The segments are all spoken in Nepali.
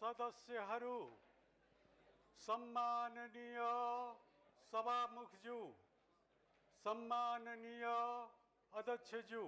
सदस्यहरू, सम्माननीय सभामुखज्यू, सम्माननीय अध्यक्षज्यू,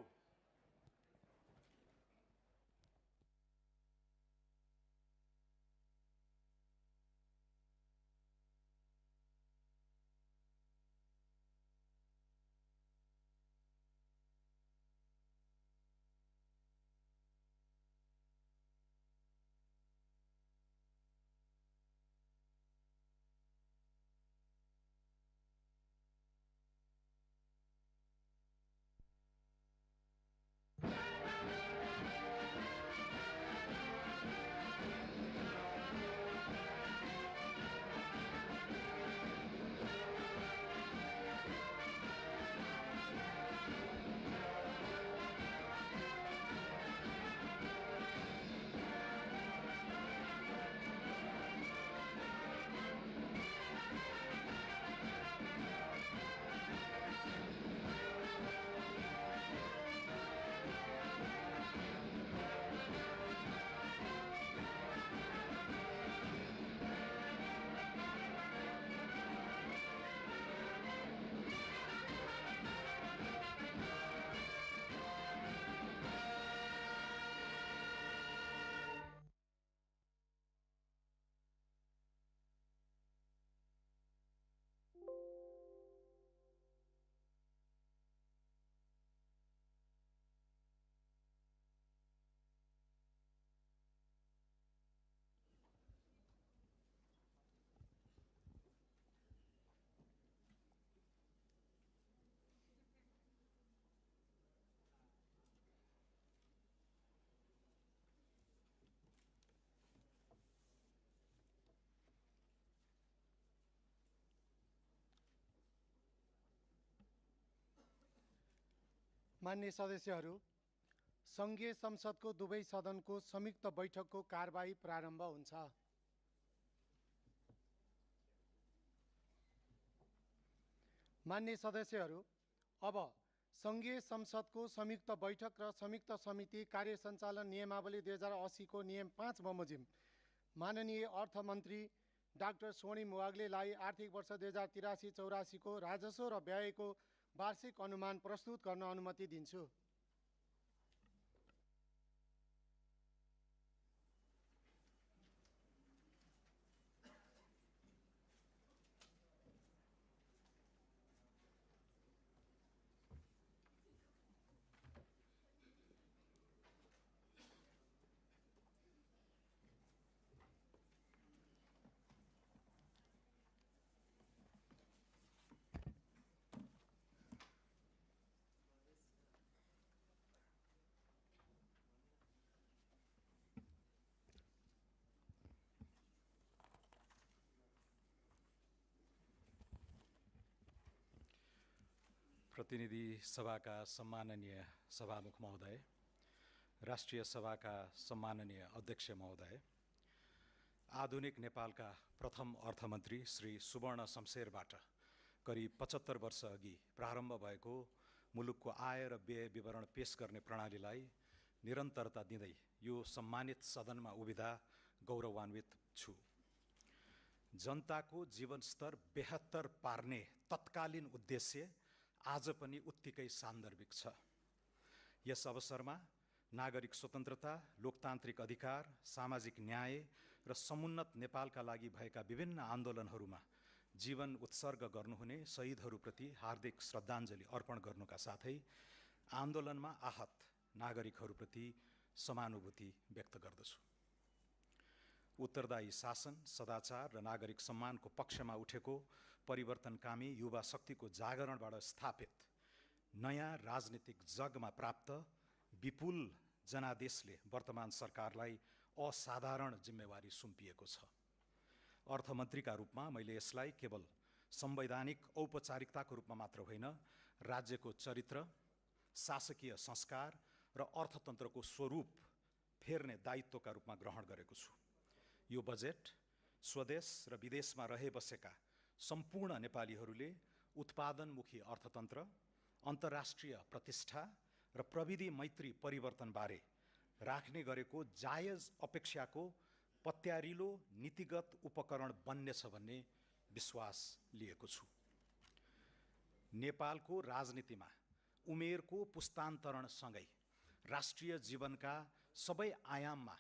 मान्य सदस्यहरू, सङ्घीय संसदको दुवै सदनको संयुक्त बैठकको कारबाही प्रारम्भ हुन्छ। मान्य सदस्यहरू, अब सङ्घीय संसदको संयुक्त बैठक र संयुक्त समिति कार्य सञ्चालन नियमावली 2080 को नियम 5 बमोजिम माननीय अर्थमन्त्री डाक्टर स्वर्णिम वाग्लेलाई आर्थिक वर्ष 2083-84 को राजस्व र व्ययको वार्षिक अनुमान प्रस्तुत गर्न अनुमति दिन्छु। प्रतिनिधि सभाका सम्माननीय सभामुख महोदय, राष्ट्रिय सभाका सम्माननीय अध्यक्ष महोदय, आधुनिक नेपालका प्रथम अर्थमन्त्री श्री सुवर्ण शमशेरबाट करिब 75 वर्ष अघि प्रारम्भ भएको मुलुकको आय र व्यय विवरण पेश गर्ने प्रणालीलाई निरन्तरता दिँदै यो सम्मानित सदनमा उभिँदा गौरवान्वित छु। जनताको जीवनस्तर बेहतर पार्ने तत्कालीन उद्देश्य आज पनि उत्तिकै सान्दर्भिक छ। यस अवसरमा नागरिक स्वतन्त्रता, लोकतान्त्रिक अधिकार, सामाजिक न्याय र समुन्नत नेपालका लागि भएका विभिन्न आन्दोलनहरूमा जीवन उत्सर्ग गर्नुहुने शहीदहरूप्रति हार्दिक श्रद्धाञ्जली अर्पण गर्नुका साथै आन्दोलनमा आहत नागरिकहरूप्रति समानुभूति व्यक्त गर्दछु। उत्तरदायी शासन, सदाचार र नागरिक सम्मानको पक्षमा उठेको परिवर्तनकामी युवा शक्तिको जागरणबाट स्थापित नयाँ राजनीतिक जगमा प्राप्त विपुल जनादेशले वर्तमान सरकारलाई असाधारण जिम्मेवारी सुम्पिएको छ। अर्थमन्त्रीका रूपमा मैले यसलाई केवल संवैधानिक औपचारिकताको रूपमा मात्र होइन, राज्यको चरित्र, शासकीय संस्कार र अर्थतन्त्रको स्वरूप फेर्ने दायित्वका रूपमा ग्रहण गरेको छु। यो बजेट स्वदेश र विदेशमा रहे बसेका सम्पूर्ण नेपालीहरूले उत्पादनमुखी अर्थतन्त्र, अन्तर्राष्ट्रिय प्रतिष्ठा र प्रविधि मैत्री परिवर्तनबारे राख्ने गरेको जायज अपेक्षाको पत्यारिलो नीतिगत उपकरण बन्नेछ भन्ने विश्वास लिएको छु। नेपालको राजनीतिमा उमेरको पुस्तान्तरणसँगै राष्ट्रिय जीवनका सबै आयाममा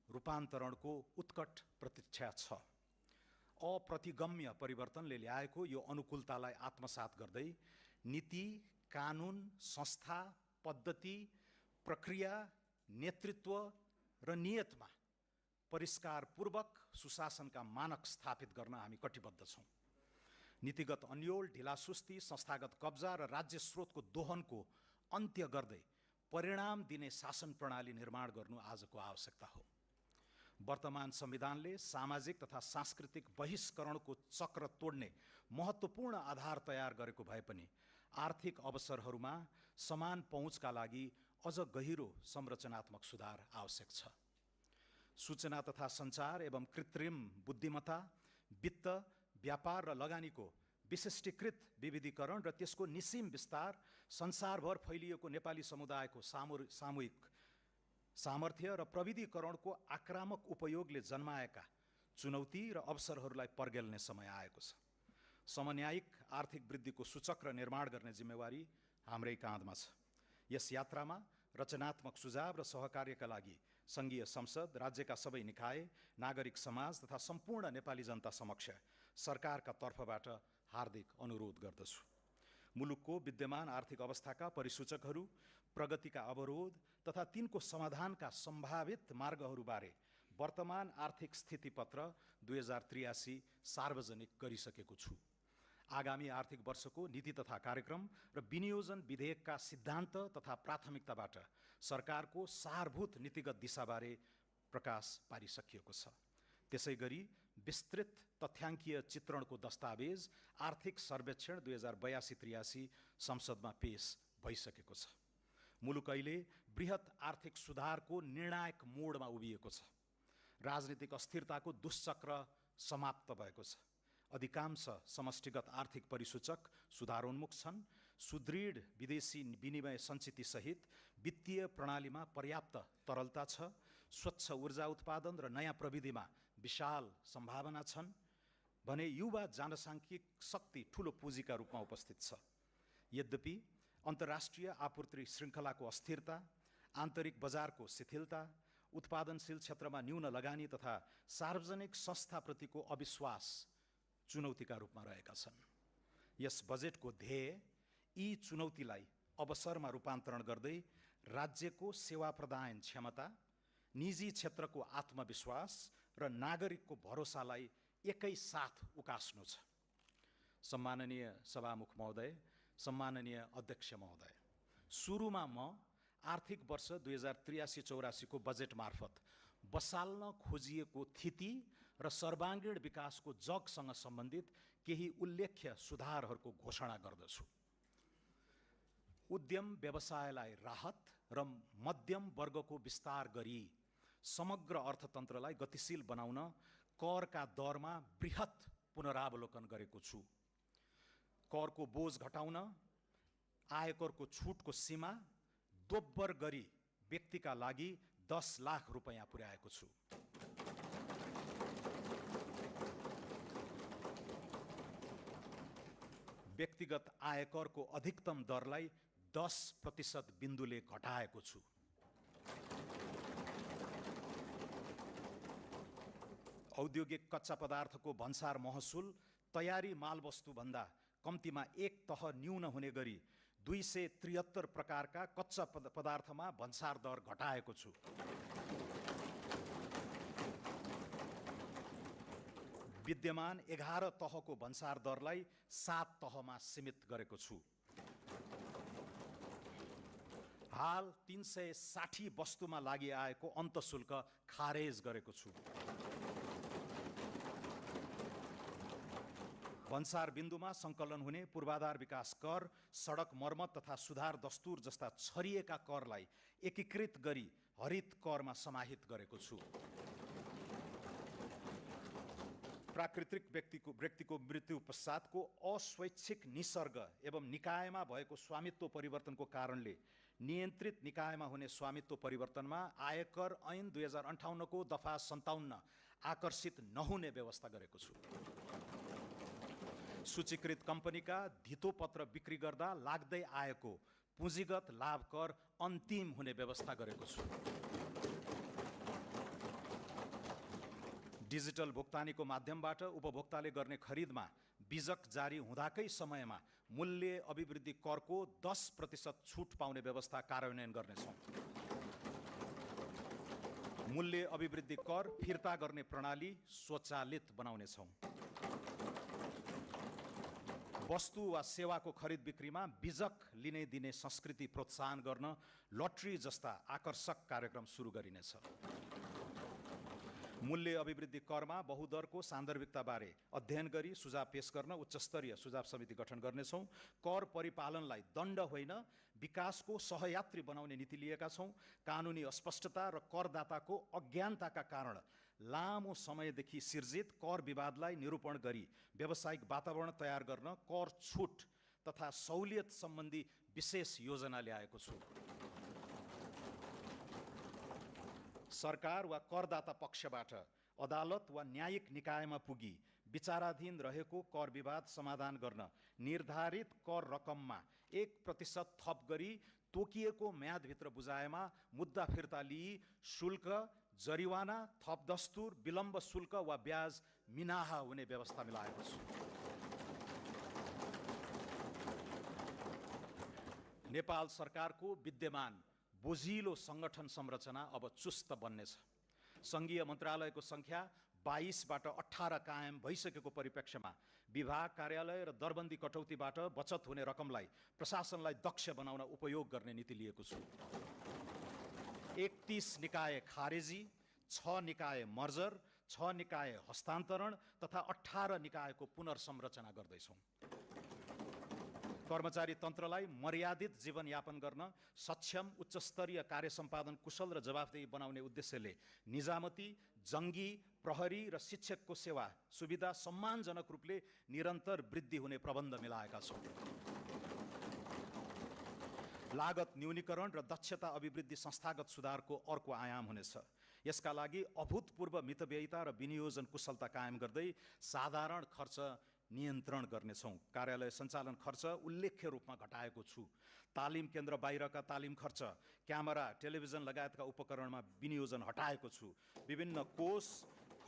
रूपान्तरणको उत्कट प्रतीक्षा छ। अप्रतिगम्य परिवर्तनले ल्याएको यो अनुकूलतालाई आत्मसात गर्दै नीति, कानुन, संस्था, पद्धति, प्रक्रिया, नेतृत्व र नियतमा परिष्कारपूर्वक सुशासनका मानक स्थापित गर्न हामी कटिबद्ध छौँ। नीतिगत अन्योल, ढिलासुस्ती, संस्थागत कब्जा र राज्य स्रोतको दोहनको अन्त्य गर्दै परिणाम दिने शासन प्रणाली निर्माण गर्नु आजको आवश्यकता हो। वर्तमान संविधानले सामाजिक तथा सांस्कृतिक बहिष्करणको चक्र तोड्ने महत्त्वपूर्ण आधार तयार गरेको भए पनि आर्थिक अवसरहरूमा समान पहुँचका लागि अझ गहिरो संरचनात्मक सुधार आवश्यक छ। सूचना तथा सञ्चार एवं कृत्रिम बुद्धिमत्ता, वित्त, व्यापार र लगानीको विशिष्टीकृत विविधीकरण र त्यसको निस्सीम विस्तार संसारभर फैलिएको नेपाली समुदायको सामूहिक सामर्थ्य र प्रविधिकरणको आक्रामक उपयोगले जन्माएका चुनौती र अवसरहरूलाई पर्गेल्ने समय आएको छ। समन्यायिक आर्थिक वृद्धिको सूचक्र निर्माण गर्ने जिम्मेवारी हाम्रै काँधमा छ। यस यात्रामा रचनात्मक सुझाव र सहकार्यका लागि सङ्घीय संसद, राज्यका सबै निकाय, नागरिक समाज तथा सम्पूर्ण नेपाली जनता समक्ष सरकारका तर्फबाट हार्दिक अनुरोध गर्दछु। मुलुकको विद्यमान आर्थिक अवस्थाका परिसूचकहरू, प्रगतिका अवरोध तथा तिनको समाधानका सम्भावित मार्गहरूबारे वर्तमान आर्थिक स्थितिपत्र 2083 सार्वजनिक गरिसकेको छु। आगामी आर्थिक वर्षको नीति तथा कार्यक्रम र विनियोजन विधेयकका सिद्धान्त तथा प्राथमिकताबाट सरकारको सारभूत नीतिगत दिशाबारे प्रकाश पारिसकिएको छ। त्यसैगरी विस्तृत तथ्याङ्कीय चित्रणको दस्तावेज आर्थिक सर्वेक्षण 2082-83 संसदमा पेश भइसकेको छ। मुलुक अहिले बृहत आर्थिक सुधारको निर्णायक मोडमा उभिएको छ। राजनीतिक अस्थिरताको दुष्चक्र समाप्त भएको छ। अधिकांश समष्टिगत आर्थिक परिसूचक सुधारोन्मुख छन्। सुदृढ विदेशी विनिमय सञ्चितिसहित वित्तीय प्रणालीमा पर्याप्त तरलता छ। स्वच्छ ऊर्जा उत्पादन र नयाँ प्रविधिमा विशाल सम्भावना छन् भने युवा जनसाङ्ख्यिक शक्ति ठूलो पुँजीका रूपमा उपस्थित छ। यद्यपि अन्तर्राष्ट्रिय आपूर्ति श्रृङ्खलाको अस्थिरता, आन्तरिक बजारको शिथिलता, उत्पादनशील क्षेत्रमा न्यून लगानी तथा सार्वजनिक संस्थाप्रतिको अविश्वास चुनौतीका रूपमा रहेका छन्। यस बजेटको ध्येय यी चुनौतीलाई अवसरमा रूपान्तरण गर्दै राज्यको सेवा प्रदान क्षमता, निजी क्षेत्रको आत्मविश्वास र नागरिकको भरोसालाई एकै साथ उकास्नु छ। सम्माननीय सभामुख महोदय, सम्माननीय अध्यक्ष महोदय, सुरुमा म आर्थिक वर्ष 2083-84 को बजेट मार्फत बसाल्न खोजिएको थिति र सर्वाङ्गीण विकासको जगसँग सम्बन्धित केही उल्लेख्य सुधारहरूको घोषणा गर्दछु। उद्यम व्यवसायलाई राहत र मध्यम वर्गको विस्तार गरी समग्र अर्थतन्त्रलाई गतिशील बनाउन करका दरमा बृहत पुनरावलोकन गरेको छु। करको बोझ घटाउन आयकरको छुटको सीमा दोब्बर गरी व्यक्तिका लागि 10 लाख रुपैयाँ पुर्याएको छु। व्यक्तिगत आयकरको अधिकतम दरलाई 10% बिन्दुले घटाएको छु। औद्योगिक कच्चा पदार्थको भन्सार महसुल तयारी मालवस्तु भन्दा कम्तीमा एक तह न्यून हुने गरी 273 प्रकारका कच्चा पदार्थमा भन्सार दर घटाएको छु। विद्यमान 11 तहको भन्सार दरलाई 7 तहमा सीमित गरेको छु। हाल 360 वस्तुमा लागि आएको अन्तशुल्क खारेज गरेको छु। भन्सार बिन्दुमा सङ्कलन हुने पूर्वाधार विकास कर, सडक मर्मत तथा सुधार दस्तुर जस्ता छरिएका करलाई एकीकृत गरी हरित करमा समाहित गरेको छु। प्राकृतिक व्यक्तिको मृत्यु पश्चातको अस्वैच्छिक निसर्ग एवं निकायमा भएको स्वामित्व परिवर्तनको कारणले नियन्त्रित निकायमा हुने स्वामित्व परिवर्तनमा आयकर ऐन 2058 को दफा 57 आकर्षित नहुने व्यवस्था गरेको छु। सूचीकृत कम्पनीका धितोपत्र बिक्री गर्दा लाग्दै आएको पुँजीगत लाभ कर अन्तिम हुने व्यवस्था गरेको छु। डिजिटल भुक्तानीको माध्यमबाट उपभोक्ताले गर्ने खरिदमा बिजक जारी हुँदाकै समयमा मूल्य अभिवृद्धि करको 10% छुट पाउने व्यवस्था कार्यान्वयन गर्नेछौँ। मूल्य अभिवृद्धि कर फिर्ता गर्ने प्रणाली स्वचालित बनाउनेछौँ। वस्तु वा सेवाको खरिद बिक्रीमा बिजक लिने दिने संस्कृति प्रोत्साहन गर्न लटरी जस्ता आकर्षक कार्यक्रम सुरु गरिनेछ। मूल्य अभिवृद्धि करमा बहुदरको सान्दर्भिकताबारे अध्ययन गरी सुझाव पेश गर्न उच्चस्तरीय सुझाव समिति गठन गर्नेछौँ। कर परिपालनलाई दण्ड होइन विकासको सहयात्री बनाउने नीति लिएका छौँ। कानुनी अस्पष्टता र करदाताको अज्ञानताका कारण लामो समयदेखि सिर्जित कर विवादलाई निरूपण गरी व्यावसायिक वातावरण तयार गर्न कर छुट तथा सहुलियत सम्बन्धी विशेष योजना ल्याएको छु। सरकार वा करदाता पक्षबाट अदालत वा न्यायिक निकायमा पुगी विचाराधीन रहेको कर विवाद समाधान गर्न निर्धारित कर रकममा 1% थप गरी तोकिएको म्यादभित्र बुझाएमा मुद्दा फिर्ता लिई शुल्क, जरिवाना, थप दस्तुर, विलम्ब शुल्क वा ब्याज मिनाहा हुने व्यवस्था मिलाएको छु। नेपाल सरकारको विद्यमान बोझिलो संगठन संरचना अब चुस्त बन्नेछ। सङ्घीय मन्त्रालयको सङ्ख्या 22बाट 18 कायम भइसकेको परिप्रेक्ष्यमा विभाग कार्यालय र दरबन्दी कटौतीबाट बचत हुने रकमलाई प्रशासनलाई दक्ष बनाउन उपयोग गर्ने नीति लिएको छु। 31 निकाय खारेजी, 6 निकाय मर्जर, 6 निकाय हस्तान्तरण तथा 18 निकायको पुनर्संरचना गर्दैछौँ। कर्मचारी तन्त्रलाई मर्यादित जीवनयापन गर्न सक्षम उच्चस्तरीय कार्य सम्पादन कुशल र जवाफदेही बनाउने उद्देश्यले निजामती, जङ्गी, प्रहरी र शिक्षकको सेवा सुविधा सम्मानजनक रूपले निरन्तर वृद्धि हुने प्रबन्ध मिलाएका छौँ। लागत न्यूनीकरण र दक्षता अभिवृद्धि संस्थागत सुधारको अर्को आयाम हुनेछ। यसका लागि अभूतपूर्व मितव्ययिता र विनियोजन कुशलता कायम गर्दै साधारण खर्च नियन्त्रण गर्नेछौँ। कार्यालय सञ्चालन खर्च उल्लेख्य रूपमा घटाएको छु। तालिम केन्द्र बाहिरका तालिम खर्च, क्यामेरा, टेलिभिजन लगायतका उपकरणमा विनियोजन हटाएको छु। विभिन्न कोष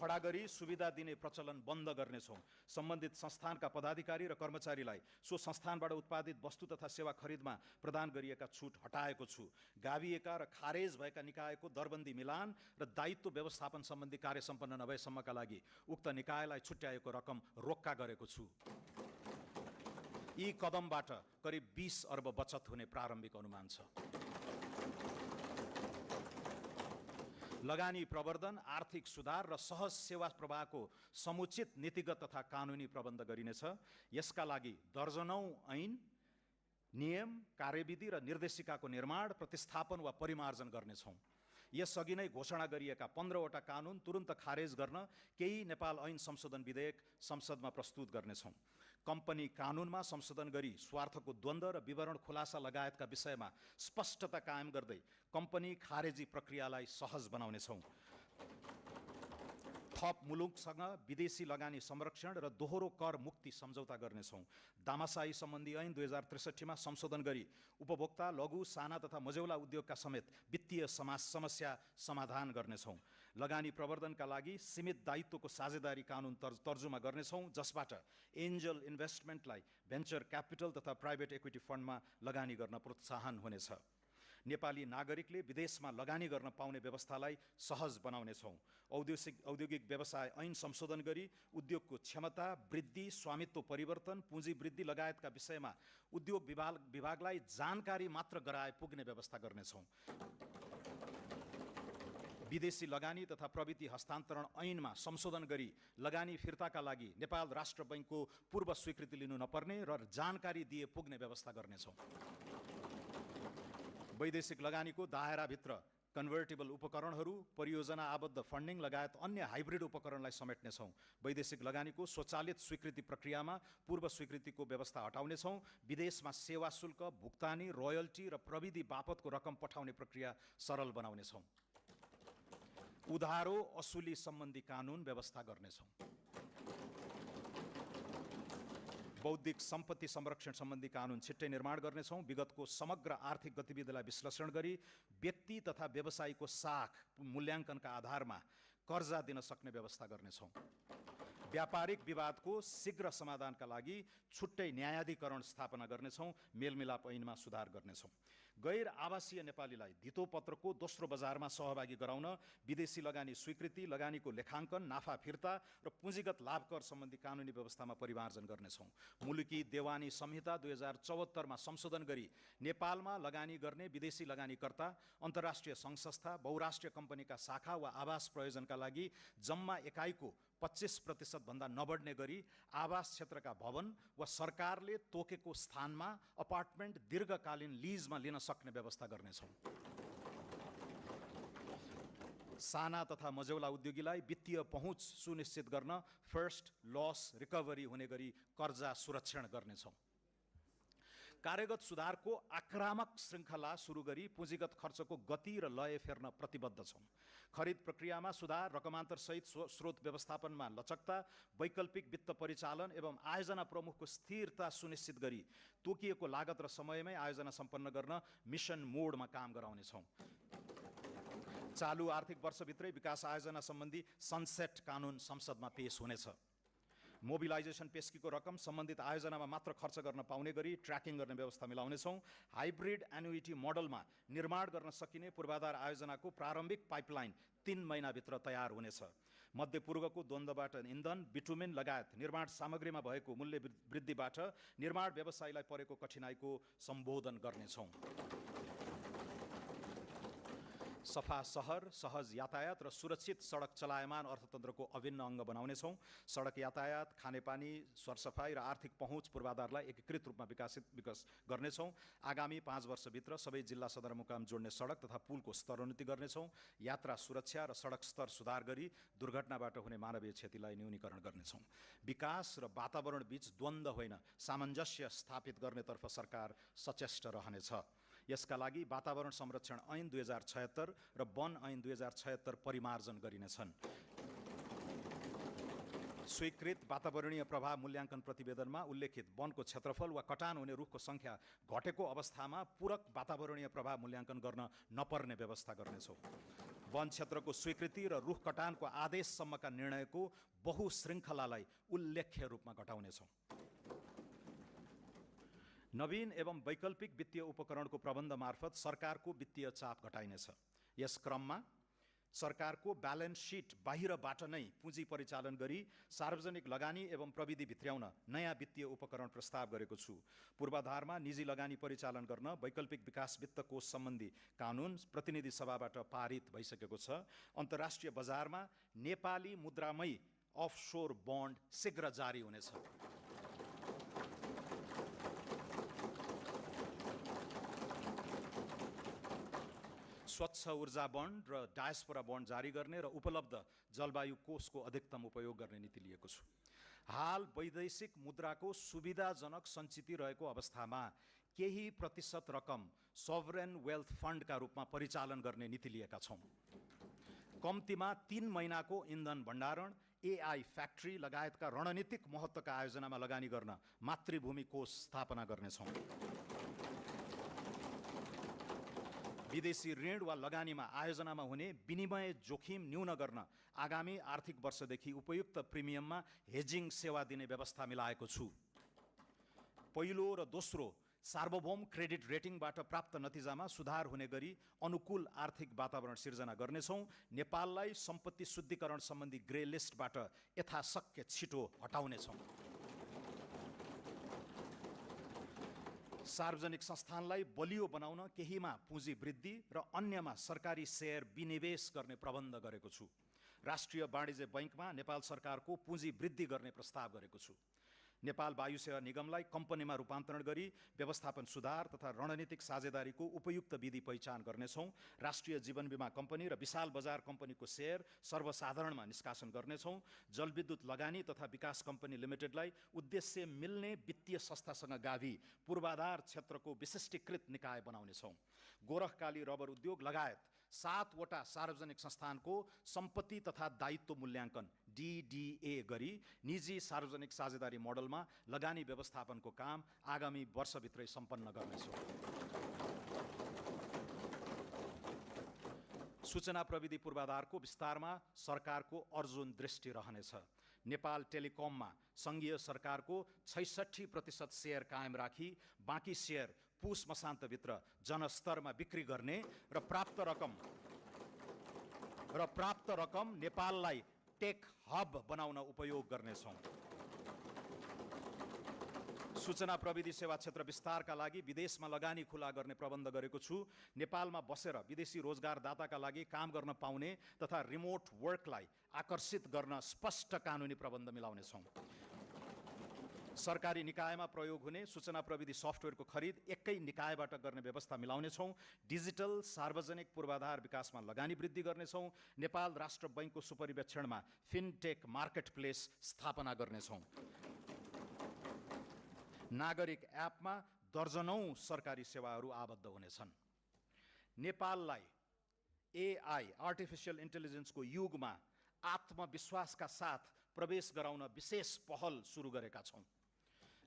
खडा गरी सुविधा दिने प्रचलन बन्द गर्नेछौँ। सम्बन्धित संस्थानका पदाधिकारी र कर्मचारीलाई सो संस्थानबाट उत्पादित वस्तु तथा सेवा खरिदमा प्रदान गरिएका छुट हटाएको छु। गाभिएका र खारेज भएका निकायको दरबन्दी मिलान र दायित्व व्यवस्थापन सम्बन्धी कार्य सम्पन्न नभएसम्मका लागि उक्त निकायलाई छुट्याएको रकम रोक्का गरेको छु। यी कदमबाट करिब 20 अर्ब बचत हुने प्रारम्भिक अनुमान छ। लगानी प्रवर्धन, आर्थिक सुधार र सहज सेवा प्रवाहको समुचित नीतिगत तथा कानुनी प्रबन्ध गरिनेछ। यसका लागि दर्जनौं ऐन, नियम, कार्यविधि र निर्देशिकाको निर्माण, प्रतिस्थापन वा परिमार्जन गर्नेछौँ। यसअघि नै घोषणा गरिएका 15वटा कानुन तुरुन्त खारेज गर्न केही नेपाल ऐन संशोधन विधेयक संसदमा प्रस्तुत गर्नेछौँ। कम्पनी कानुनमा संशोधन गरी स्वार्थको द्वन्द्व र विवरण खुलासा लगायतका विषयमा स्पष्टता कायम गर्दै कम्पनी खारेजी प्रक्रियालाई सहज बनाउनेछौँ। थप मुलुकसँग विदेशी लगानी संरक्षण र दोहोरो कर मुक्ति सम्झौता गर्नेछौँ। दामासाही सम्बन्धी ऐन 2063मा संशोधन गरी उपभोक्ता, लघु, साना तथा मझौला उद्योगका समेत वित्तीय समस्या समाधान गर्नेछौँ। लगानी प्रवर्धनका लागि सीमित दायित्वको साझेदारी कानुन तर्जुमा गर्नेछौँ, जसबाट एन्जल इन्भेस्टमेन्टलाई भेन्चर क्यापिटल तथा प्राइभेट इक्विटी फन्डमा लगानी गर्न प्रोत्साहन हुनेछ। नेपाली नागरिकले विदेशमा लगानी गर्न पाउने व्यवस्थालाई सहज बनाउनेछौँ। औद्योगिक व्यवसाय ऐन संशोधन गरी उद्योगको क्षमता वृद्धि, स्वामित्व परिवर्तन, पुँजी वृद्धि लगायतका विषयमा उद्योग विभागलाई जानकारी मात्र गराए पुग्ने व्यवस्था गर्नेछौँ। विदेशी लगानी तथा प्रविधि हस्तान्तरण ऐनमा संशोधन गरी लगानी फिर्ताका लागि नेपाल राष्ट्र बैङ्कको पूर्व स्वीकृति लिनु नपर्ने र जानकारी दिए पुग्ने व्यवस्था गर्नेछौँ। वैदेशिक लगानीको दायराभित्र कन्भर्टेबल उपकरणहरू, परियोजना आबद्ध फन्डिङ लगायत अन्य हाइब्रिड उपकरणलाई समेट्नेछौँ। वैदेशिक लगानीको स्वचालित स्वीकृति प्रक्रियामा पूर्व स्वीकृतिको व्यवस्था हटाउनेछौँ। विदेशमा सेवा शुल्क, भुक्तानी, रोयल्टी र प्रविधि बापतको रकम पठाउने प्रक्रिया सरल बनाउनेछौँ। उधारो असुली सम्बन्धी कानुन व्यवस्था गर्नेछौँ। बौद्धिक सम्पत्ति संरक्षण सम्बन्धी कानुन छिट्टै निर्माण गर्नेछौँ। विगतको समग्र आर्थिक गतिविधिलाई विश्लेषण गरी व्यक्ति तथा व्यवसायीको साख मूल्याङ्कनका आधारमा कर्जा दिन सक्ने व्यवस्था गर्नेछौँ। व्यापारिक विवादको शीघ्र समाधानका लागि छुट्टै न्यायाधिकरण स्थापना गर्नेछौँ। मेलमिलाप ऐनमा सुधार गर्नेछौँ। गैर आवासीय नेपालीलाई धितोपत्रको दोस्रो बजारमा सहभागी गराउन विदेशी लगानी स्वीकृति, लगानीको लेखाङ्कन, नाफा फिर्ता र पुँजीगत लाभकर सम्बन्धी कानुनी व्यवस्थामा परिमार्जन गर्नेछौँ। मुलुकी देवानी संहिता 2074 संशोधन गरी नेपालमा लगानी गर्ने विदेशी लगानीकर्ता, अन्तर्राष्ट्रिय सङ्घ संस्था, बहुराष्ट्रिय कम्पनीका शाखा वा आवास प्रयोजनका लागि जम्मा एकाइको 25% भन्दा नबढ्ने गरी आवास क्षेत्रका भवन वा सरकारले तोकेको स्थानमा अपार्टमेन्ट दीर्घकालीन लिजमा लिन सक्ने व्यवस्था गर्नेछौँ। साना तथा मझौला उद्योगीलाई वित्तीय पहुँच सुनिश्चित गर्न फर्स्ट लस रिकभरी हुने गरी कर्जा सुरक्षण गर्नेछौँ। कार्यगत सुधारको आक्रामक श्रृङ्खला सुरु गरी पुँजीगत खर्चको गति र लय फेर्न प्रतिबद्ध छौँ। खरिद प्रक्रियामा सुधार, रकमान्तरसहित स्रोत व्यवस्थापनमा लचकता, वैकल्पिक वित्त परिचालन एवं आयोजना प्रमुखको स्थिरता सुनिश्चित गरी तोकिएको लागत र समयमै आयोजना सम्पन्न गर्न मिसन मोडमा काम गराउनेछौँ। चालु आर्थिक वर्षभित्रै विकास आयोजना सम्बन्धी सनसेट कानुन संसदमा पेश हुनेछ। मोबिलाइजेसन पेस्कीको रकम सम्बन्धित आयोजनामा मात्र खर्च गर्न पाउने गरी ट्र्याकिङ गर्ने व्यवस्था मिलाउनेछौँ। हाइब्रिड एन्युइटी मोडलमा निर्माण गर्न सकिने पूर्वाधार आयोजनाको प्रारम्भिक पाइपलाइन 3 महिनाभित्र तयार हुनेछ। मध्यपूर्वको द्वन्द्वबाट इन्धन, बिटुमेन लगायत निर्माण सामग्रीमा भएको मूल्य वृद्धिबाट निर्माण व्यवसायीलाई परेको कठिनाइको सम्बोधन गर्नेछौँ। सफा सहर, सहज यातायात र सुरक्षित सडक चलायमान अर्थतन्त्रको अभिन्न अङ्ग बनाउनेछौँ। सडक यातायात, खानेपानी, सरसफाई र आर्थिक पहुँच पूर्वाधारलाई एकीकृत रूपमा विकास गर्नेछौँ। आगामी 5 वर्षभित्र सबै जिल्ला सदरमुकाम जोड्ने सडक तथा पुलको स्तरोन्नति गर्नेछौँ। यात्रा सुरक्षा र सडक स्तर सुधार गरी दुर्घटनाबाट हुने मानवीय क्षतिलाई न्यूनीकरण गर्नेछौँ। विकास र वातावरण बीच द्वन्द्व होइन, सामञ्जस्य स्थापित गर्नेतर्फ सरकार सचेष्ट रहनेछ। यसका लागि वातावरण संरक्षण ऐन 2076 र वन ऐन 2076 परिमार्जन गरिनेछन्। स्वीकृत वातावरणीय प्रभाव मूल्याङ्कन प्रतिवेदनमा उल्लेखित वनको क्षेत्रफल वा कटान हुने रुखको सङ्ख्या घटेको अवस्थामा पूरक वातावरणीय प्रभाव मूल्याङ्कन गर्न नपर्ने व्यवस्था गर्नेछौँ। वन क्षेत्रको स्वीकृति र रुख कटानको आदेशसम्मका निर्णयको बहुशृङ्खलालाई उल्लेख्य रूपमा घटाउनेछौँ। नवीन एवं वैकल्पिक वित्तीय उपकरणको प्रबन्ध मार्फत सरकारको वित्तीय चाप घटाइनेछ। यस क्रममा सरकारको ब्यालेन्स सिट बाहिरबाट नै पुँजी परिचालन गरी सार्वजनिक लगानी एवं प्रविधि भित्र्याउन नयाँ वित्तीय उपकरण प्रस्ताव गरेको छु। पूर्वाधारमा निजी लगानी परिचालन गर्न वैकल्पिक विकास वित्त कोष सम्बन्धी कानुन प्रतिनिधि सभाबाट पारित भइसकेको छ। अन्तर्राष्ट्रिय बजारमा नेपाली मुद्रामै अफसोर बन्ड शीघ्र जारी हुनेछ। स्वच्छ ऊर्जा बन्ड र डायस्पोरा बन्ड जारी गर्ने र उपलब्ध जलवायु कोषको अधिकतम उपयोग गर्ने नीति लिएको छु। हाल वैदेशिक मुद्राको सुविधाजनक सञ्चिति रहेको अवस्थामा केही प्रतिशत रकम सभरेन वेल्थ फन्डका रूपमा परिचालन गर्ने नीति लिएका छौँ। कम्तीमा 3 महिनाको इन्धन भण्डारण, एआई फ्याक्ट्री लगायतका रणनीतिक महत्त्वका आयोजनामा लगानी गर्न मातृभूमि कोष स्थापना गर्नेछौँ। विदेशी ऋण वा लगानीमा आयोजनामा हुने विनिमय जोखिम न्यून गर्न आगामी आर्थिक वर्षदेखि उपयुक्त प्रिमियममा हेजिङ सेवा दिने व्यवस्था मिलाएको छु। पहिलो र दोस्रो सार्वभौम क्रेडिट रेटिङबाट प्राप्त नतिजामा सुधार हुने गरी अनुकूल आर्थिक वातावरण सिर्जना गर्नेछौँ। नेपाललाई सम्पत्ति शुद्धिकरण सम्बन्धी ग्रे लिस्टबाट यथाशक्य छिटो हटाउनेछौँ। सार्वजनिक संस्थानलाई बलियो बनाउन केहीमा पुँजी वृद्धि र अन्यमा सरकारी सेयर विनिवेश गर्ने प्रबन्ध गरेको छु। राष्ट्रिय वाणिज्य बैङ्कमा नेपाल सरकारको पुँजी वृद्धि गर्ने प्रस्ताव गरेको छु। नेपाल वायु सेवा निगमलाई कम्पनीमा रूपान्तरण गरी व्यवस्थापन सुधार तथा रणनीतिक साझेदारीको उपयुक्त विधि पहिचान गर्नेछौँ। राष्ट्रिय जीवन बीमा कम्पनी र विशाल बजार कम्पनीको सेयर सर्वसाधारणमा निष्कासन गर्नेछौँ। जलविद्युत लगानी तथा विकास कम्पनी लिमिटेडलाई उद्देश्य मिल्ने वित्तीय संस्थासँग गाभी पूर्वाधार क्षेत्रको विशिष्टीकृत निकाय बनाउनेछौँ। गोरखकाली रबर उद्योग लगायत 7वटा सार्वजनिक संस्थानको सम्पत्ति तथा दायित्व मूल्याङ्कन DDA गरी निजी सार्वजनिक साझेदारी मोडलमा लगानी व्यवस्थापनको काम आगामी वर्षभित्रै सम्पन्न गर्नेछौँ। सूचना प्रविधि पूर्वाधारको विस्तारमा सरकारको अर्जुन दृष्टि रहनेछ। नेपाल टेलिकममा सङ्घीय सरकारको 66% सेयर कायम राखी बाँकी सेयर पुस मसान्तभित्र जनस्तरमा बिक्री गर्ने र प्राप्त रकम नेपाललाई टेक हब बनाउन उपयोग गर्नेछौँ। सूचना प्रविधि सेवा क्षेत्र विस्तारका लागि विदेशमा लगानी खुला गर्ने प्रबन्ध गरेको छु। नेपालमा बसेर विदेशी रोजगारदाताका लागि काम गर्न पाउने तथा रिमोट वर्कलाई आकर्षित गर्न स्पष्ट कानुनी प्रबन्ध मिलाउनेछौँ। सरकारी निकायमा प्रयोग हुने सूचना प्रविधि सफ्टवेयरको खरिद एकै निकायबाट गर्ने व्यवस्था मिलाउनेछौँ। डिजिटल सार्वजनिक पूर्वाधार विकासमा लगानी वृद्धि गर्नेछौँ। नेपाल राष्ट्र बैङ्कको सुपरिवेक्षणमा फिनटेक मार्केट प्लेस स्थापना गर्नेछौँ। नागरिक एपमा दर्जनौं सरकारी सेवाहरू आबद्ध हुनेछन्। नेपाललाई AI आर्टिफिसियल इन्टेलिजेन्सको युगमा आत्मविश्वासका साथ प्रवेश गराउन विशेष पहल सुरु गरेका छौँ।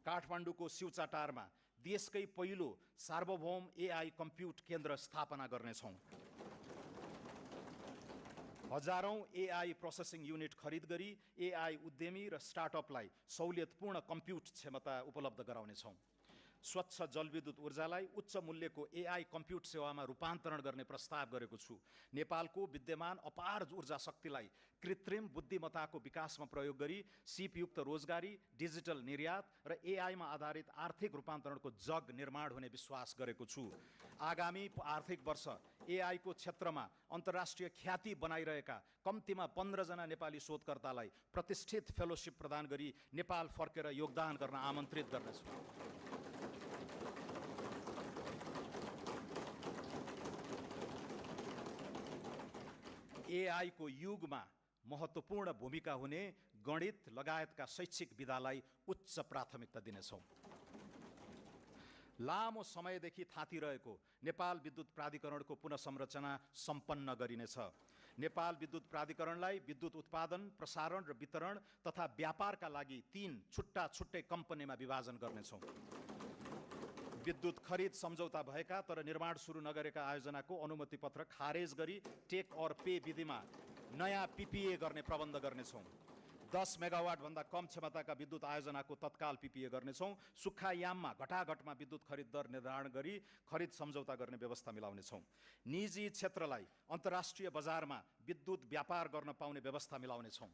काठमाडौँको सिउचाटारमा देशकै पहिलो सार्वभौम AI कम्प्युट केन्द्र स्थापना गर्नेछौँ। हजारौं AI प्रोसेसिङ युनिट खरिद गरी AI उद्यमी र स्टार्टअपलाई सहुलियतपूर्ण कम्प्युट क्षमता उपलब्ध गराउनेछौँ। स्वच्छ जलविद्युत ऊर्जालाई उच्च मूल्यको AI कम्प्युट सेवामा रूपान्तरण गर्ने प्रस्ताव गरेको छु। नेपालको विद्यमान अपार ऊर्जा शक्तिलाई कृत्रिम बुद्धिमत्ताको विकासमा प्रयोग गरी सिपयुक्त रोजगारी, डिजिटल निर्यात र AI मा आधारित आर्थिक रूपान्तरणको जग निर्माण हुने विश्वास गरेको छु। आगामी आर्थिक वर्ष AI को क्षेत्रमा अन्तर्राष्ट्रिय ख्याति बनाइरहेका कम्तीमा 15 जना नेपाली शोधकर्तालाई प्रतिष्ठित फेलोशिप प्रदान गरी नेपाल फर्केर योगदान गर्न आमन्त्रित गर्नेछु। AI को युगमा महत्त्वपूर्ण भूमिका हुने गणित लगायतका शैक्षिक विधालाई उच्च प्राथमिकता दिनेछौँ। लामो समयदेखि थाँतिरहेको नेपाल विद्युत प्राधिकरणको पुनःसंरचना सम्पन्न गरिनेछ। नेपाल विद्युत प्राधिकरणलाई विद्युत उत्पादन, प्रसारण र वितरण तथा व्यापारका लागि 3 छुट्टै कम्पनीमा विभाजन गर्नेछौँ। विद्युत खरिद सम्झौता भएका तर निर्माण सुरु नगरेका आयोजनाको अनुमति पत्र खारेज गरी टेक और पे विधिमा नयाँ PPA गर्ने प्रबन्ध गर्नेछौँ। 10 मेगावाट भन्दा कम क्षमताका विद्युत आयोजनाको तत्काल PPA गर्नेछौँ। सुक्खा याममा घटाघटमा विद्युत खरिद दर निर्धारण गरी खरिद सम्झौता गर्ने व्यवस्था मिलाउनेछौँ। निजी क्षेत्रलाई अन्तर्राष्ट्रिय बजारमा विद्युत व्यापार गर्न पाउने व्यवस्था मिलाउनेछौँ।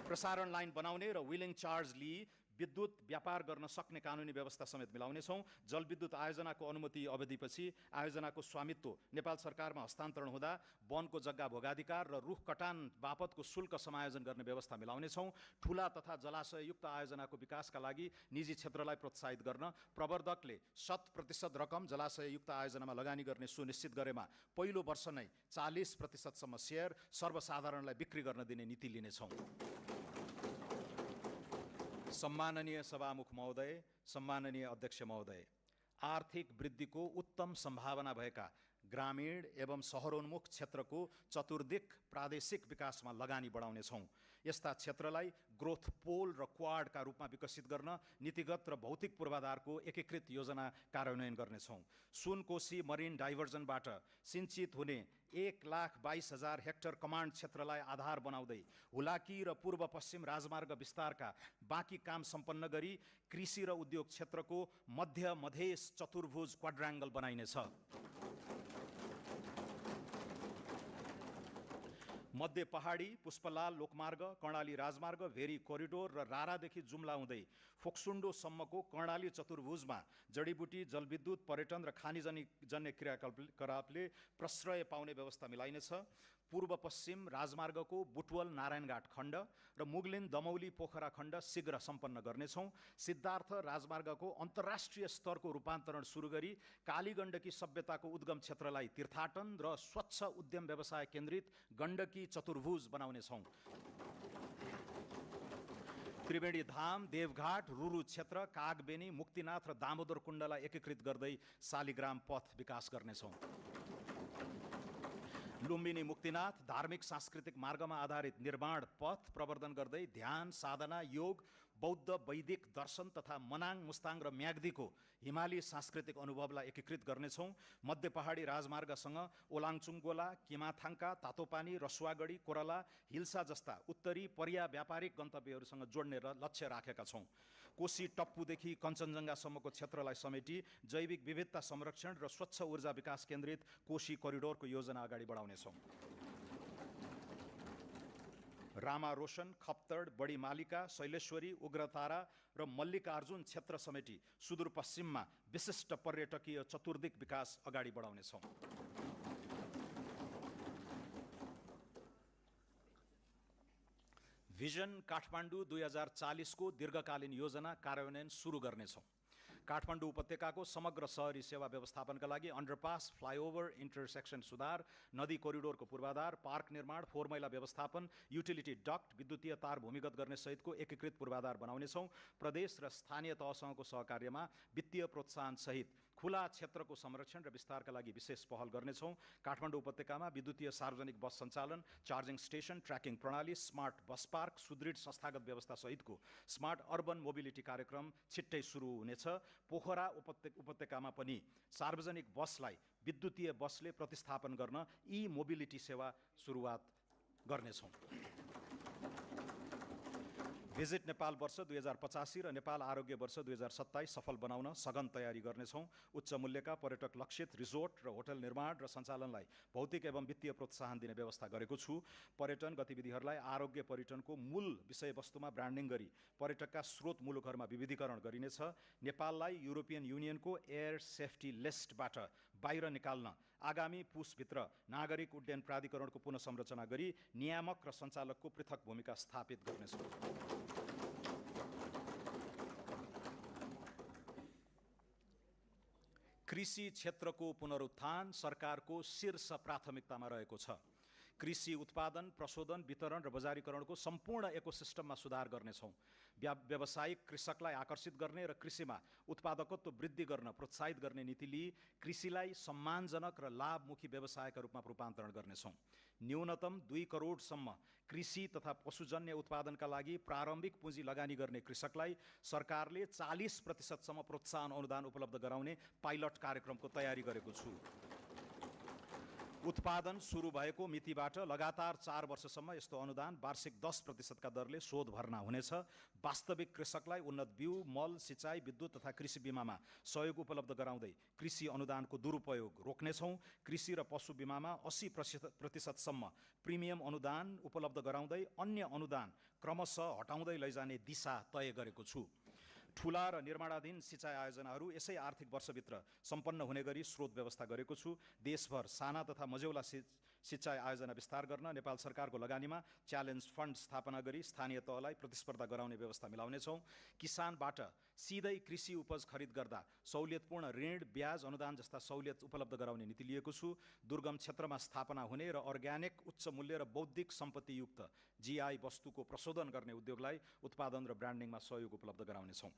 प्रसारण लाइन बनाउने र विलिङ चार्ज लिई विद्युत व्यापार गर्न सक्ने कानुनी व्यवस्था समेत मिलाउनेछौँ। जलविद्युत आयोजनाको अनुमति अवधिपछि आयोजनाको स्वामित्व नेपाल सरकारमा हस्तान्तरण हुँदा वनको जग्गा भोगाधिकार र रुख कटान बापतको शुल्क समायोजन गर्ने व्यवस्था मिलाउनेछौँ। ठूला तथा जलाशययुक्त आयोजनाको विकासका लागि निजी क्षेत्रलाई प्रोत्साहित गर्न प्रवर्धकले 100% रकम जलाशययुक्त आयोजनामा लगानी गर्ने सुनिश्चित गरेमा पहिलो वर्ष नै 40% सम्म सेयर सर्वसाधारणलाई बिक्री गर्न दिने नीति लिनेछौँ। सम्माननीय सभामुख महोदय, सम्माननीय अध्यक्ष महोदय, आर्थिक वृद्धिको उत्तम सम्भावना भएका ग्रामीण एवं शहरोन्मुख क्षेत्रको चतुर्दिक प्रादेशिक विकासमा लगानी बढाउनेछौँ। यस्ता क्षेत्रलाई ग्रोथ पोल र क्वाडका रूपमा विकसित गर्न नीतिगत र भौतिक पूर्वाधारको एकीकृत योजना कार्यान्वयन गर्नेछौँ। सुनकोशी मरिन डाइभर्जनबाट सिञ्चित हुने 1,22,000 हेक्टर कमान्ड क्षेत्रलाई आधार बनाउँदै हुलाकी र पूर्व पश्चिम राजमार्ग विस्तारका बाँकी काम सम्पन्न गरी कृषि र उद्योग क्षेत्रको मध्य मधेस चतुर्भुज क्वाड्राङ्गल बनाइनेछ। मध्य पहाडी, पुष्पलाल लोकमार्ग, कर्णाली राजमार्ग, भेरी कोरिडोर र रारादेखि जुम्ला हुँदै फोक्सुन्डोसम्मको कर्णाली चतुर्भुजमा जडीबुटी, जलविद्युत, पर्यटन र खानीजन्य क्रियाकलापले प्रश्रय पाउने व्यवस्था मिलाइनेछ। पूर्व पश्चिम राजमार्गको बुटवल नारायणघाट खण्ड र मुगलिन दमौली पोखरा खण्ड शीघ्र सम्पन्न गर्नेछौँ। सिद्धार्थ राजमार्गको अन्तर्राष्ट्रिय स्तरको रूपान्तरण सुरु गरी कालीगण्डकी सभ्यताको उद्गम क्षेत्रलाई तीर्थाटन र स्वच्छ उद्यम व्यवसाय केन्द्रित गण्डकी चतुर्भुज बनाउनेछौँ। त्रिवेणी धाम, देवघाट, रुरु क्षेत्र, कागबेनी, मुक्तिनाथ र दामोदर कुण्डलाई एकीकृत गर्दै शालिग्राम पथ विकास गर्नेछौँ। लुम्बिनी मुक्तिनाथ धार्मिक सांस्कृतिक मार्गमा आधारित निर्माण पथ प्रवर्धन गर्दै ध्यान, साधना, योग, बौद्ध, वैदिक दर्शन तथा मनाङ, मुस्ताङ र म्याग्दीको हिमाली सांस्कृतिक अनुभवलाई एकीकृत गर्नेछौँ। मध्य पहाडी राजमार्गसँग ओलाङचुङगोला, किमाथाङ्का, तातोपानी, रसुवागढी, कोरला, हिल्सा जस्ता उत्तरी पर्या व्यापारिक गन्तव्यहरूसँग जोड्ने लक्ष्य राखेका छौँ। कोशी टप्पुदेखि कञ्चनजङ्घासम्मको क्षेत्रलाई समेटी जैविक विविधता संरक्षण र स्वच्छ ऊर्जा विकास केन्द्रित कोशी करिडोरको योजना अगाडि बढाउनेछौँ। रामा रोशन, खप्तड, बडी मालिका, शैलेश्वरी, उग्रतारा र मल्लिकार्जुन क्षेत्र समेटी सुदूरपश्चिममा विशिष्ट पर्यटकीय चतुर्दिक विकास अगाडि बढाउनेछौँ। भिजन काठमाडौँ 2040 को दीर्घकालीन योजना कार्यान्वयन सुरु गर्नेछौँ। काठमाडौँ उपत्यकाको समग्र शहरी सेवा व्यवस्थापनका लागि अन्डरपास, फ्लाइओभर, इन्टरसेक्सन सुधार, नदी कोरिडोरको पूर्वाधार, पार्क निर्माण, फोहोर मैला व्यवस्थापन, युटिलिटी डक्ट, विद्युतीय तार भूमिगत गर्ने सहितको एकीकृत पूर्वाधार बनाउनेछौँ। प्रदेश र स्थानीय तहसँगको सहकार्यमा वित्तीय प्रोत्साहन सहित खुला क्षेत्रको संरक्षण र विस्तारका लागि विशेष पहल गर्नेछौँ। काठमाडौँ उपत्यकामा विद्युतीय सार्वजनिक बस सञ्चालन, चार्जिङ स्टेसन, ट्र्याकिङ प्रणाली, स्मार्ट बस पार्क, सुदृढ संस्थागत व्यवस्था सहितको स्मार्ट अर्बन मोबिलिटी कार्यक्रम छिट्टै सुरु हुनेछ। पोखरा उपत्यकामा पनि सार्वजनिक बसलाई विद्युतीय बसले प्रतिस्थापन गर्न ई मोबिलिटी सेवा सुरुवात गर्नेछौँ। भिजिट नेपाल वर्ष 2085 र नेपाल आरोग्य वर्ष 2027 सफल बनाउन सघन तयारी गर्नेछौँ। उच्च मूल्यका पर्यटक लक्षित रिजोर्ट र होटल निर्माण र सञ्चालनलाई भौतिक एवं वित्तीय प्रोत्साहन दिने व्यवस्था गरेको छु। पर्यटन गतिविधिहरूलाई आरोग्य पर्यटनको मूल विषयवस्तुमा ब्रान्डिङ गरी पर्यटकका स्रोत मुलुकहरूमा विविधीकरण गरिनेछ। नेपाललाई युरोपियन युनियनको एयर सेफ्टी लिस्टबाट बाहिर निकाल्न आगामी पुसभित्र नागरिक उड्डयन प्राधिकरणको पुनः संरचना गरी नियामक र सञ्चालकको पृथक भूमिका स्थापित गर्नेछौँ। कृषि क्षेत्रको पुनरुत्थान सरकारको शीर्ष प्राथमिकतामा रहेको छ। कृषि उत्पादन, प्रशोधन, वितरण र बजारीकरणको सम्पूर्ण इकोसिस्टममा सुधार गर्नेछौँ। व्यावसायिक कृषकलाई आकर्षित गर्ने र कृषिमा उत्पादकत्व वृद्धि गर्न प्रोत्साहित गर्ने नीति लिई कृषिलाई सम्मानजनक र लाभमुखी व्यवसायका रूपमा रूपान्तरण गर्नेछौँ। न्यूनतम 2 करोडसम्म कृषि तथा पशुजन्य उत्पादनका लागि प्रारम्भिक पुँजी लगानी गर्ने कृषकलाई सरकारले 40% प्रोत्साहन अनुदान उपलब्ध गराउने पाइलट कार्यक्रमको तयारी गरेको छु। उत्पादन सुरु भएको मितिबाट लगातार 4 वर्षसम्म यस्तो अनुदान वार्षिक 10% का दरले शोध भर्ना हुनेछ। वास्तविक कृषकलाई उन्नत बिउ, मल, सिँचाइ, विद्युत तथा कृषि बिमामा सहयोग उपलब्ध गराउँदै कृषि अनुदानको दुरुपयोग रोक्नेछौँ। कृषि र पशु बिमामा 80% प्रिमियम अनुदान उपलब्ध गराउँदै अन्य अनुदान क्रमशः हटाउँदै लैजाने दिशा तय गरेको छु। ठूला र निर्माणाधीन सिँचाइ आयोजनाहरू यसै आर्थिक वर्षभित्र सम्पन्न हुने गरी स्रोत व्यवस्था गरेको छु। देशभर साना तथा मझौला सिँचाइ आयोजना विस्तार गर्न नेपाल सरकारको लगानीमा च्यालेन्ज फन्ड स्थापना गरी स्थानीय तहलाई प्रतिस्पर्धा गराउने व्यवस्था मिलाउनेछौँ। किसानबाट सिधै कृषि उपज खरिद गर्दा सहुलियतपूर्ण ऋण, ब्याज, अनुदान जस्ता सहुलियत उपलब्ध गराउने नीति लिएको छु। दुर्गम क्षेत्रमा स्थापना हुने र अर्ग्यानिक, उच्च मूल्य र बौद्धिक सम्पत्तियुक्त GI वस्तुको प्रशोधन गर्ने उद्योगलाई उत्पादन र ब्रान्डिङमा सहयोग उपलब्ध गराउनेछौँ।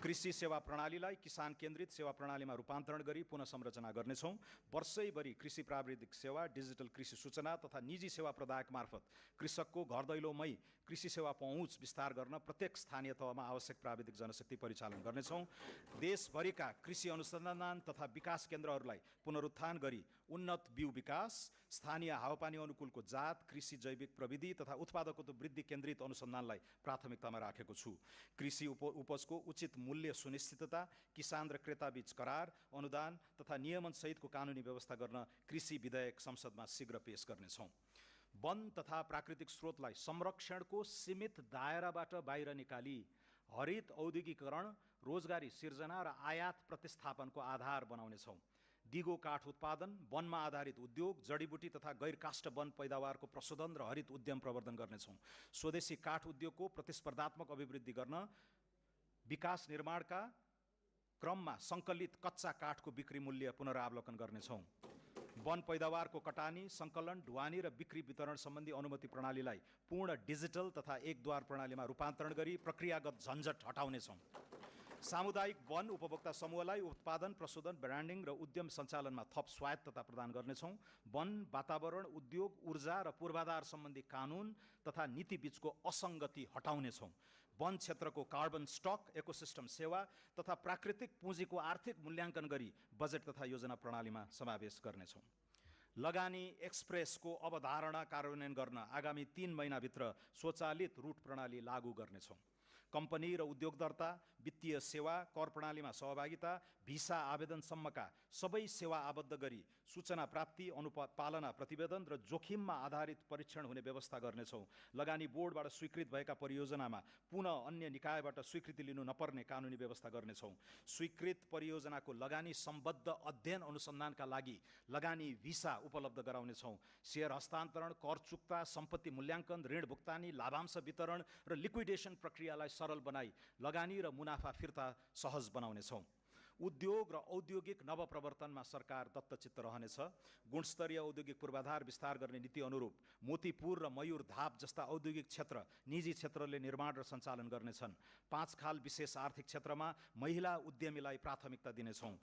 कृषि सेवा प्रणालीलाई किसान केन्द्रित सेवा प्रणालीमा रूपान्तरण गरी पुनः संरचना गर्नेछौँ। वर्षैभरि कृषि प्राविधिक सेवा, डिजिटल कृषि सूचना तथा निजी सेवा प्रदायक मार्फत कृषकको घर दैलोमै कृषि सेवा पहुँच विस्तार गर्न प्रत्येक स्थानीय तहमा आवश्यक प्राविधिक जनशक्ति परिचालन गर्नेछौँ। देशभरिका कृषि अनुसन्धान तथा विकास केन्द्रहरूलाई पुनरुत्थान गरी उन्नत बिउ विकास, स्थानीय हावापानी अनुकूलको जात, कृषि जैविक प्रविधि तथा उत्पादकत्व वृद्धि केन्द्रित अनुसन्धानलाई प्राथमिकतामा राखेको छु। कृषि उपजको उचित मूल्य सुनिश्चितता, किसान र क्रेताबीच करार, अनुदान तथा नियमन सहितको कानुनी व्यवस्था गर्न कृषि विधेयक संसदमा शीघ्र पेश गर्नेछौँ। वन तथा प्राकृतिक स्रोतलाई संरक्षणको सीमित दायराबाट बाहिर निकाली हरित औद्योगिकरण, रोजगारी सिर्जना र आयात प्रतिस्थापनको आधार बनाउनेछौँ। दिगो काठ उत्पादन, वनमा आधारित उद्योग, जडीबुटी तथा गैर काष्ठ वन पैदावारको प्रशोधन र हरित उद्यम प्रवर्धन गर्नेछौँ। स्वदेशी काठ उद्योगको प्रतिस्पर्धात्मक अभिवृद्धि गर्न विकास निर्माणका क्रममा सङ्कलित कच्चा काठको बिक्री मूल्य पुनरावलोकन गर्नेछौँ। वन पैदावारको कटानी, सङ्कलन, ढुवानी र बिक्री वितरण सम्बन्धी अनुमति प्रणालीलाई पूर्ण डिजिटल तथा एकद्वार प्रणालीमा रूपान्तरण गरी प्रक्रियागत झन्झट हटाउनेछौँ। सामुदायिक वन उपभोक्ता समूहलाई उत्पादन, प्रशोधन, ब्रान्डिङ र उद्यम सञ्चालनमा थप स्वायत्तता प्रदान गर्नेछौँ। वन, वातावरण, उद्योग, ऊर्जा र पूर्वाधार सम्बन्धी कानुन तथा नीति बीचको असङ्गति हटाउनेछौँ। वन क्षेत्रको कार्बन स्टक, इकोसिस्टम सेवा तथा प्राकृतिक पुँजीको आर्थिक मूल्याङ्कन गरी बजेट तथा योजना प्रणालीमा समावेश गर्नेछौँ। लगानी एक्सप्रेसको अवधारणा कार्यान्वयन गर्न आगामी 3 महिनाभित्र स्वचालित रूट प्रणाली लागू गर्नेछौँ। कम्पनी र उद्योग दर्ता, वित्तीय सेवा, कर प्रणालीमा सहभागिता, भिसा आवेदनसम्मका सबै सेवा आबद्ध गरी सूचना प्राप्ति, अनुपालना प्रतिवेदन र जोखिममा आधारित परीक्षण हुने व्यवस्था गर्नेछौँ। लगानी बोर्डबाट स्वीकृत भएका परियोजनामा पुनः अन्य निकायबाट स्वीकृति लिनु नपर्ने कानुनी व्यवस्था गर्नेछौँ। स्वीकृत परियोजनाको लगानी सम्बद्ध अध्ययन अनुसन्धानका लागि लगानी भिसा उपलब्ध गराउनेछौँ। सेयर हस्तान्तरण, कर चुक्ता, सम्पत्ति मूल्याङ्कन, ऋण भुक्तानी, लाभांश वितरण र लिक्विडेसन प्रक्रियालाई सरल बनाई लगानी र मुनाफा फिर्ता सहज बनाउनेछौँ। उद्योग र औद्योगिक नवप्रवर्तनमा सरकार दत्तचित्त रहनेछ। गुणस्तरीय औद्योगिक पूर्वाधार विस्तार गर्ने नीति अनुरूप मोतीपुर र मयूर धाप जस्ता औद्योगिक क्षेत्र निजी क्षेत्रले निर्माण र सञ्चालन गर्नेछन्। 5 खाल विशेष आर्थिक क्षेत्रमा महिला उद्यमीलाई प्राथमिकता दिनेछौँ।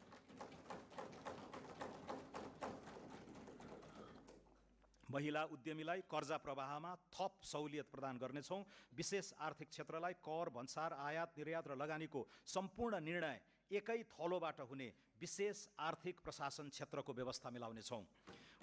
महिला उद्यमीलाई कर्जा प्रवाहमा थप सहुलियत प्रदान गर्नेछौँ। विशेष आर्थिक क्षेत्रलाई कर, भन्सार, आयात निर्यात र लगानीको सम्पूर्ण निर्णय एकै थलोबाट हुने विशेष आर्थिक प्रशासन क्षेत्रको व्यवस्था मिलाउनेछौँ।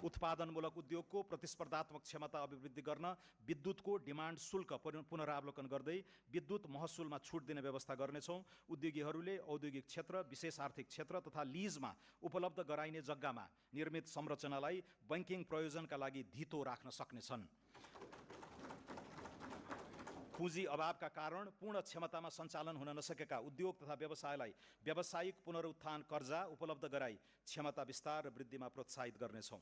उत्पादनमूलक उद्योगको प्रतिस्पर्धात्मक क्षमता अभिवृद्धि गर्न विद्युतको डिमान्ड शुल्क पुनरावलोकन गर्दै विद्युत महसुलमा छुट दिने व्यवस्था गर्नेछौँ। उद्योगीहरूले औद्योगिक क्षेत्र, विशेष आर्थिक क्षेत्र तथा लिजमा उपलब्ध गराइने जग्गामा निर्मित संरचनालाई बैंकिङ प्रयोजनका लागि धितो राख्न सक्नेछन्। पुँजी अभावका कारण पूर्ण क्षमतामा सञ्चालन हुन नसकेका उद्योग तथा व्यवसायलाई व्यावसायिक पुनरुत्थान कर्जा उपलब्ध गराई क्षमता विस्तार र वृद्धिमा प्रोत्साहित गर्नेछौँ।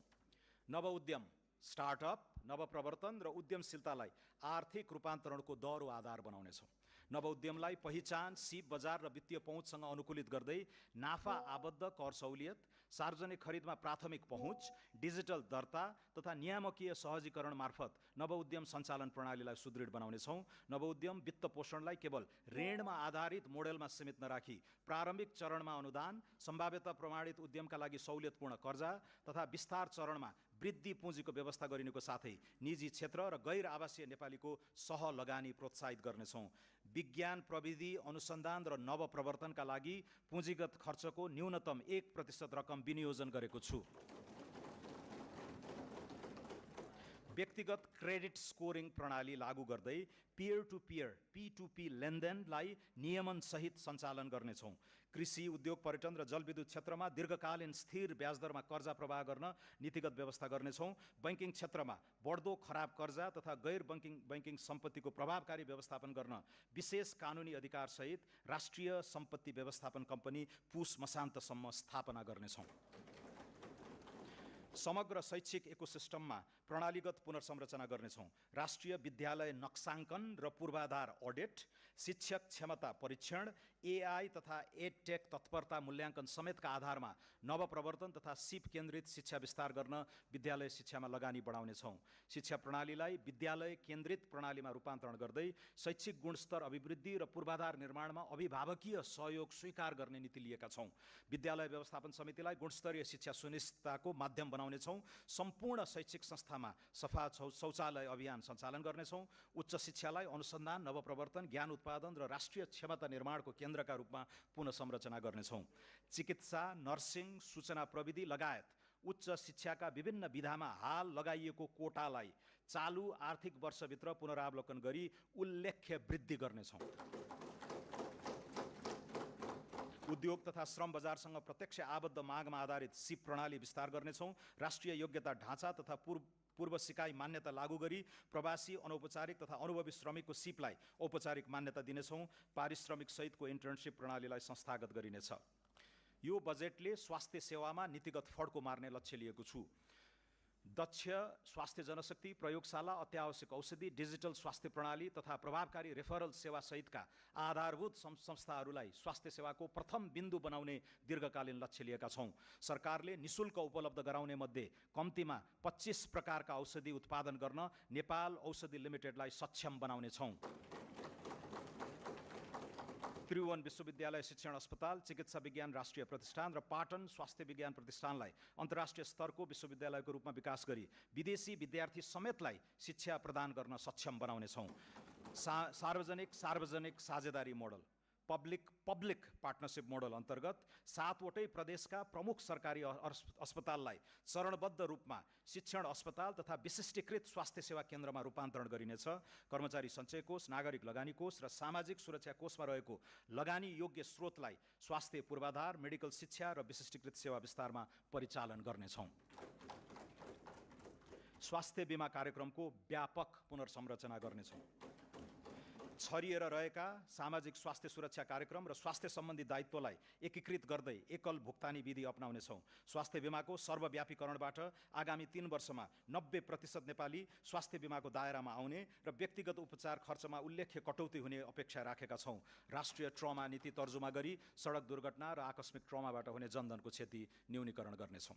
नवउद्यम, स्टार्टअप, नवप्रवर्तन र उद्यमशीलतालाई आर्थिक रूपान्तरणको दह्रो आधार बनाउनेछौँ। नवउद्यमलाई पहिचान, सिप बजार र वित्तीय पहुँचसँग अनुकूलित गर्दै नाफा आबद्ध कर सहुलियत, सार्वजनिक खरिदमा प्राथमिक पहुँच, डिजिटल दर्ता तथा नियामकीय सहजीकरण मार्फत नवउद्यम सञ्चालन प्रणालीलाई सुदृढ बनाउनेछौँ। नवउद्यम वित्त पोषणलाई केवल ऋणमा आधारित मोडेलमा सीमित नराखी प्रारम्भिक चरणमा अनुदान, सम्भाव्यता प्रमाणित उद्यमका लागि सहुलियतपूर्ण कर्जा तथा विस्तार चरणमा वृद्धि पुँजीको व्यवस्था गरिनुको साथै निजी क्षेत्र र गैर आवासीय नेपालीको सह लगानी प्रोत्साहित गर्नेछौँ। विज्ञान, प्रविधि, अनुसन्धान र नवप्रवर्तनका लागि पुँजीगत खर्चको न्यूनतम 1% रकम विनियोजन गरेको छु। व्यक्तिगत क्रेडिट स्कोरिङ प्रणाली लागू गर्दै पियर टु पियर P2P लेनदेनलाई नियमनसहित सञ्चालन गर्नेछौँ। कृषि, उद्योग, पर्यटन र जलविद्युत क्षेत्रमा दीर्घकालीन स्थिर ब्याजदरमा कर्जा प्रवाह गर्न नीतिगत व्यवस्था गर्नेछौँ। बैंकिङ क्षेत्रमा बढ्दो खराब कर्जा तथा गैर बैंकिङ सम्पत्तिको प्रभावकारी व्यवस्थापन गर्न विशेष कानुनी अधिकारसहित राष्ट्रिय सम्पत्ति व्यवस्थापन कम्पनी पुस मसान्तसम्म स्थापना गर्नेछौँ। समग्र शैक्षिक इकोसिस्टममा प्रणालीगत पुनर्संरचना गर्नेछौँ। राष्ट्रिय विद्यालय नक्साङ्कन र पूर्वाधार अडिट, शिक्षक क्षमता परीक्षण, AI तथा एडटेक तत्परता मूल्याङ्कन समेतका आधारमा नवप्रवर्तन तथा सिप केन्द्रित शिक्षा विस्तार गर्न विद्यालय शिक्षामा लगानी बढाउनेछौँ। शिक्षा प्रणालीलाई विद्यालय केन्द्रित प्रणालीमा रूपान्तरण गर्दै शैक्षिक गुणस्तर अभिवृद्धि र पूर्वाधार निर्माणमा अभिभावकीय सहयोग स्वीकार गर्ने नीति लिएका छौँ। विद्यालय व्यवस्थापन समितिलाई गुणस्तरीय शिक्षा सुनिश्चितताको माध्यम बनाउनेछौँ। सम्पूर्ण शैक्षिक संस्थामा सफा शौचालय अभियान सञ्चालन गर्नेछौँ। उच्च शिक्षालाई अनुसन्धान, नवप्रवर्तन, ज्ञान उत्पादन र राष्ट्रिय क्षमता निर्माणको केन्द्रका रूपमा पुनः संरचना गर्नेछौँ। चिकित्सा, नर्सिङ, सूचना प्रविधि लगायत उच्च शिक्षाका विभिन्न विधामा हाल लगाइएको कोटालाई चालु आर्थिक वर्षभित्र पुनरावलोकन गरी उल्लेख्य वृद्धि गर्नेछौँ। उद्योग तथा श्रम बजारसँग प्रत्यक्ष आबद्ध मागमा आधारित सिप प्रणाली विस्तार गर्नेछौँ। राष्ट्रिय योग्यता ढाँचा तथा पूर्व सिकाइ मान्यता लागू गरी प्रवासी, अनौपचारिक तथा अनुभवी श्रमिकको सिपलाई औपचारिक मान्यता दिनेछौँ। पारिश्रमिक सहितको इन्टर्नसिप प्रणालीलाई संस्थागत गरिनेछ। यो बजेटले स्वास्थ्य सेवामा नीतिगत फड्को मार्ने लक्ष्य लिएको छु। दक्ष स्वास्थ्य जनशक्ति, प्रयोगशाला, अत्यावश्यक औषधि, डिजिटल स्वास्थ्य प्रणाली तथा प्रभावकारी रेफरल सेवा सहितका आधारभूत संस्थाहरूलाई स्वास्थ्य सेवाको प्रथम बिन्दु बनाउने दीर्घकालीन लक्ष्य लिएका छौँ। सरकारले निशुल्क उपलब्ध गराउने मध्ये कम्तीमा 25 प्रकारका औषधि उत्पादन गर्न नेपाल औषधि लिमिटेडलाई सक्षम बनाउने छौँ। त्रिभुवन विश्वविद्यालय शिक्षण अस्पताल, चिकित्सा विज्ञान राष्ट्रिय प्रतिष्ठान र पाटन स्वास्थ्य विज्ञान प्रतिष्ठानलाई अन्तर्राष्ट्रिय स्तरको विश्वविद्यालयको रूपमा विकास गरी विदेशी विद्यार्थी समेतलाई शिक्षा प्रदान गर्न सक्षम बनाउनेछौँ। सार्वजनिक साझेदारी मोडल, पब्लिक पार्टनरसिप मोडल अन्तर्गत 7वटै प्रदेशका प्रमुख सरकारी अस्पताललाई चरणबद्ध रूपमा शिक्षण अस्पताल तथा विशिष्टीकृत स्वास्थ्य सेवा केन्द्रमा रूपान्तरण गरिनेछ। कर्मचारी सञ्चय कोष, नागरिक लगानी कोष र सामाजिक सुरक्षा कोषमा रहेको लगानी योग्य स्रोतलाई स्वास्थ्य पूर्वाधार, मेडिकल शिक्षा र विशिष्टीकृत सेवा विस्तारमा परिचालन गर्नेछौँ। स्वास्थ्य बीमा कार्यक्रमको व्यापक पुनर्संरचना गर्नेछौँ। छरिएर रहेका सामाजिक स्वास्थ्य सुरक्षा कार्यक्रम र स्वास्थ्य सम्बन्धी दायित्वलाई एकीकृत गर्दै एकल भुक्तानी विधि अपनाउनेछौँ। स्वास्थ्य बीमाको सर्वव्यापीकरणबाट आगामी 3 वर्षमा 90% नेपाली स्वास्थ्य बीमाको दायरामा आउने र व्यक्तिगत उपचार खर्चमा उल्लेख्य कटौती हुने अपेक्षा राखेका छौँ। राष्ट्रिय ट्रमा नीति तर्जुमा गरी सडक दुर्घटना र आकस्मिक ट्रमाबाट हुने जनधनको क्षति न्यूनीकरण गर्नेछौँ।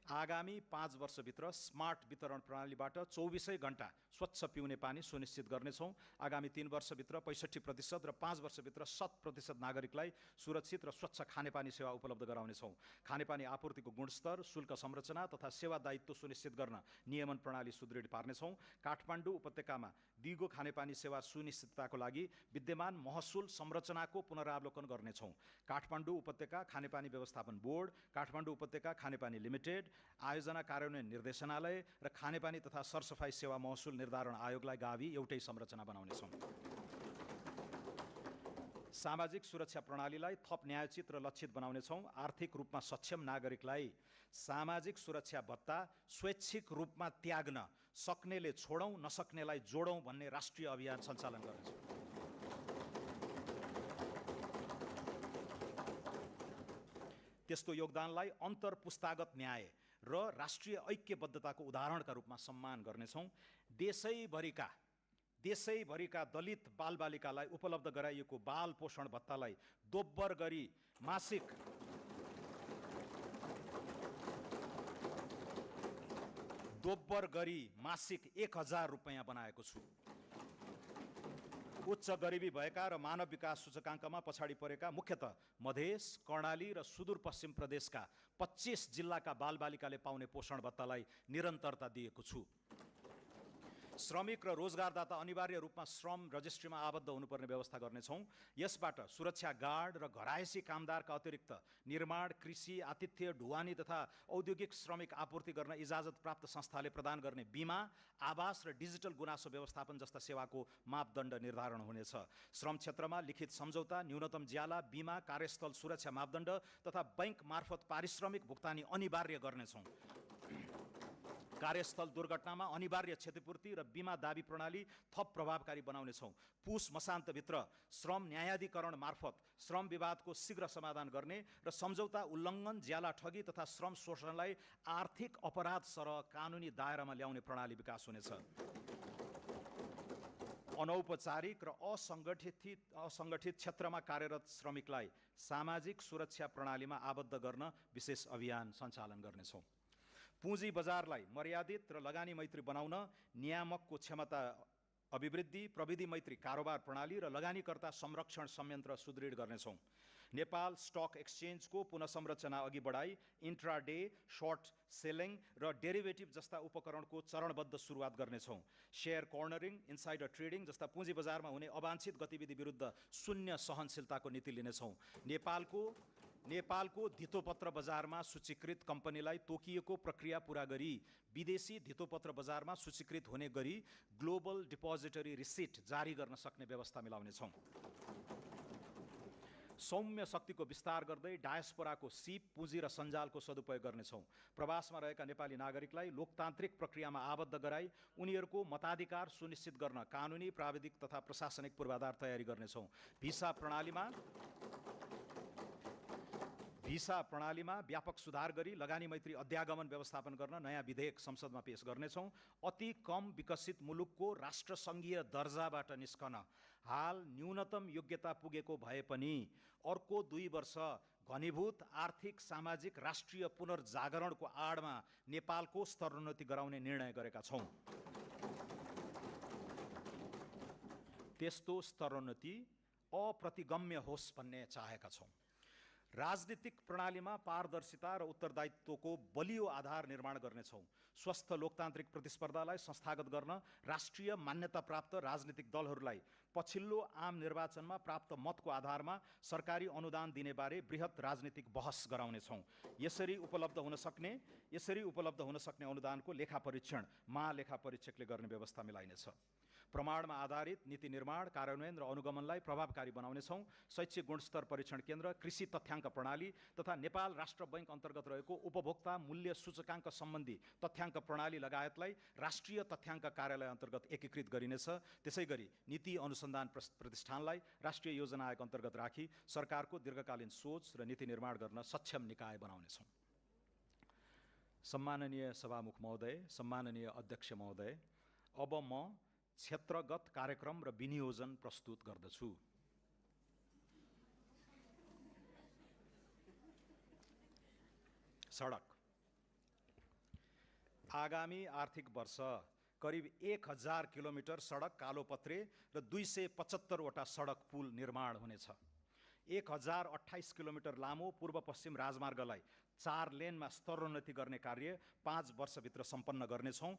आगामी 5 वर्षभित्र स्मार्ट वितरण प्रणालीबाट 24 घण्टा स्वच्छ पिउने पानी सुनिश्चित गर्नेछौँ। आगामी 3 वर्षभित्र 65% र 5 वर्षभित्र 100% नागरिकलाई सुरक्षित र स्वच्छ खानेपानी सेवा उपलब्ध गराउनेछौँ। खानेपानी आपूर्तिको गुणस्तर, शुल्क संरचना तथा सेवा दायित्व सुनिश्चित गर्न नियमन प्रणाली सुदृढ पार्नेछौँ। काठमाडौँ उपत्यकामा दिगो खानेपानी सेवा सुनिश्चितताको लागि विद्यमान महसुल संरचनाको पुनरावलोकन गर्नेछौँ। काठमाडौँ उपत्यका खानेपानी व्यवस्थापन बोर्ड, काठमाडौँ उपत्यका खानेपानी लिमिटेड, आयोजना कार्यान्वयन निर्देशनालय र खानेपानी तथा सरसफाई सेवा महसुल निर्धारण आयोगलाई गाभी एउटै संरचना बनाउनेछौँ। सामाजिक सुरक्षा प्रणालीलाई थप न्यायोचित र लक्षित बनाउनेछौँ। आर्थिक रूपमा सक्षम नागरिकलाई सामाजिक सुरक्षा भत्ता स्वैच्छिक रूपमा त्याग्न सक्नेले छोडौँ, नसक्नेलाई जोडौँ भन्ने राष्ट्रिय अभियान सञ्चालन गर्नेछौँ। त्यस्तो योगदानलाई अन्तर्पुस्तागत न्याय र राष्ट्रिय ऐक्यबद्धताको उदाहरणका रूपमा सम्मान गर्नेछौँ। देशैभरिका दलित बालबालिकालाई उपलब्ध गराइएको बाल पोषण भत्तालाई दोब्बर गरी मासिक 1000 रुपैयाँ बनाएको छु। उच्च गरिबी भएका र मानव विकास सूचकाङ्कमा पछाडि परेका मुख्यतः मधेस, कर्णाली र सुदूरपश्चिम प्रदेशका 25 जिल्लाका बालबालिकाले पाउने पोषण भत्तालाई निरन्तरता दिएको छु। श्रमिक र रोजगारदाता अनिवार्य रूपमा श्रम रजिस्ट्रीमा आबद्ध हुनुपर्ने व्यवस्था गर्नेछौँ। यसबाट सुरक्षा गार्ड र घरायसी कामदारका अतिरिक्त निर्माण, कृषि, आतिथ्य, ढुवानी तथा औद्योगिक श्रमिक आपूर्ति गर्न इजाजत प्राप्त संस्थाले प्रदान गर्ने बीमा, आवास र डिजिटल गुनासो व्यवस्थापन जस्ता सेवाको मापदण्ड निर्धारण हुनेछ। श्रम क्षेत्रमा लिखित सम्झौता, न्यूनतम ज्याला, बीमा, कार्यस्थल सुरक्षा मापदण्ड तथा बैंक मार्फत पारिश्रमिक भुक्तानी अनिवार्य गर्नेछौँ। कार्यस्थल दुर्घटनामा अनिवार्य क्षतिपूर्ति र बीमा दाबी प्रणाली थप प्रभावकारी बनाउनेछौँ। पुस मसान्तभित्र श्रम न्यायाधिकरण मार्फत श्रम विवादको शीघ्र समाधान गर्ने र सम्झौता उल्लङ्घन, ज्याला ठगी तथा श्रम शोषणलाई आर्थिक अपराध सरह कानुनी दायरामा ल्याउने प्रणाली विकास हुनेछ। अनौपचारिक र असङ्गठित क्षेत्रमा कार्यरत श्रमिकलाई सामाजिक सुरक्षा प्रणालीमा आबद्ध गर्न विशेष अभियान सञ्चालन गर्नेछौँ। पुँजी बजारलाई मर्यादित र लगानी मैत्री बनाउन नियामकको क्षमता अभिवृद्धि, प्रविधि मैत्री कारोबार प्रणाली र लगानीकर्ता संरक्षण संयन्त्र सुदृढ गर्नेछौँ। नेपाल स्टक एक्सचेन्जको पुनः संरचना अघि बढाई इन्ट्राडे, सर्ट सेलिङ र डेरिभेटिभ जस्ता उपकरणको चरणबद्ध सुरुवात गर्नेछौँ। शेयर कर्नरिङ, इन्साइडर ट्रेडिङ जस्ता पुँजी बजारमा हुने अवांछित गतिविधि विरुद्ध शून्य सहनशीलताको नीति लिनेछौँ। नेपालको धितोपत्र बजारमा सूचीकृत कम्पनीलाई तोकिएको प्रक्रिया पूरा गरी विदेशी धितोपत्र बजारमा सूचीकृत हुने गरी ग्लोबल डिपोजिटरी रिसिट जारी गर्न सक्ने व्यवस्था मिलाउनेछौँ। सौम्य शक्तिको विस्तार गर्दै डायस्पोराको सिप, पुँजी र सञ्जालको सदुपयोग गर्नेछौँ। प्रवासमा रहेका नेपाली नागरिकलाई लोकतान्त्रिक प्रक्रियामा आबद्ध गराई उनीहरूको मताधिकार सुनिश्चित गर्न कानुनी, प्राविधिक तथा प्रशासनिक पूर्वाधार तयारी गर्नेछौँ। भिसा प्रणालीमा व्यापक सुधार गरी लगानी मैत्री अध्यागमन व्यवस्थापन गर्न नयाँ विधेयक संसदमा पेश गर्नेछौँ। अति कम विकसित मुलुकको राष्ट्रसङ्घीय दर्जाबाट निस्कन हाल न्यूनतम योग्यता पुगेको भए पनि अर्को 2 वर्ष घनीभूत आर्थिक सामाजिक राष्ट्रिय पुनर्जागरणको आडमा नेपालको स्तरोन्नति गराउने निर्णय गरेका छौँ। त्यस्तो स्तरोन्नति अप्रतिगम्य होस् भन्ने चाहेका छौँ। राजनीतिक प्रणालीमा पारदर्शिता र उत्तरदायित्वको बलियो आधार निर्माण गर्नेछौँ। स्वस्थ लोकतान्त्रिक प्रतिस्पर्धालाई संस्थागत गर्न राष्ट्रिय मान्यता प्राप्त राजनीतिक दलहरूलाई पछिल्लो आम निर्वाचनमा प्राप्त मतको आधारमा सरकारी अनुदान दिने बारे बृहत राजनीतिक बहस गराउनेछौँ। यसरी उपलब्ध हुन सक्ने अनुदानको लेखा परीक्षण महालेखा परीक्षकले गर्ने व्यवस्था मिलाइनेछ। प्रमाणमा आधारित नीति निर्माण, कार्यान्वयन र अनुगमनलाई प्रभावकारी बनाउनेछौँ। शैक्षिक गुणस्तर परीक्षण केन्द्र, कृषि तथ्याङ्क प्रणाली तथा नेपाल राष्ट्र बैङ्क अन्तर्गत रहेको उपभोक्ता मूल्य सूचकाङ्क सम्बन्धी तथ्याङ्क प्रणाली लगायतलाई राष्ट्रिय तथ्याङ्क कार्यालय अन्तर्गत एकीकृत गरिनेछ। त्यसैगरी नीति अनुसन्धान प्रतिष्ठानलाई राष्ट्रिय योजना आयोग अन्तर्गत राखी सरकारको दीर्घकालीन सोच र नीति निर्माण गर्न सक्षम निकाय बनाउनेछौँ। सम्माननीय सभामुख महोदय, सम्माननीय अध्यक्ष महोदय, अब म क्षेत्रगत कार्यक्रम र विनियोजन प्रस्तुत गर्दछु। सडक। आगामी आर्थिक वर्ष करिब 1000 किलोमिटर सडक कालोपत्रे र 275 वटा सडक पुल निर्माण हुनेछ। 1028 किलोमिटर लामो पूर्व पश्चिम राजमार्गलाई 4 लेनमा स्तरोन्नति गर्ने कार्य 5 वर्षभित्र सम्पन्न गर्नेछौँ।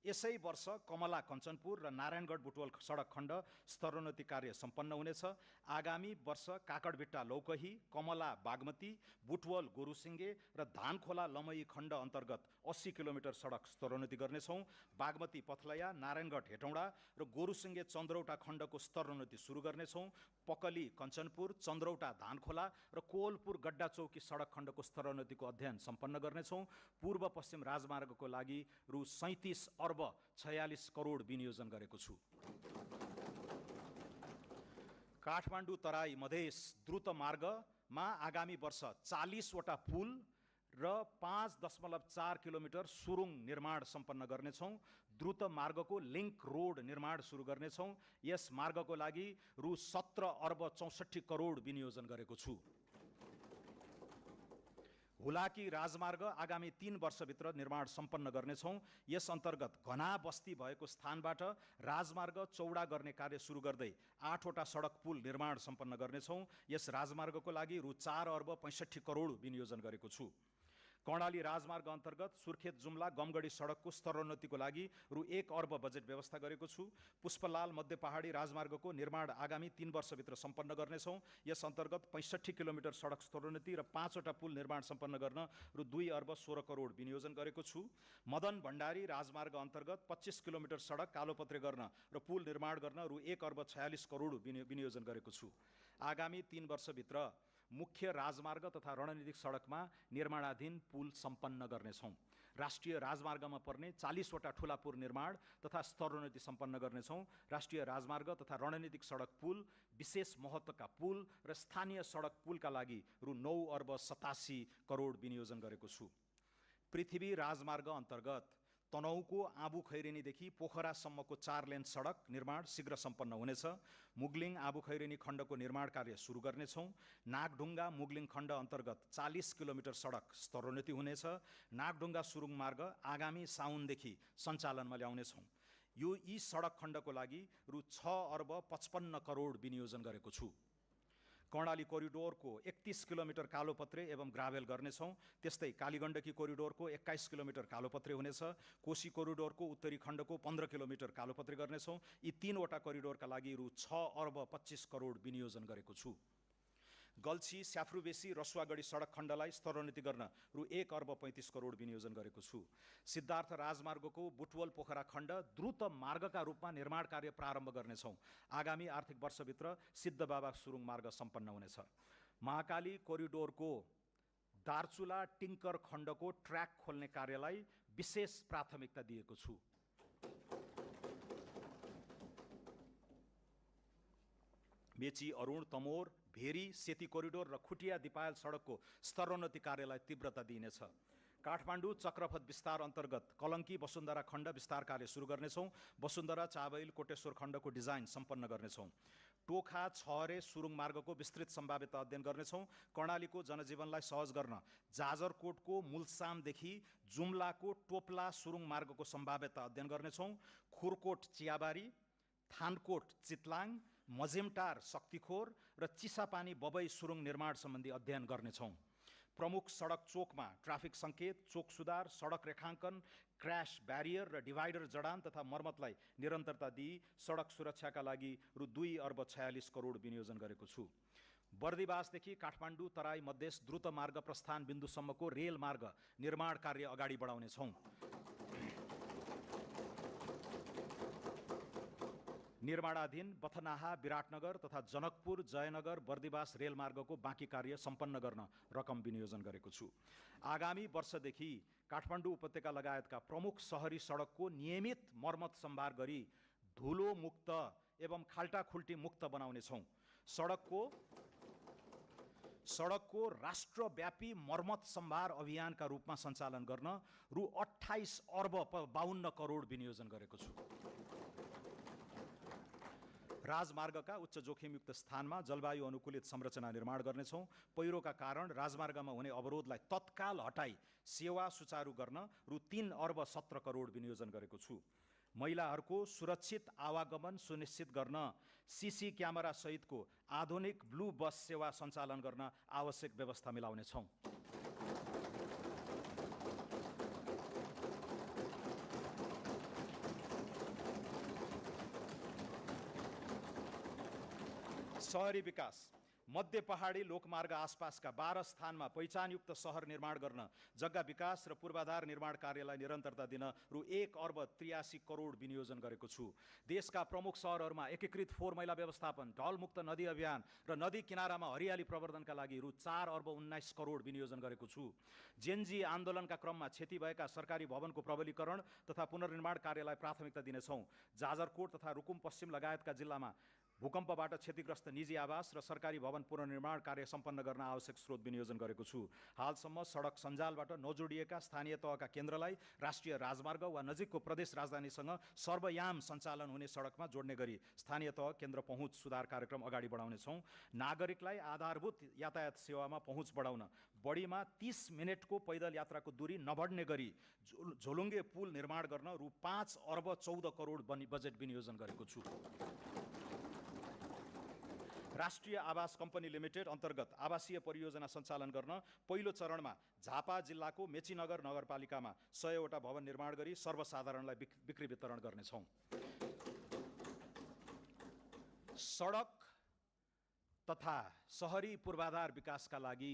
यसै वर्ष कमला कञ्चनपुर र नारायणगढ बुटवल सडक खण्ड स्तरोन्नति कार्य सम्पन्न हुनेछ। आगामी वर्ष काकडभिट्टा लौकही, कमला बागमती, बुटवल गोरुसिङ्गे र धानखोला लमही खण्ड अन्तर्गत 80 किलोमिटर सडक स्तरोन्नति गर्नेछौँ। बागमती पथलया, नारायणगढ हेटौँडा र गोरुसिङ्गे चन्द्रौटा खण्डको स्तरोन्नति सुरु गर्नेछौँ। पकली कञ्चनपुर, चन्द्रौटा धानखोला र कोवलपुर गड्डा चौकी सडक खण्डको स्तरोन्नतिको अध्ययन सम्पन्न गर्नेछौँ। पूर्व पश्चिम राजमार्गको लागि रु 37 अर्ब 46 करोड विनियोजन गरेको छु। काठमाडौँ तराई मधेस द्रुत मार्गमा आगामी वर्ष 40 वटा पुल र 5.4 किलोमिटर सुरुङ निर्माण सम्पन्न गर्नेछौँ। द्रुत मार्गको लिङ्क रोड निर्माण सुरु गर्नेछौँ। यस मार्गको लागि रु 17 अर्ब 64 करोड विनियोजन गरेको छु। हुलाकी राजमार्ग आगामी 3 वर्षभित्र निर्माण सम्पन्न गर्नेछौँ। यस अन्तर्गत घना बस्ती भएको स्थानबाट राजमार्ग चौडा गर्ने कार्य सुरु गर्दै 8 वटा सडक पुल निर्माण सम्पन्न गर्नेछौँ। यस राजमार्गको लागि रु 4 अर्ब 65 करोड विनियोजन गरेको छु। कर्णाली राजमार्ग अन्तर्गत सुर्खेत जुम्ला गमगढी सडकको स्तरोन्नतिको लागि रु 1 अर्ब बजेट व्यवस्था गरेको छु। पुष्पलाल मध्य पहाडी राजमार्गको निर्माण आगामी 3 वर्षभित्र सम्पन्न गर्नेछौँ। यस अन्तर्गत 65 किलोमिटर सडक स्तरोन्नति र 5 वटा पुल निर्माण सम्पन्न गर्न रु 2 अर्ब 16 करोड विनियोजन गरेको छु। मदन भण्डारी राजमार्ग अन्तर्गत 25 किलोमिटर सडक कालोपत्रे गर्न र पुल निर्माण गर्न रु 1 अर्ब 46 करोड विनियोजन गरेको छु। आगामी 3 वर्षभित्र मुख्य राजमार्ग तथा रणनीतिक सडकमा निर्माणाधीन पुल सम्पन्न गर्नेछौँ। राष्ट्रिय राजमार्गमा पर्ने 40 वटा ठुला पुल निर्माण तथा स्तरोन्नति सम्पन्न गर्नेछौँ। राष्ट्रिय राजमार्ग तथा रणनीतिक सडक पुल, विशेष महत्त्वका पुल र स्थानीय सडक पुलका लागि रु 9 अर्ब 87 करोड विनियोजन गरेको छु। पृथ्वी राजमार्ग अन्तर्गत तनहुको आबु खैरेनीदेखि पोखरासम्मको 4 लेन सडक निर्माण शीघ्र सम्पन्न हुनेछ। मुगलिङ आबु खैरेनी खण्डको निर्माण कार्य सुरु गर्नेछौँ। नागढुङ्गा मुगलिङ खण्ड अन्तर्गत 40 किलोमिटर सडक स्तरोन्नति हुनेछ। नागढुङ्गा सुरुङ मार्ग आगामी साउनदेखि सञ्चालनमा ल्याउनेछौँ। यी सडक खण्डको लागि रु 6 अर्ब 55 करोड विनियोजन गरेको छु। कर्णाली कोरिडोरको 31 किलोमिटर कालोपत्रे एवं ग्राभेल गर्नेछौँ। त्यस्तै कालीगण्डकी कोरिडोरको 21 किलोमिटर कालोपत्रे हुनेछ। कोशी कोरिडोरको उत्तरी खण्डको 15 किलोमिटर कालोपत्रे गर्नेछौँ। यी 3 वटा कोरिडोरका लागि रु 6 अर्ब 25 करोड विनियोजन गरेको छु। गल्छी स्याफ्रुबेसी रसुवागढी सडक खण्डलाई स्तरोन्नति गर्न रु 1 अर्ब 35 करोड विनियोजन गरेको छु। सिद्धार्थ राजमार्गको बुटवल पोखरा खण्ड द्रुत मार्गका रूपमा निर्माण कार्य प्रारम्भ गर्नेछौँ। आगामी आर्थिक वर्षभित्र सिद्धबाबा सुरुङ मार्ग सम्पन्न हुनेछ। महाकाली कोरिडोरको दार्चुला टिङ्कर खण्डको ट्र्याक खोल्ने कार्यलाई विशेष प्राथमिकता दिएको छु। मेची अरुण तमोर भेरी सेती कोरिडोर र खुटिया दिपायल सडकको स्तरोन्नति कार्यलाई तीव्रता दिइनेछ। काठमाडौँ चक्रपथ विस्तार अन्तर्गत कलङ्की वसुन्धरा खण्ड विस्तार कार्य सुरु गर्नेछौँ। वसुन्धरा चाबैल कोटेश्वर खण्डको डिजाइन सम्पन्न गर्नेछौँ। टोखा छहरे सुरुङ मार्गको विस्तृत सम्भाव्यता अध्ययन गर्नेछौँ। कर्णालीको जनजीवनलाई सहज गर्न जाजरकोटको मुलसामदेखि जुम्लाको टोप्ला सुरुङ मार्गको सम्भाव्यता अध्ययन गर्नेछौँ। खुरकोट चियाबारी, थानकोट चितलाङ, मझेमटार शक्तिखोर र चिसापानी बबई सुरुङ निर्माण सम्बन्धी अध्ययन गर्नेछौँ। प्रमुख सडक चोकमा ट्राफिक सङ्केत, चोक सुधार, सडक रेखाङ्कन, क्र्यास ब्यारियर र डिभाइडर जडान तथा मर्मतलाई निरन्तरता दिई सडक सुरक्षाका लागि रु 2 अर्ब 46 करोड विनियोजन गरेको छु। बर्दिवासदेखि काठमाडौँ तराई मधेस द्रुत मार्ग प्रस्थान बिन्दुसम्मको रेल मार्ग निर्माण कार्य अगाडि बढाउनेछौँ। निर्माणाधीन बथनाहा, विराटनगर तथा जनकपुर, जयनगर, बर्दिवास रेलमार्गको बाँकी कार्य सम्पन्न गर्न रकम विनियोजन गरेको छु। आगामी वर्षदेखि काठमाडौँ उपत्यका लगायतका प्रमुख सहरी सडकको नियमित मर्मत सम्भार गरी धुलो मुक्त एवं खाल्टाखुल्टी मुक्त बनाउनेछौँ। सडकको राष्ट्रव्यापी मर्मत सम्भार अभियानका रूपमा सञ्चालन गर्न रु 28 अर्ब 52 करोड विनियोजन गरेको छु। राजमार्गका उच्च जोखिमयुक्त स्थानमा जलवायु अनुकूलित संरचना निर्माण गर्नेछौँ। पहिरोका कारण राजमार्गमा हुने अवरोधलाई तत्काल हटाई सेवा सुचारू गर्न रु 3 अर्ब 17 करोड विनियोजन गरेको छु। महिलाहरूको सुरक्षित आवागमन सुनिश्चित गर्न सीसी क्यामेरा सहितको आधुनिक ब्लू बस सेवा सञ्चालन गर्न आवश्यक व्यवस्था मिलाउनेछौँ। सहरी विकास मध्य पहाडी लोकमार्ग आसपासका 12 स्थानमा पहिचानयुक्त सहर निर्माण गर्न जग्गा विकास र पूर्वाधार निर्माण कार्यलाई निरन्तरता दिन रु 1 अर्ब 83 करोड विनियोजन गरेको छु। देशका प्रमुख सहरहरूमा एकीकृत फोहोर मैला व्यवस्थापन, ढलमुक्त नदी अभियान र नदी किनारामा हरियाली प्रवर्धनका लागि रु 4 अर्ब 19 करोड विनियोजन गरेको छु। जेनजी आन्दोलनका क्रममा क्षति भएका सरकारी भवनको प्रबलीकरण तथा पुनर्निर्माण कार्यलाई प्राथमिकता दिनेछौँ। जाजरकोट तथा रुकुम पश्चिम लगायतका जिल्लामा भूकम्पबाट क्षतिग्रस्त निजी आवास र सरकारी भवन पुनर्निर्माण कार्य सम्पन्न गर्न आवश्यक स्रोत विनियोजन गरेको छु। हालसम्म सडक सञ्जालबाट नजोडिएका स्थानीय तहका केन्द्रलाई राष्ट्रिय राजमार्ग वा नजिकको प्रदेश राजधानीसँग सर्वयाम सञ्चालन हुने सडकमा जोड्ने गरी स्थानीय तह केन्द्र पहुँच सुधार कार्यक्रम अगाडि बढाउनेछौँ। नागरिकलाई आधारभूत यातायात सेवामा पहुँच बढाउन बढीमा 30 मिनटको पैदल यात्राको दूरी नबढ्ने गरी झोलुङ्गे पुल निर्माण गर्न रु 5 अर्ब 14 करोड बजेट विनियोजन गरेको छु। राष्ट्रिय आवास कम्पनी लिमिटेड अन्तर्गत आवासीय परियोजना सञ्चालन गर्न पहिलो चरणमा झापा जिल्लाको मेचीनगर नगरपालिकामा 100 वटा भवन निर्माण गरी सर्वसाधारणलाई बिक्री वितरण गर्नेछौँ। सडक तथा सहरी पूर्वाधार विकासका लागि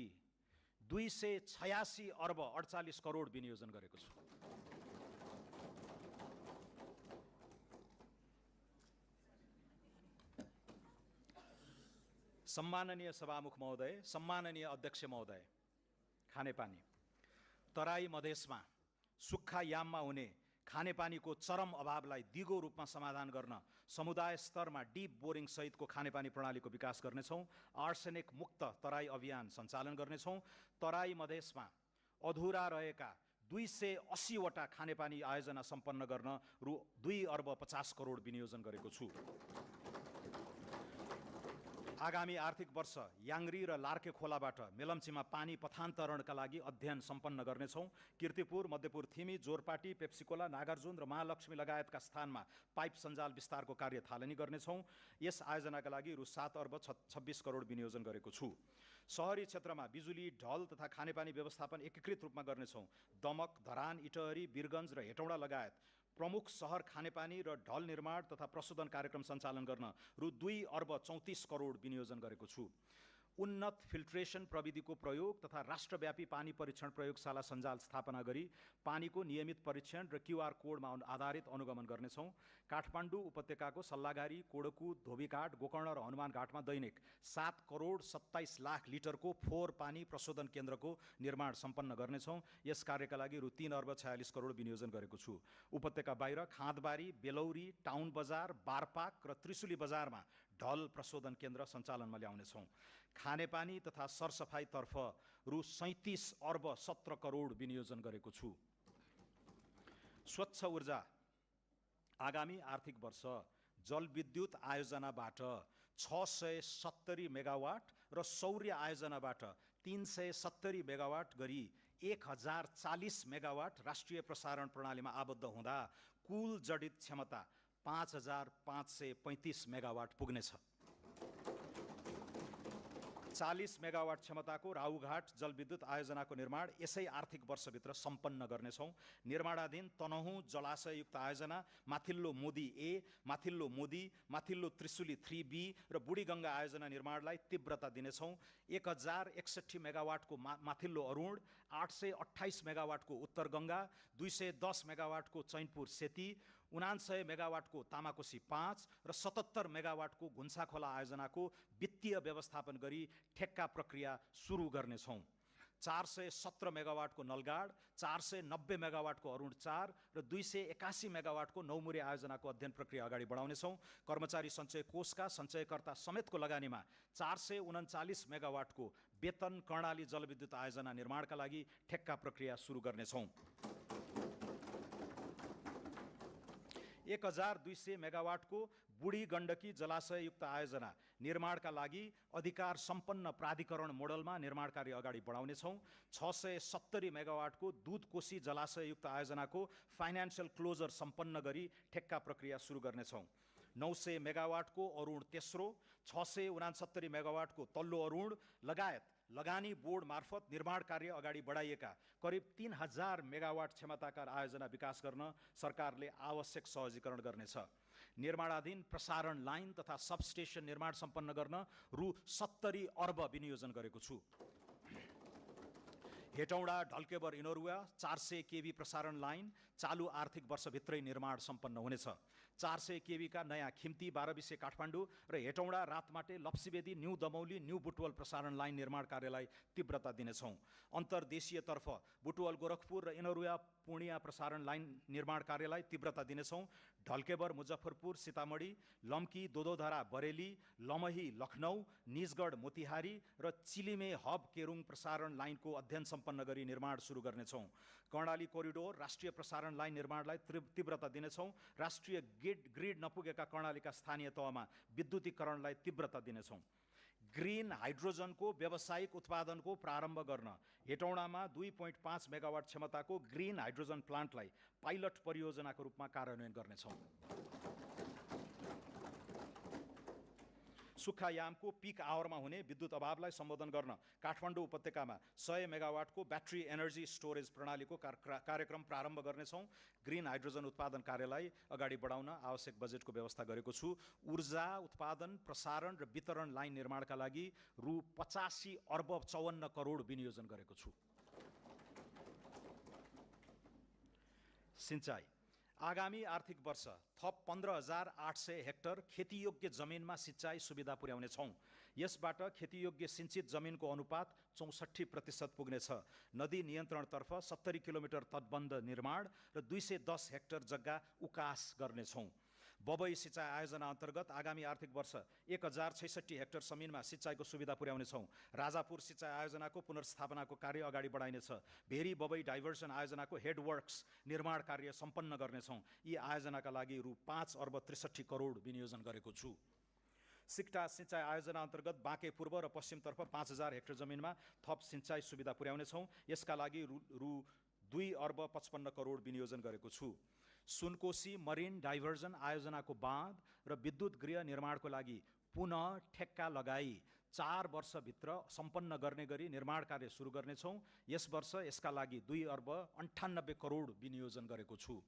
286 अर्ब 48 करोड विनियोजन गरेको छु। सम्माननीय सभामुख महोदय, सम्माननीय अध्यक्ष महोदय, खानेपानी तराई मधेसमा सुक्खा याममा हुने खानेपानीको चरम अभावलाई दिगो रूपमा समाधान गर्न समुदाय स्तरमा डिप बोरिङ सहितको खानेपानी प्रणालीको विकास गर्नेछौँ। आर्सेनिक मुक्त तराई अभियान सञ्चालन गर्नेछौँ। तराई मधेसमा अधुरा रहेका 280 वटा खानेपानी आयोजना सम्पन्न गर्न रु 2 अर्ब 50 करोड विनियोजन गरेको छु। आगामी आर्थिक वर्ष याङ्री र लार्के खोलाबाट मेलम्चीमा पानी पथान्तरणका लागि अध्ययन सम्पन्न गर्नेछौँ। किर्तिपुर, मध्यपुर थिमी, जोरपाटी, पेप्सिकोला, नागार्जुन र महालक्ष्मी लगायतका स्थानमा पाइप सञ्जाल विस्तारको कार्य थालनी गर्नेछौँ। यस आयोजनाका लागि रु 7 अर्ब 26 करोड विनियोजन गरेको छु। सहरी क्षेत्रमा बिजुली, ढल तथा खानेपानी व्यवस्थापन एकीकृत रूपमा गर्नेछौँ। दमक, धरान, इटहरी, वीरगञ्ज र हेटौँडा लगायत प्रमुख सहर खानेपानी र ढल निर्माण तथा प्रशोधन कार्यक्रम सञ्चालन गर्न रु 2 अर्ब 34 करोड विनियोजन गरेको छु। उन्नत फिल्ट्रेसन प्रविधिको प्रयोग तथा राष्ट्रव्यापी पानी परीक्षण प्रयोगशाला सञ्जाल स्थापना गरी पानीको नियमित परीक्षण र क्युआर कोडमा आधारित अनुगमन गर्नेछौँ। काठमाडौँ उपत्यकाको सल्लाघारी, कोडकु, धोबीघाट, गोकर्ण र हनुमान घाटमा दैनिक 7 करोड 27 लाख लिटरको फोहोर पानी प्रशोधन केन्द्रको निर्माण सम्पन्न गर्नेछौँ। यस कार्यका लागि रु 3 अर्ब 46 करोड विनियोजन गरेको छु। उपत्यका बाहिर खाँदबारी, बेलौरी, टाउन बजार, बारपाक र त्रिशुली बजारमा ढल प्रशोधन केन्द्र सञ्चालनमा ल्याउनेछौँ। खानेपानी तथा सरसफाइतर्फ रु 37 अर्ब 17 करोड विनियोजन गरेको छु। स्वच्छ ऊर्जा आगामी आर्थिक वर्ष जलविद्युत आयोजनाबाट 670 मेगावाट र सौर्य आयोजनाबाट 370 मेगावाट गरी 1040 मेगावाट राष्ट्रिय प्रसारण प्रणालीमा आबद्ध हुँदा कुल जडित क्षमता 5535 मेगावाट पुग्नेछ। 40 मेगावाट क्षमताको राहुघाट जलविद्युत आयोजनाको निर्माण यसै आर्थिक वर्षभित्र सम्पन्न गर्नेछौँ। निर्माणाधीन तनहुँ जलाशययुक्त आयोजना, माथिल्लो मोदी ए, माथिल्लो मोदी, माथिल्लो त्रिशुली 3B र बुढीगङ्गा आयोजना निर्माणलाई तीव्रता दिनेछौँ। 1061 मेगावाटको माथिल्लो अरुण, 828 मेगावाटको उत्तर गङ्गा, 210 मेगावाटको चैनपुर सेती, 99 मेगावाटको तामाकोसी 5 र 77 मेगावाटको घुन्साखोला आयोजनाको वित्तीय व्यवस्थापन गरी ठेक्का प्रक्रिया सुरु गर्नेछौँ। 417 मेगावाटको नलगाड, 490 मेगावाटको अरुण 4 र 281 मेगावाटको नौमुरे आयोजनाको अध्ययन प्रक्रिया अगाडि बढाउनेछौँ। कर्मचारी सञ्चय कोषका सञ्चयकर्ता समेतको लगानीमा 439 मेगावाटको वेतन कर्णाली जलविद्युत आयोजना निर्माणका लागि ठेक्का प्रक्रिया सुरु गर्नेछौँ। 1200 मेगावाटको बुढी गण्डकी जलाशययुक्त आयोजना निर्माणका लागि अधिकार सम्पन्न प्राधिकरण मोडलमा निर्माण कार्य अगाडि बढाउनेछौँ। 670 मेगावाटको दुधकोशी जलाशययुक्त आयोजनाको फाइनान्सियल क्लोजर सम्पन्न गरी ठेक्का प्रक्रिया सुरु गर्नेछौँ। 900 मेगावाटको अरुण तेस्रो, 669 मेगावाटको तल्लो अरुण लगायत लगानी बोर्ड मार्फत निर्माण कार्य अगाडि बढाइएका करिब 3000 मेगावाट क्षमताका आयोजना विकास गर्न सरकारले आवश्यक सहजीकरण गर्नेछ। निर्माणाधीन प्रसारण लाइन तथा सबस्टेसन निर्माण सम्पन्न गर्न रु 70 अर्ब विनियोजन गरेको छु। हेटौँडा ढल्केबर इनोरुवा 400 केबी प्रसारण लाइन चालु आर्थिक वर्षभित्रै निर्माण सम्पन्न हुनेछ। 400 केबी का नयाँ खिम्ती 12 काठमाडौँ र हेटौँडा रातमाटे लप्सीबेदी न्यू दमौली न्यू बुटवल प्रसारण लाइन निर्माण कार्यलाई तीव्रता दिनेछौँ। अन्तर्देशीयतर्फ बुटवल गोरखपुर र इनरुवा पूर्णिया प्रसारण लाइन निर्माण कार्यलाई तीव्रता दिनेछौँ। ढल्केबर मुजफ्फरपुर सीतामढी, लम्की दोदोधरा बरेली, लमही लखनऊ, निजगढ मोतिहारी र चिलिमे हब केरुङ प्रसारण लाइनको अध्ययन सम्पन्न गरी निर्माण सुरु गर्नेछौँ। कर्णाली कोरिडोर राष्ट्रिय प्रसारण लाइन निर्माणलाई तीव्रता दिनेछौँ। राष्ट्रिय ग्रिड नपुगेका कर्णालीका स्थानीय तहमा विद्युतीकरणलाई तीव्रता दिनेछौँ। ग्रीन हाइड्रोजनको व्यावसायिक उत्पादनको प्रारम्भ गर्न हेटौँडामा 2.5 मेगावाट क्षमताको ग्रीन हाइड्रोजन प्लान्टलाई पाइलट परियोजनाको रूपमा कार्यान्वयन गर्नेछौँ। सुक्खायामको पिक आवरमा हुने विद्युत अभावलाई सम्बोधन गर्न काठमाडौँ उपत्यकामा 100 मेगावाटको ब्याट्री एनर्जी स्टोरेज प्रणालीको कार्यक्रम प्रारम्भ गर्नेछौँ। ग्रीन हाइड्रोजन उत्पादन कार्यलाई अगाडि बढाउन आवश्यक बजेटको व्यवस्था गरेको छु। ऊर्जा उत्पादन, प्रसारण र वितरण लाइन निर्माणका लागि रु 85 अर्ब 54 करोड विनियोजन गरेको छु। सिंचाई आगामी आर्थिक वर्ष थप 15,800 हेक्टर खेतीयोग्य जमिनमा सिंचाई सुविधा पुर्याउनेछौँ। यसबाट खेतीयोग्य सिंचित जमिनको अनुपात 64% पुग्नेछ। नदी नियन्त्रणतर्फ 70 किलोमिटर तटबन्ध निर्माण र 210 हेक्टर जग्गा उकास गर्नेछौँ। बबई सिंचाई आयोजना अन्तर्गत आगामी आर्थिक वर्ष 1066 हेक्टर जमिनमा सिंचाईको सुविधा पुर्याउनेछौँ। राजापुर सिंचाई आयोजनाको पुनर्स्थापनाको कार्य अगाडि बढाइनेछ। भेरी बबई डाइभर्सन आयोजनाको हेडवर्क्स निर्माण कार्य सम्पन्न गर्नेछौँ। यी आयोजनाका लागि रु 5 अर्ब 63 करोड विनियोजन गरेको छु। सिक्टा सिंचाई आयोजना अन्तर्गत बाँके पूर्व र पश्चिमतर्फ 5000 हेक्टर जमिनमा थप सिंचाई सुविधा पुर्याउनेछौँ। यसका लागि रु 2 अर्ब 55 करोड विनियोजन गरेको छु। सुनकोशी मरिन डाइभर्जन आयोजनाको बाँध र विद्युत गृह निर्माणको लागि पुनः ठेक्का लगाई 4 वर्षभित्र सम्पन्न गर्ने गरी निर्माण कार्य सुरु गर्नेछौँ। यस वर्ष यसका लागि 2 अर्ब 98 करोड विनियोजन गरेको छु।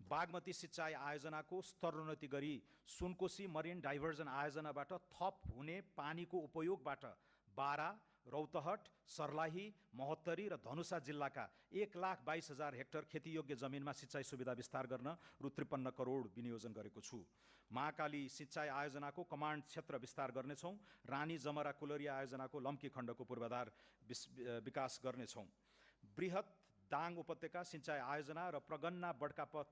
बागमती सिंचाई आयोजनाको स्तरोन्नति गरी सुनकोशी मरिन डाइभर्जन आयोजनाबाट थप हुने पानीको उपयोगबाट बारा, रौतहट, सर्लाही, महोत्तरी र धनुषा जिल्लाका 1,22,000 हेक्टर खेतीयोग्य जमिनमा सिंचाई सुविधा विस्तार गर्न रु 53 करोड विनियोजन गरेको छु। महाकाली सिंचाई आयोजनाको कमान्ड क्षेत्र विस्तार गर्नेछौँ। रानी जमरा कुलरिया आयोजनाको लम्की खण्डको पूर्वाधार विकास गर्नेछौँ। बृहत दाङ उपत्यका सिंचाई आयोजना र प्रगन्ना बडकापथ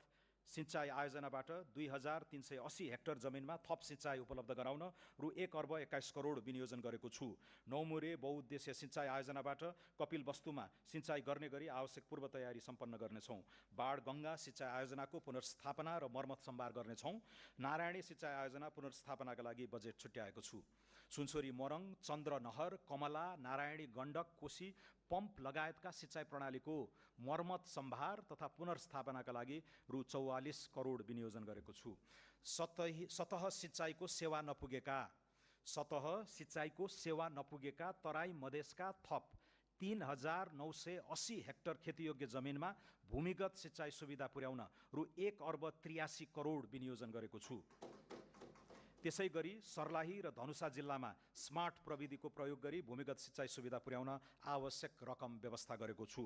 सिंचाई आयोजनाबाट 2380 हेक्टर जमिनमा थप सिंचाई उपलब्ध गराउन रु 1 अर्ब 21 करोड विनियोजन गरेको छु। नौमुरे बहुउद्देश्य सिंचाई आयोजनाबाट कपिल वस्तुमा सिंचाई गर्ने गरी आवश्यक पूर्व तयारी सम्पन्न गर्नेछौँ। बाढ गङ्गा सिंचाई आयोजनाको पुनर्स्थापना र मर्मत सम्भार गर्नेछौँ। नारायणी सिंचाई आयोजना पुनर्स्थापनाका लागि बजेट छुट्याएको छु। सुनसरी मोरङ, चन्द्रनहर, कमला, नारायणी गण्डक, कोशी पम्प लगायतका सिंचाई प्रणालीको मर्मत सम्भार तथा पुनर्स्थापनाका लागि रु 44 करोड विनियोजन गरेको छु। सतह सिंचाइको सेवा नपुगेका तराई मधेसका थप 3980 हेक्टर खेतीयोग्य जमिनमा भूमिगत सिंचाई सुविधा पुर्याउन रु 1 अर्ब 83 करोड विनियोजन गरेको छु। त्यसै गरी सर्लाही र धनुषा जिल्लामा स्मार्ट प्रविधिको प्रयोग गरी भूमिगत सिंचाई सुविधा पुर्याउन आवश्यक रकम व्यवस्था गरेको छु।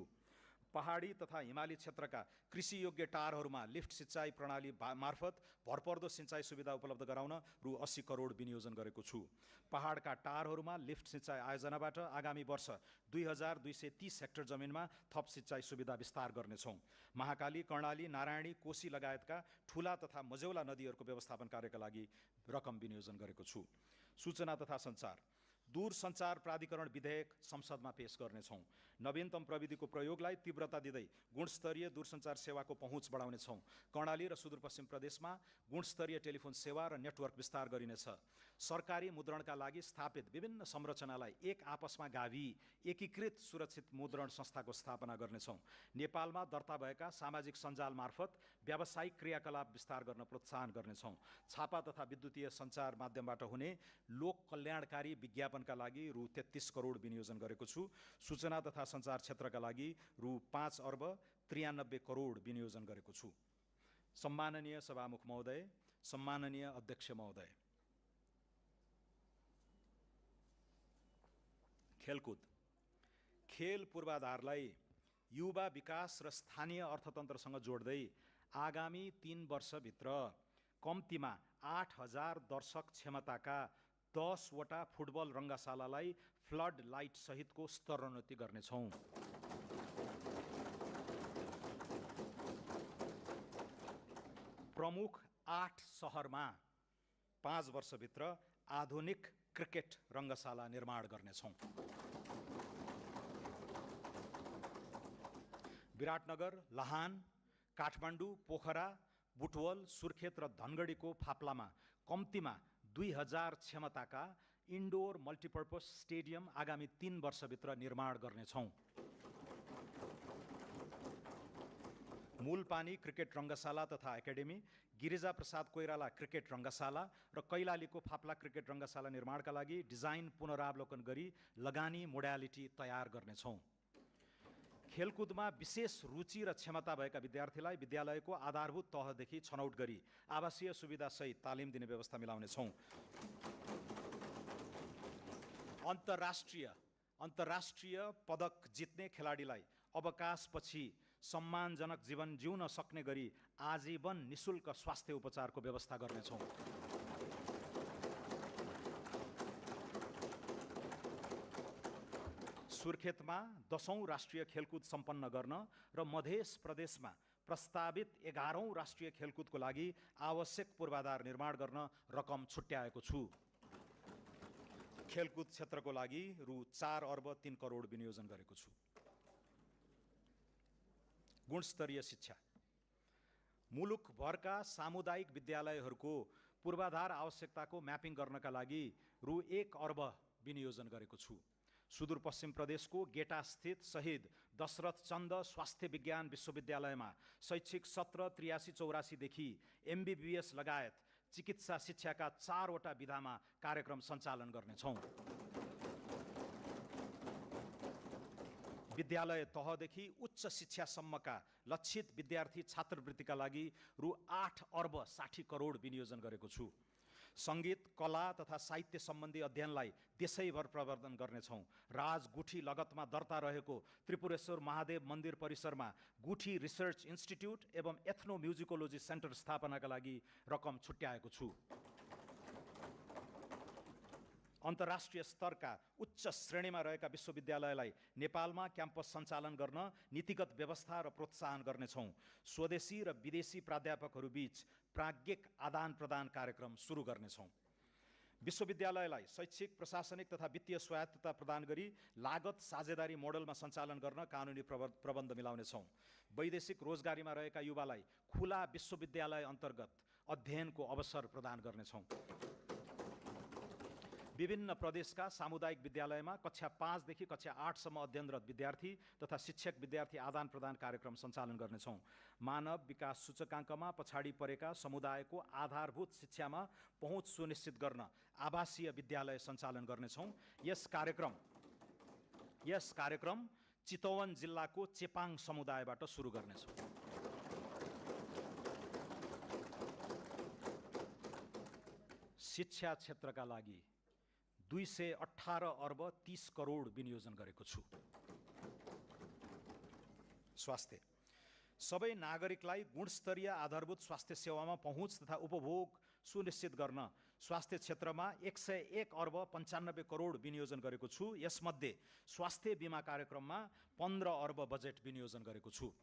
पहाडी तथा हिमाली क्षेत्रका कृषियोग्य टारहरूमा लिफ्ट सिंचाई प्रणाली मार्फत भरपर्दो सिंचाई सुविधा उपलब्ध गराउन रु 80 करोड विनियोजन गरेको छु। पहाडका टारहरूमा लिफ्ट सिंचाई आयोजनाबाट आगामी वर्ष 2230 हेक्टर जमिनमा थप सिंचाई सुविधा विस्तार गर्नेछौँ। महाकाली, कर्णाली, नारायणी, कोशी लगायतका ठुला तथा मझौला नदीहरूको व्यवस्थापन कार्यका लागि रकम विनियोजन गरेको छु। सूचना तथा सञ्चार दूरसञ्चार प्राधिकरण विधेयक संसदमा पेश गर्नेछौँ। नवीनतम प्रविधिको प्रयोगलाई तीव्रता दिँदै गुणस्तरीय दूरसञ्चार सेवाको पहुँच बढाउनेछौँ। कर्णाली र सुदूरपश्चिम प्रदेशमा गुणस्तरीय टेलिफोन सेवा र नेटवर्क विस्तार गरिनेछ। सरकारी मुद्रणका लागि स्थापित विभिन्न संरचनालाई एक आपसमा गाभी एकीकृत सुरक्षित मुद्रण संस्थाको स्थापना गर्नेछौँ। नेपालमा दर्ता भएका सामाजिक सञ्जाल मार्फत व्यावसायिक क्रियाकलाप विस्तार गर्न प्रोत्साहन गर्नेछौँ। छापा तथा विद्युतीय सञ्चार माध्यमबाट हुने लोक कल्याणकारी विज्ञापनका लागि रु 33 करोड विनियोजन गरेको छु। सूचना तथा सञ्चार क्षेत्रका लागि रु 5 अर्ब 93 करोड विनियोजन गरेको छु। सम्माननीय सभामुख महोदय, सम्माननीय अध्यक्ष महोदय, खेलकुद खेल पूर्वाधारलाई युवा विकास र स्थानीय अर्थतन्त्रसँग जोड्दै आगामी 3 वर्षभित्र कम्तीमा 8000 दर्शक क्षमताका 10 वटा फुटबल रङ्गशालालाई फ्लड लाइट सहितको स्तरोन्नति गर्नेछौँ। प्रमुख 8 सहरमा 5 वर्षभित्र आधुनिक क्रिकेट रङ्गशाला निर्माण गर्नेछौँ। विराटनगर, लाहान, काठमाडौँ, पोखरा, बुटवल, सुर्खेत र धनगढीको फाप्लामा कम्तीमा 2000 क्षमताका इन्डोर मल्टिपर्पज स्टेडियम आगामी 3 वर्षभित्र निर्माण गर्नेछौँ। मूलपानी क्रिकेट रङ्गशाला तथा एकाडेमी, गिरिजा प्रसाद कोइराला क्रिकेट रङ्गशाला र कैलालीको फाप्ला क्रिकेट रङ्गशाला निर्माणका लागि डिजाइन पुनरावलोकन गरी लगानी मोडालिटी तयार गर्नेछौँ। खेलकुदमा विशेष रुचि र क्षमता भएका विद्यार्थीलाई विद्यालयको आधारभूत तहदेखि छनौट गरी आवासीय सुविधासहित तालिम दिने व्यवस्था मिलाउनेछौँ। अन्तर्राष्ट्रिय पदक जित्ने खेलाडीलाई अवकाशपछि सम्मानजनक जीवन जिउन सक्ने गरी आजीवन निशुल्क स्वास्थ्य उपचारको व्यवस्था गर्नेछौँ। सुर्खेतमा 10औं राष्ट्रिय खेलकुद सम्पन्न गर्न र मध्य प्रदेशमा प्रस्तावित 11औं राष्ट्रिय खेलकुदको लागि आवश्यक पूर्वाधार निर्माण गर्न रकम छुट्याएको छु। खेलकुद क्षेत्रको लागि रु 4 अर्ब 3 करोड विनियोजन गरेको छु। गुणस्तरीय शिक्षा मुलुकभरका सामुदायिक विद्यालयहरूको पूर्वाधार आवश्यकताको म्यापिङ गर्नका लागि रु 1 अर्ब विनियोजन गरेको छु। सुदूरपश्चिम प्रदेशको गेटास्थित शहीद दशरथ चन्द स्वास्थ्य विज्ञान विश्वविद्यालयमा शैक्षिक सत्र 83-84 देखि MBBS लगायत चिकित्सा शिक्षाका 4 वटा विधामा कार्यक्रम सञ्चालन गर्नेछौँ। विद्यालय तहदेखि उच्च शिक्षासम्मका लक्षित विद्यार्थी छात्रवृत्तिका लागि रु 8 अर्ब 60 करोड विनियोजन गरेको छु। सङ्गीत, कला तथा साहित्य सम्बन्धी अध्ययनलाई देशैभर प्रवर्धन गर्नेछौँ। राजगुठी लगतमा दर्ता रहेको त्रिपुरेश्वर महादेव मन्दिर परिसरमा गुठी रिसर्च इन्स्टिट्युट एवं एथनो म्युजिकोलोजी सेन्टर स्थापनाका लागि रकम छुट्याएको छु। अन्तर्राष्ट्रिय स्तरका उच्च श्रेणीमा रहेका विश्वविद्यालयलाई नेपालमा क्याम्पस सञ्चालन गर्न नीतिगत व्यवस्था र प्रोत्साहन गर्नेछौँ। स्वदेशी र विदेशी प्राध्यापकहरूबीच प्राज्ञिक आदान प्रदान कार्यक्रम सुरु गर्नेछौँ। विश्वविद्यालयलाई शैक्षिक, प्रशासनिक तथा वित्तीय स्वायत्तता प्रदान गरी लागत साझेदारी मोडलमा सञ्चालन गर्न कानुनी प्रबन्ध मिलाउनेछौँ। वैदेशिक रोजगारीमा रहेका युवालाई खुला विश्वविद्यालय अन्तर्गत अध्ययनको अवसर प्रदान गर्नेछौँ। विभिन्न प्रदेशका सामुदायिक विद्यालयमा कक्षा 5 देखि कक्षा 8 सम्म अध्ययनरत विद्यार्थी तथा शिक्षक विद्यार्थी आदान प्रदान कार्यक्रम सञ्चालन गर्नेछौँ। मानव विकास सूचकाङ्कमा पछाडि परेका समुदायको आधारभूत शिक्षामा पहुँच सुनिश्चित गर्न आवासीय विद्यालय सञ्चालन गर्नेछौँ। यस कार्यक्रम चितवन जिल्लाको चेपाङ समुदायबाट सुरु गर्नेछौँ। शिक्षा क्षेत्रका लागि 218 अर्ब 30 करोड विनियोजन गरेको छु। स्वास्थ्य सबै नागरिकलाई गुणस्तरीय आधारभूत स्वास्थ्य सेवामा पहुँच तथा उपभोग सुनिश्चित गर्न स्वास्थ्य क्षेत्रमा 101 अर्ब 95 करोड विनियोजन गरेको छु। यसमध्ये स्वास्थ्य बिमा कार्यक्रममा 15 अर्ब बजेट विनियोजन गरेको छु।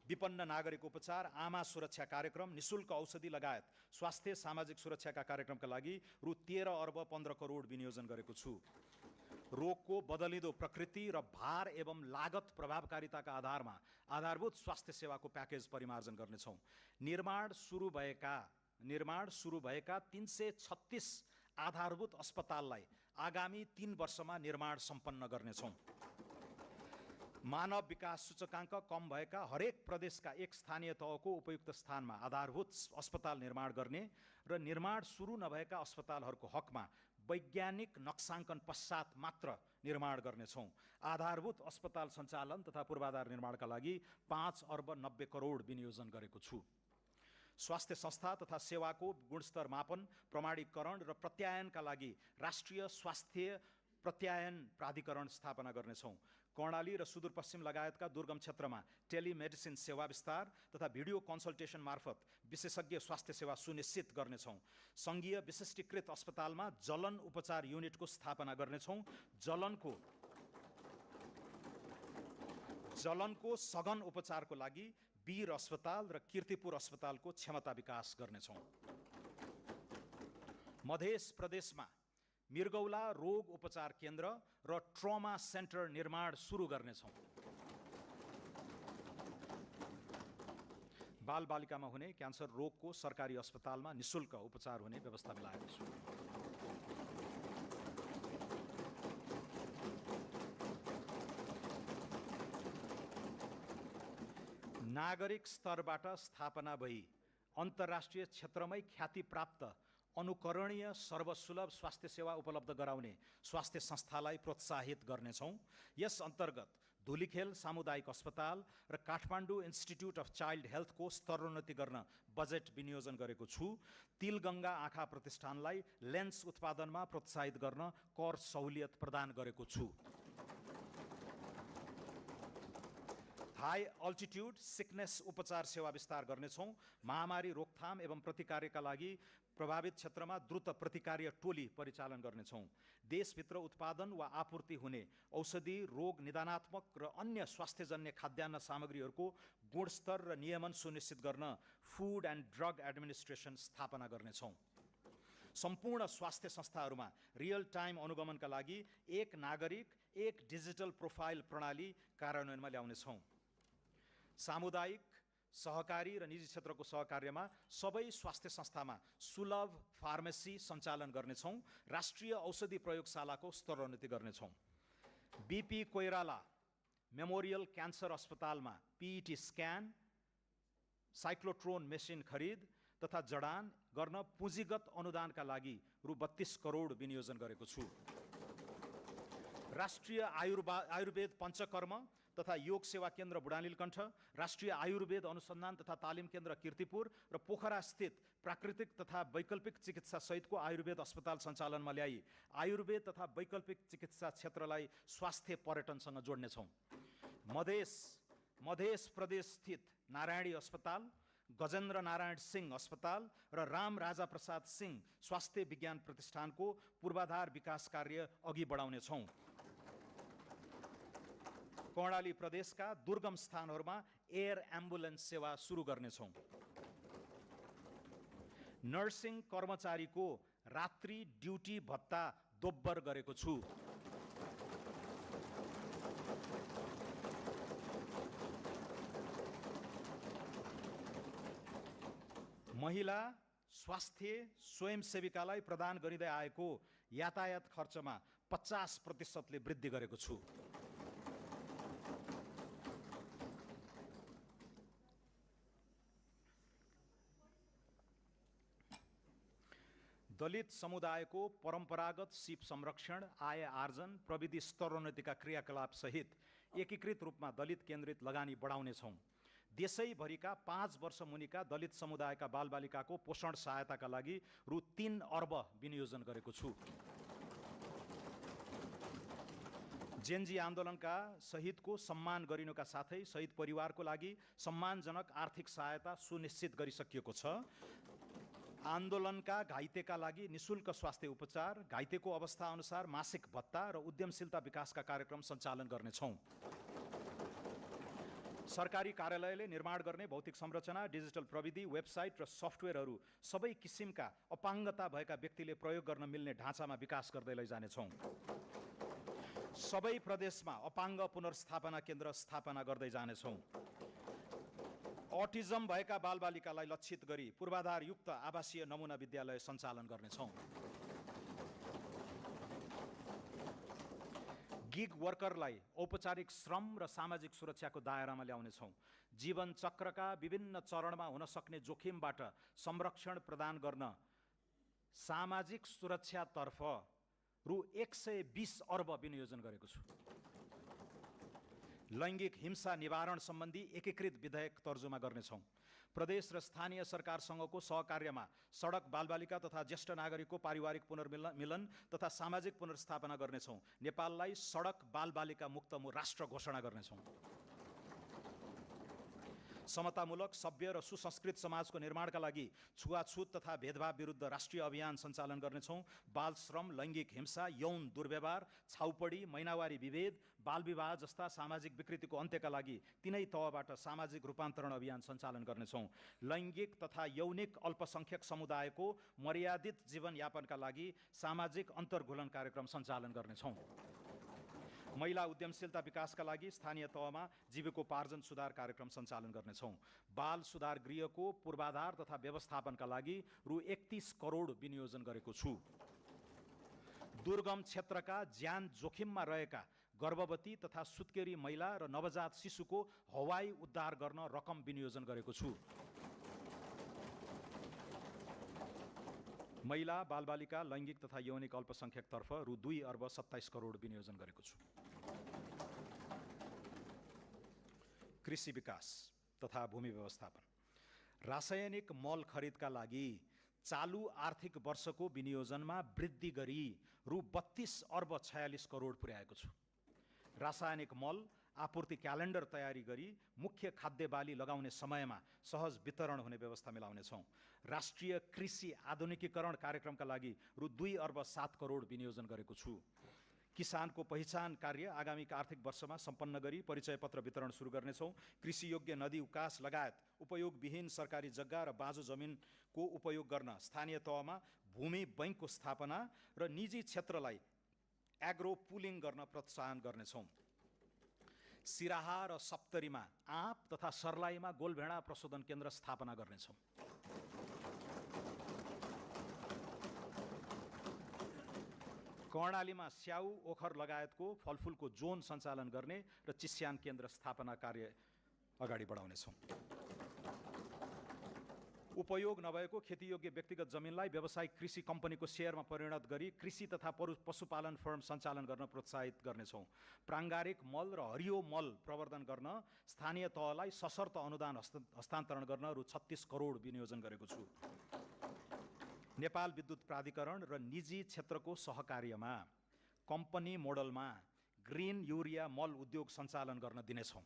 विपन्न नागरिक उपचार, आमा सुरक्षा कार्यक्रम, निशुल्क औषधि लगायत स्वास्थ्य सामाजिक सुरक्षाका कार्यक्रमका लागि रु 13 अर्ब 15 करोड विनियोजन गरेको छु। रोगको बदलिँदो प्रकृति र भार एवं लागत प्रभावकारिताका आधारमा आधारभूत स्वास्थ्य सेवाको प्याकेज परिमार्जन गर्नेछौँ। निर्माण सुरु भएका 336 आधारभूत अस्पताललाई आगामी 3 वर्षमा निर्माण सम्पन्न गर्नेछौँ। मानव विकास सूचकाङ्क कम भएका हरेक प्रदेशका एक स्थानीय तहको उपयुक्त स्थानमा आधारभूत अस्पताल निर्माण गर्ने र निर्माण सुरु नभएका अस्पतालहरूको हकमा वैज्ञानिक नक्साङ्कन पश्चात मात्र निर्माण गर्नेछौँ। आधारभूत अस्पताल सञ्चालन तथा पूर्वाधार निर्माणका लागि 5 अर्ब 90 करोड विनियोजन गरेको छु। स्वास्थ्य संस्था तथा सेवाको गुणस्तर मापन, प्रमाणीकरण र प्रत्यायनका लागि राष्ट्रिय स्वास्थ्य प्रत्यायन प्राधिकरण स्थापना गर्नेछौँ। कर्णाली र सुदूरपश्चिम लगायतका दुर्गम क्षेत्रमा टेलिमेडिसिन सेवा विस्तार तथा भिडियो कन्सल्टेसन मार्फत विशेषज्ञ स्वास्थ्य सेवा सुनिश्चित गर्नेछौँ। सङ्घीय विशिष्टीकृत अस्पतालमा जलन उपचार युनिटको स्थापना गर्नेछौँ। जलनको सघन उपचारको लागि वीर अस्पताल र कीर्तिपुर अस्पतालको क्षमता विकास गर्नेछौँ। मध्य प्रदेशमा मृगौला रोग उपचार केन्द्र र ट्रमा सेन्टर निर्माण सुरु गर्नेछौँ। बालबालिकामा हुने क्यान्सर रोगको सरकारी अस्पतालमा निशुल्क उपचार हुने व्यवस्था मिलाएको छु। नागरिक स्तरबाट स्थापना भई अन्तर्राष्ट्रिय क्षेत्रमै ख्याति प्राप्त अनुकरणीय सर्वसुलभ स्वास्थ्य सेवा उपलब्ध गराउने स्वास्थ्य संस्थालाई प्रोत्साहित गर्नेछौँ। यस अन्तर्गत धुलीखेल सामुदायिक अस्पताल र काठमाडौँ इन्स्टिट्युट अफ चाइल्ड हेल्थको स्तरोन्नति गर्न बजेट विनियोजन गरेको छु। तिलगङ्गा आँखा प्रतिष्ठानलाई लेन्स उत्पादनमा प्रोत्साहित गर्न कर सहुलियत प्रदान गरेको छु। हाई अल्टिट्युड सिकनेस उपचार सेवा विस्तार गर्नेछौँ। महामारी रोकथाम एवं प्रतिकारका लागि प्रभावित क्षेत्रमा द्रुत प्रतिकार्य टोली परिचालन गर्नेछौँ। देशभित्र उत्पादन वा आपूर्ति हुने औषधि, रोग निदानात्मक र अन्य स्वास्थ्यजन्य खाद्यान्न सामग्रीहरूको गुणस्तर र नियमन सुनिश्चित गर्न फुड एन्ड ड्रग एडमिनिस्ट्रेसन स्थापना गर्नेछौँ। सम्पूर्ण स्वास्थ्य संस्थाहरूमा रियल टाइम अनुगमनका लागि एक नागरिक एक डिजिटल प्रोफाइल प्रणाली कार्यान्वयनमा ल्याउनेछौँ। सामुदायिक, सहकारी र निजी क्षेत्रको सहकार्यमा सबै स्वास्थ्य संस्थामा सुलभ फार्मेसी सञ्चालन गर्नेछौँ। राष्ट्रिय औषधि प्रयोगशालाको स्तरोन्नति गर्नेछौँ। बीपी कोइराला मेमोरियल क्यान्सर अस्पतालमा पीईटी स्क्यान, साइक्लोट्रोन मेसिन खरिद तथा जडान गर्न पुँजीगत अनुदानका लागि रु 32 करोड विनियोजन गरेको छु। राष्ट्रिय आयुर्वेद पञ्चकर्म तथा योग सेवा केन्द्र बुढानीलकण्ठ, राष्ट्रिय आयुर्वेद अनुसन्धान तथा तालिम केन्द्र कीर्तिपुर र पोखरा स्थित प्राकृतिक तथा वैकल्पिक चिकित्सा सहितको आयुर्वेद अस्पताल सञ्चालनमा ल्याई आयुर्वेद तथा वैकल्पिक चिकित्सा क्षेत्रलाई स्वास्थ्य पर्यटनसँग जोड्नेछौँ। मध्य प्रदेश स्थित नारायणी अस्पताल, गजेन्द्र नारायण सिंह अस्पताल र राम राजा प्रसाद सिंह स्वास्थ्य विज्ञान प्रतिष्ठानको पूर्वाधार विकास कार्य अघि बढाउनेछौँ। कर्णाली प्रदेशका दुर्गम स्थानहरूमा एयर एम्बुलेन्स सेवा सुरु गर्नेछौँ। नर्सिङ कर्मचारीको रात्रि ड्युटी भत्ता दोब्बर गरेको छु। महिला स्वास्थ्य स्वयंसेविकालाई प्रदान गरिँदै आएको यातायात खर्चमा 50% वृद्धि गरेको छु। दलित समुदायको परम्परागत सिप संरक्षण, आय आर्जन, प्रविधि स्तरोन्नतिका क्रियाकलाप सहित एकीकृत रूपमा दलित केन्द्रित लगानी बढाउनेछौँ। देशैभरिका 5 वर्ष मुनिका दलित समुदायका बालबालिकाको पोषण सहायताका लागि रु 3 अर्ब विनियोजन गरेको छु। जेनजी आन्दोलनका शहीदको सम्मान गरिनुका साथै शहीद परिवारको लागि सम्मानजनक आर्थिक सहायता सुनिश्चित गरिसकिएको छ। आन्दोलनका घाइतेका लागि निशुल्क स्वास्थ्य उपचार, घाइतेको अवस्था अनुसार मासिक भत्ता र उद्यमशीलता विकासका कार्यक्रम सञ्चालन गर्नेछौँ। सरकारी कार्यालयले निर्माण गर्ने भौतिक संरचना, डिजिटल प्रविधि, वेबसाइट र सफ्टवेयरहरू सबै किसिमका अपाङ्गता भएका व्यक्तिले प्रयोग गर्न मिल्ने ढाँचामा विकास गर्दै लैजानेछौँ। सबै प्रदेशमा अपाङ्ग पुनर्स्थापना केन्द्र स्थापना गर्दै जानेछौँ। अटिजम भएका बालबालिकालाई लक्षित गरी पूर्वाधारयुक्त आवासीय नमुना विद्यालय सञ्चालन गर्नेछौँ। गिग वर्करलाई औपचारिक श्रम र सामाजिक सुरक्षाको दायरामा ल्याउनेछौँ। जीवन चक्रका विभिन्न चरणमा हुन सक्ने जोखिमबाट संरक्षण प्रदान गर्न सामाजिक सुरक्षातर्फ रु 120 अर्ब विनियोजन गरेको छु। लैङ्गिक हिंसा निवारण सम्बन्धी एकीकृत विधेयक तर्जुमा गर्नेछौँ। प्रदेश र स्थानीय सरकारसँगको सहकार्यमा सडक बालबालिका तथा ज्येष्ठ नागरिकको पारिवारिक पुनर्मिलन तथा सामाजिक पुनर्स्थापना गर्नेछौँ। नेपाललाई सडक बालबालिका मुक्त राष्ट्र घोषणा गर्नेछौँ। समतामूलक, सभ्य र सुसंस्कृत समाजको निर्माणका लागि छुवाछुत तथा भेदभाव विरुद्ध राष्ट्रिय अभियान सञ्चालन गर्नेछौँ। बाल श्रम, लैङ्गिक हिंसा, यौन दुर्व्यवहार, छाउपडी, महिनावारी विभेद, बाल विवाह जस्ता सामाजिक विकृतिको अन्त्यका लागि तिनै तहबाट सामाजिक रूपान्तरण अभियान सञ्चालन गर्नेछौँ। लैङ्गिक तथा यौनिक अल्पसङ्ख्यक समुदायको मर्यादित जीवनयापनका लागि सामाजिक अन्तर्घुलन कार्यक्रम सञ्चालन गर्नेछौँ। महिला उद्यमशीलता विकासका लागि स्थानीय तहमा जीविकोपार्जन सुधार कार्यक्रम सञ्चालन गर्नेछौँ। बाल सुधार गृहको पूर्वाधार तथा व्यवस्थापनका लागि रु 31 करोड विनियोजन गरेको छु। दुर्गम क्षेत्रका ज्यान जोखिममा रहेका गर्भवती तथा सुत्केरी महिला र नवजात शिशुको हवाई उद्धार गर्न रकम विनियोजन गरेको छु। महिला, बालबालिका, लैङ्गिक तथा यौनिक अल्पसङ्ख्यकतर्फ रु 2 अर्ब 27 करोड विनियोजन गरेको छु। कृषि विकास तथा भूमि व्यवस्थापन, रासायनिक मल खरिदका लागि चालु आर्थिक वर्षको विनियोजनमा वृद्धि गरी रु 32 अर्ब 46 करोड पुर्याएको छु। रासायनिक मल आपूर्ति क्यालेन्डर तयारी गरी मुख्य खाद्य बाली लगाउने समयमा सहज वितरण हुने व्यवस्था मिलाउनेछौँ। राष्ट्रिय कृषि आधुनिकीकरण कार्यक्रमका लागि रु 2 अर्ब 7 करोड विनियोजन गरेको छु। किसानको पहिचान कार्य आगामी आर्थिक वर्षमा सम्पन्न गरी परिचय पत्र वितरण सुरु गर्नेछौँ। कृषि योग्य नदी, उकास लगायत उपयोगविहीन सरकारी जग्गा र बाँझो जमिनको उपयोग गर्न स्थानीय तहमा भूमि बैङ्कको स्थापना र निजी क्षेत्रलाई एग्रो पुलिङ गर्न प्रोत्साहन गर्नेछौँ। सिराहा र सप्तरीमा आँप तथा सर्लाहीमा गोलभेडा प्रशोधन केन्द्र स्थापना गर्नेछौँ। कर्णालीमा स्याउ, ओखर लगायतको फलफुलको जोन सञ्चालन गर्ने र चिस्यान केन्द्र स्थापना कार्य अगाडि बढाउनेछौँ। उपयोग नभएको खेतीयोग्य व्यक्तिगत जमिनलाई व्यावसायिक कृषि कम्पनीको सेयरमा परिणत गरी कृषि तथा पशुपालन फर्म सञ्चालन गर्न प्रोत्साहित गर्नेछौँ। प्राङ्गारिक मल र हरियो मल प्रवर्धन गर्न स्थानीय तहलाई सशर्त अनुदान हस्तान्तरण गर्न रु 36 करोड विनियोजन गरेको छु। नेपाल विद्युत प्राधिकरण र निजी क्षेत्रको सहकार्यमा कम्पनी मोडलमा ग्रिन युरिया मल उद्योग सञ्चालन गर्न दिनेछौँ।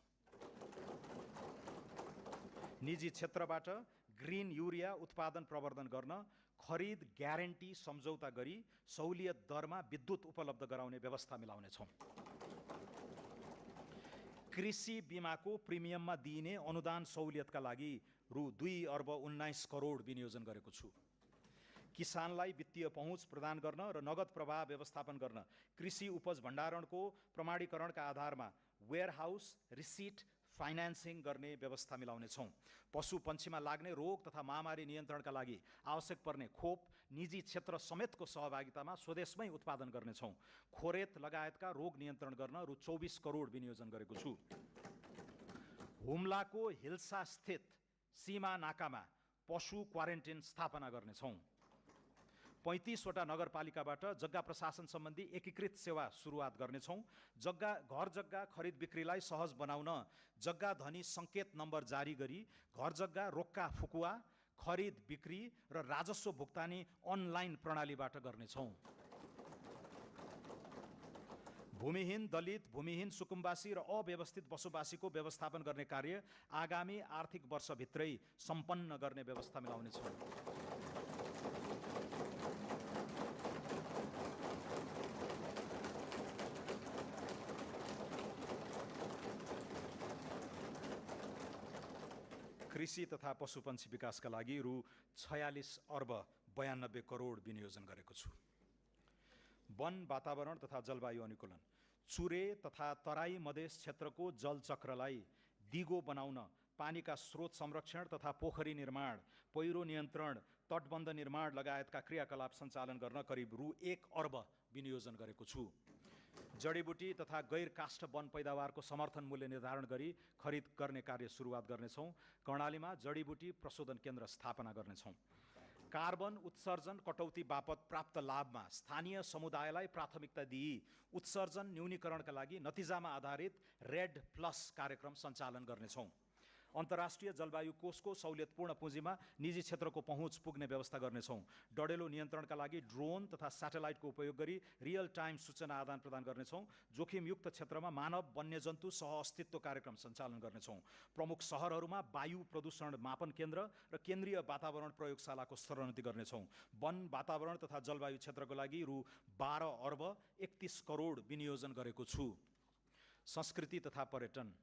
निजी क्षेत्रबाट ग्रिन युरिया उत्पादन प्रवर्धन गर्न खरिद ग्यारेन्टी सम्झौता गरी सहुलियत दरमा विद्युत उपलब्ध गराउने व्यवस्था मिलाउनेछौँ। कृषि बिमाको प्रिमियममा दिइने अनुदान सहुलियतका लागि रु 2 अर्ब 19 करोड विनियोजन गरेको छु। किसानलाई वित्तीय पहुँच प्रदान गर्न र नगद प्रवाह व्यवस्थापन गर्न कृषि उपज भण्डारणको प्रमाणीकरणका आधारमा वेयरहाउस रिसिट फाइनान्सिङ गर्ने व्यवस्था मिलाउनेछौँ। पशु पन्छीमा लाग्ने रोग तथा महामारी नियन्त्रणका लागि आवश्यक पर्ने खोप निजी क्षेत्र समेतको सहभागितामा स्वदेशमै उत्पादन गर्नेछौँ। खोरेत लगायतका रोग नियन्त्रण गर्न रु 24 करोड विनियोजन गरेको छु। हुम्लाको हिल्सा स्थित सीमा नाकामा पशु क्वारेन्टिन स्थापना गर्नेछौँ। 35 वटा नगरपालिकाबाट जग्गा प्रशासन सम्बन्धी एकीकृत सेवा सुरुवात गर्नेछौँ। घर जग्गा खरिद बिक्रीलाई सहज बनाउन जग्गा धनी सङ्केत नम्बर जारी गरी घर जग्गा रोक्का फुकुवा खरिद बिक्री र राजस्व भुक्तानी अनलाइन प्रणालीबाट गर्नेछौँ। भूमिहीन दलित, भूमिहीन सुकुम्बासी र अव्यवस्थित बसोबासीको व्यवस्थापन गर्ने कार्य आगामी आर्थिक वर्षभित्रै सम्पन्न गर्ने व्यवस्था मिलाउनेछौँ। कृषि तथा पशुपन्छी विकासका लागि रु 46 अर्ब 92 करोड विनियोजन गरेको छु। वन, वातावरण तथा जलवायु अनुकूलन, चुरे तथा तराई मधेस क्षेत्रको जलचक्रलाई दिगो बनाउन पानीका स्रोत संरक्षण तथा पोखरी निर्माण, पहिरो नियन्त्रण, तटबन्ध निर्माण लगायतका क्रियाकलाप सञ्चालन गर्न करिब रु 1 अर्ब विनियोजन गरेको छु। जडीबुटी तथा गैर काष्ठ वन पैदावारको समर्थन मूल्य निर्धारण गरी खरिद गर्ने कार्य सुरुवात गर्नेछौँ। कर्णालीमा जडीबुटी प्रशोधन केन्द्र स्थापना गर्नेछौँ। कार्बन उत्सर्जन कटौती बापत प्राप्त लाभमा स्थानीय समुदायलाई प्राथमिकता दिई उत्सर्जन न्यूनीकरणका लागि नतिजामा आधारित रेड प्लस कार्यक्रम सञ्चालन गर्नेछौँ। अन्तर्राष्ट्रिय जलवायु कोषको सहुलियतपूर्ण पुँजीमा निजी क्षेत्रको पहुँच पुग्ने व्यवस्था गर्नेछौँ। डढेलो नियन्त्रणका लागि ड्रोन तथा स्याटेलाइटको उपयोग गरी रियल टाइम सूचना आदान प्रदान गर्नेछौँ। जोखिमयुक्त क्षेत्रमा मानव वन्यजन्तु सह अस्तित्व कार्यक्रम सञ्चालन गर्नेछौँ। प्रमुख सहरहरूमा वायु प्रदूषण मापन केन्द्र र केन्द्रीय वातावरण प्रयोगशालाको स्तरोन्नति गर्नेछौँ। वन, वातावरण तथा जलवायु क्षेत्रको लागि रु 12 अर्ब 31 करोड विनियोजन गरेको छु। संस्कृति तथा पर्यटन,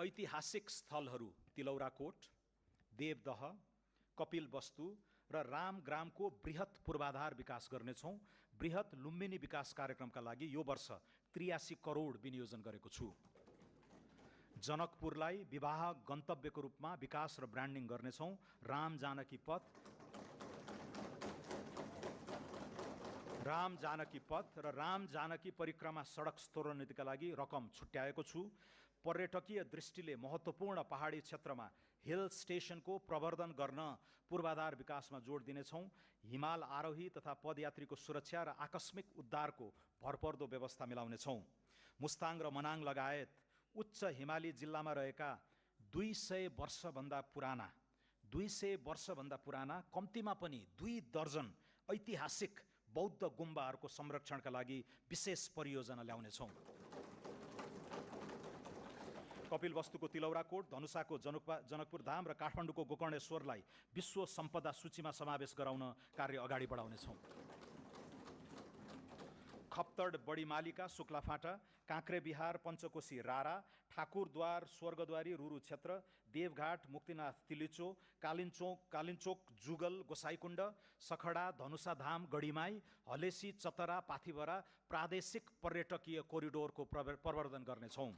ऐतिहासिक स्थलहरू तिलौराकोट, देवदह, कपिलवस्तु र रामग्रामको बृहत पूर्वाधार विकास गर्नेछौँ। बृहत लुम्बिनी विकास कार्यक्रमका लागि यो वर्ष 83 करोड विनियोजन गरेको छु। जनकपुरलाई विवाह गन्तव्यको रूपमा विकास र ब्रान्डिङ गर्नेछौँ। राम जानकी पथ र राम जानकी परिक्रमा सडक स्तरोन्नतिका लागि रकम छुट्याएको छु। पर्यटकीय दृष्टिले महत्त्वपूर्ण पहाडी क्षेत्रमा हिल स्टेशनको प्रवर्धन गर्न पूर्वाधार विकासमा जोड दिनेछौँ। हिमाल आरोही तथा पदयात्रीको सुरक्षा र आकस्मिक उद्धारको भरपर्दो व्यवस्था मिलाउनेछौँ। मुस्ताङ र मनाङ लगायत उच्च हिमाली जिल्लामा रहेका 200 वर्षभन्दा पुराना कम्तीमा पनि 2 दर्जन ऐतिहासिक बौद्ध गुम्बाहरूको संरक्षणका लागि विशेष परियोजना ल्याउनेछौँ। कपिलवस्तुको तिलौराकोट, धनुषाको जनकपुर धाम र काठमाडौँको गोकर्णेश्वरलाई विश्व सम्पदा सूचीमा समावेश गराउन कार्य अगाडि बढाउनेछौँ। खप्तड बडीमालीका शुक्लाफाँटा, काँक्रेबिहार पञ्चकोशी रारा, ठाकुरद्वार स्वर्गद्वारी रुरु क्षेत्र, देवघाट मुक्तिनाथ तिलिचो, कालिन्चोक जुगल गोसाईकुण्ड, सखडा धनुषा धाम गढीमाई, हलेसी चतरा पाथिभरा प्रादेशिक पर्यटकीय कोरिडोरको प्रवर्धन गर्नेछौँ।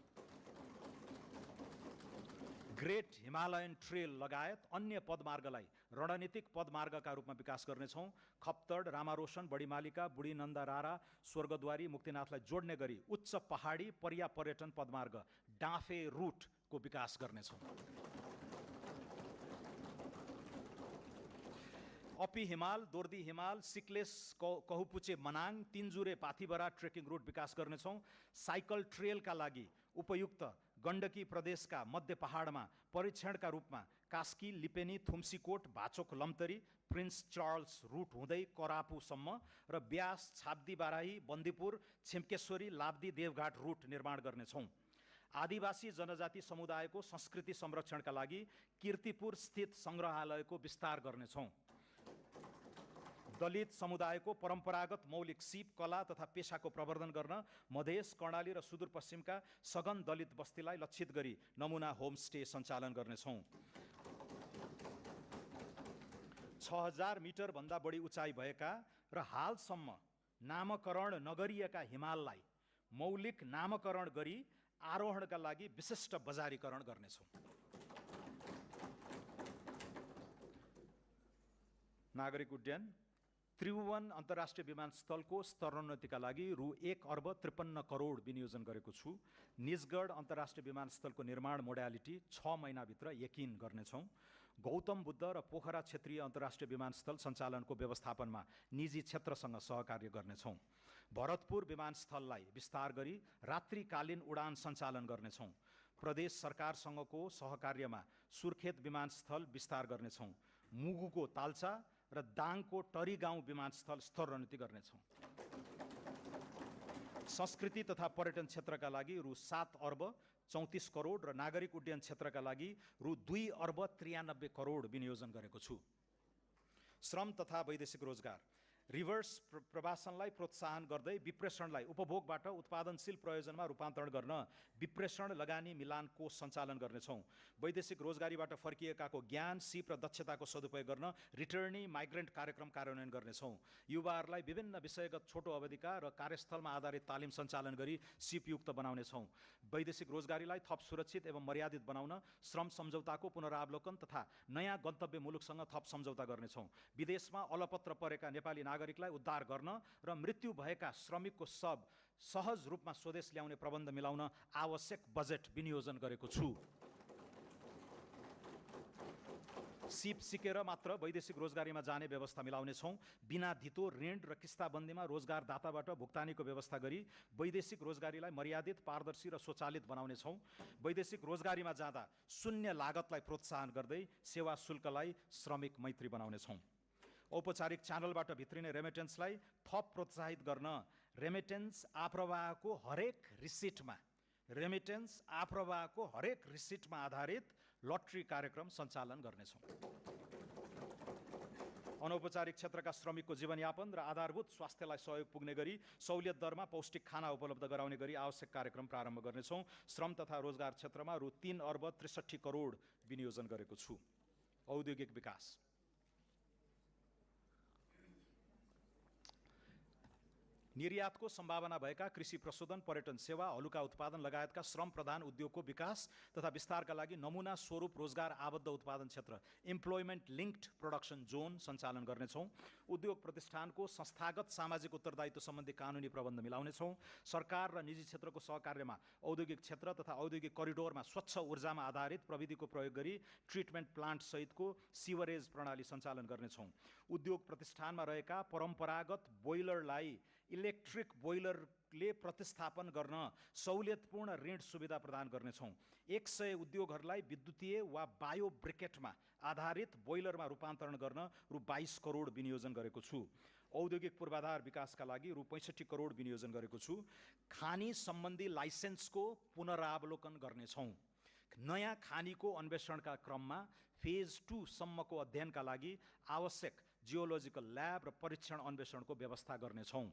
ग्रेट हिमालयन ट्रेल लगायत अन्य पदमार्गलाई रणनीतिक पदमार्गका रूपमा विकास गर्नेछौँ। खप्तड, रामारोशन, बडीमालिका, बुढी नन्दा रारा, स्वर्गद्वारी, मुक्तिनाथलाई जोड्ने गरी उच्च पहाडी पर्यटन पदमार्ग डाँफे रुटको विकास गर्नेछौँ। अपी हिमाल, दोर्दी हिमाल, सिक्लेस कहुपुचे मनाङ, तिनजुरे पाथिभरा ट्रेकिङ रुट विकास गर्नेछौँ। साइकल ट्रेलका लागि उपयुक्त गण्डकी प्रदेशका मध्य पहाडमा परीक्षणका रूपमा कास्की, लिपेनी, थुम्सीकोट, भाचोक लम्तरी, प्रिन्स चार्ल्स रुट हुँदै करापुसम्म र ब्यास, छाब्दी बाराही, बन्दीपुर, छिम्केश्वरी, लाब्दी, देवघाट रुट निर्माण गर्नेछौँ। आदिवासी जनजाति समुदायको संस्कृति संरक्षणका लागि कीर्तिपुर स्थित सङ्ग्रहालयको विस्तार गर्नेछौँ। दलित समुदायको परम्परागत मौलिक सिप, कला तथा पेशाको प्रवर्धन गर्न मधेस, कर्णाली र सुदूरपश्चिमका सघन दलित बस्तीलाई लक्षित गरी नमुना होमस्टे सञ्चालन गर्नेछौँ। 6000 मिटरभन्दा बढी उचाइ भएका र हालसम्म नामकरण नगरिएका हिमाललाई मौलिक नामकरण गरी आरोहणका लागि विशिष्ट बजारीकरण गर्नेछौँ। नागरिक उड्डयन त्रिभुवन अन्तर्राष्ट्रिय विमानस्थलको स्तरोन्नतिका लागि रु 1,53 करोड विनियोजन गरेको छु। निजगढ अन्तर्राष्ट्रिय विमानस्थलको निर्माण मोडालिटी 6 महिनाभित्र यकिन गर्नेछौँ। गौतम बुद्ध र पोखरा क्षेत्रीय अन्तर्राष्ट्रिय विमानस्थल सञ्चालनको व्यवस्थापनमा निजी क्षेत्रसँग सहकार्य गर्नेछौँ। भरतपुर विमानस्थललाई विस्तार गरी रात्रिकालीन उडान सञ्चालन गर्नेछौँ। प्रदेश सरकारसँगको सहकार्यमा सुर्खेत विमानस्थल विस्तार गर्नेछौँ। मुगुको ताल्चा र दाङको टरी गाउँ विमानस्थल स्तरोन्नति गर्नेछौँ। संस्कृति तथा पर्यटन क्षेत्रका लागि रु 7 अर्ब 34 करोड र नागरिक उड्डयन क्षेत्रका लागि रु 2 अर्ब 93 करोड विनियोजन गरेको छु। श्रम तथा वैदेशिक रोजगार रिभर्स प्रवासनलाई प्रोत्साहन गर्दै विप्रेषणलाई उपभोगबाट उत्पादनशील प्रयोजनमा रूपान्तरण गर्न विप्रेषण लगानी मिलान कोष सञ्चालन गर्नेछौँ। वैदेशिक रोजगारीबाट फर्किएकाको ज्ञान, सिप र दक्षताको सदुपयोग गर्न रिटर्नी माइग्रेन्ट कार्यक्रम कार्यान्वयन गर्नेछौँ। युवाहरूलाई विभिन्न विषयगत छोटो अवधिका र कार्यस्थलमा आधारित तालिम सञ्चालन गरी सिपयुक्त बनाउनेछौँ। वैदेशिक रोजगारीलाई थप सुरक्षित एवं मर्यादित बनाउन श्रम सम्झौताको पुनरावलोकन तथा नयाँ गन्तव्य मुलुकसँग थप सम्झौता गर्नेछौँ। विदेशमा अलपत्र परेका नेपाली नागरिकलाई उद्धार गर्न र मृत्यु भएका श्रमिकको शव सहज रूपमा स्वदेश ल्याउने प्रबन्ध मिलाउन आवश्यक बजेट विनियोजन गरेको छु। सिप सिकेर मात्र वैदेशिक रोजगारीमा जाने व्यवस्था मिलाउनेछौँ। बिना धितो ऋण र किस्ताबन्दीमा रोजगारदाताबाट भुक्तानीको व्यवस्था गरी वैदेशिक रोजगारीलाई मर्यादित, पारदर्शी र स्वचालित बनाउनेछौँ। वैदेशिक रोजगारीमा जाँदा शून्य लागतलाई प्रोत्साहन गर्दै सेवा शुल्कलाई श्रमिक मैत्री बनाउनेछौँ। औपचारिक च्यानलबाट भित्रिने रेमिटेन्सलाई थप प्रोत्साहित गर्न रेमिटेन्स आप्रवाहको हरेक रिसिटमा आधारित लटरी कार्यक्रम सञ्चालन गर्नेछौँ। अनौपचारिक क्षेत्रका श्रमिकको जीवनयापन र आधारभूत स्वास्थ्यलाई सहयोग पुग्ने गरी सहुलियत दरमा पौष्टिक खाना उपलब्ध गराउने गरी आवश्यक कार्यक्रम प्रारम्भ गर्नेछौँ। श्रम तथा रोजगार क्षेत्रमा रु 3 अर्ब 63 करोड विनियोजन गरेको छु। औद्योगिक विकास निर्यातको सम्भावना भएका कृषि प्रशोधन, पर्यटन सेवा, हलुका उत्पादन लगायतका श्रम प्रधान उद्योगको विकास तथा विस्तारका लागि नमुना स्वरूप रोजगार आबद्ध उत्पादन क्षेत्र इम्प्लोइमेन्ट लिङ्क्ड प्रोडक्सन जोन सञ्चालन गर्नेछौँ। उद्योग प्रतिष्ठानको संस्थागत सामाजिक उत्तरदायित्व सम्बन्धी कानुनी प्रबन्ध मिलाउनेछौँ। सरकार र निजी क्षेत्रको सहकार्यमा औद्योगिक क्षेत्र तथा औद्योगिक करिडोरमा स्वच्छ ऊर्जामा आधारित प्रविधिको प्रयोग गरी ट्रिटमेन्ट प्लान्ट सहितको सिवरेज प्रणाली सञ्चालन गर्नेछौँ। उद्योग प्रतिष्ठानमा रहेका परम्परागत बोइलरलाई इलेक्ट्रिक बोइलरले प्रतिस्थापन गर्न सहुलियतपूर्ण ऋण सुविधा प्रदान गर्नेछौँ। 100 उद्योगहरूलाई विद्युतीय वा बायो ब्रिकेटमा आधारित बोइलरमा रूपान्तरण गर्न रु 22 करोड विनियोजन गरेको छु। औद्योगिक पूर्वाधार विकासका लागि रु 65 करोड विनियोजन गरेको छु। खानी सम्बन्धी लाइसेन्सको पुनरावलोकन गर्नेछौँ। नयाँ खानीको अन्वेषणका क्रममा फेज 2 सम्मको अध्ययनका लागि आवश्यक जियोलोजिकल ल्याब र परीक्षण अन्वेषणको व्यवस्था गर्नेछौँ।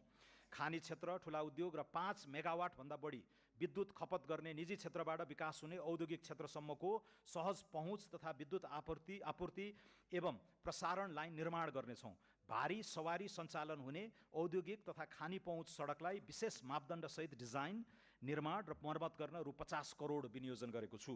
खानी क्षेत्र, ठुला उद्योग र 5 मेगावाट भन्दा बढी विद्युत खपत गर्ने निजी क्षेत्रबाट विकास हुने औद्योगिक क्षेत्रसम्मको सहज पहुँच तथा विद्युत आपूर्ति एवं प्रसारण लाइन निर्माण गर्नेछौँ। भारी सवारी सञ्चालन हुने औद्योगिक तथा खानी पहुँच सडकलाई विशेष मापदण्डसहित डिजाइन, निर्माण र मर्मत गर्न रु 50 करोड विनियोजन गरेको छु।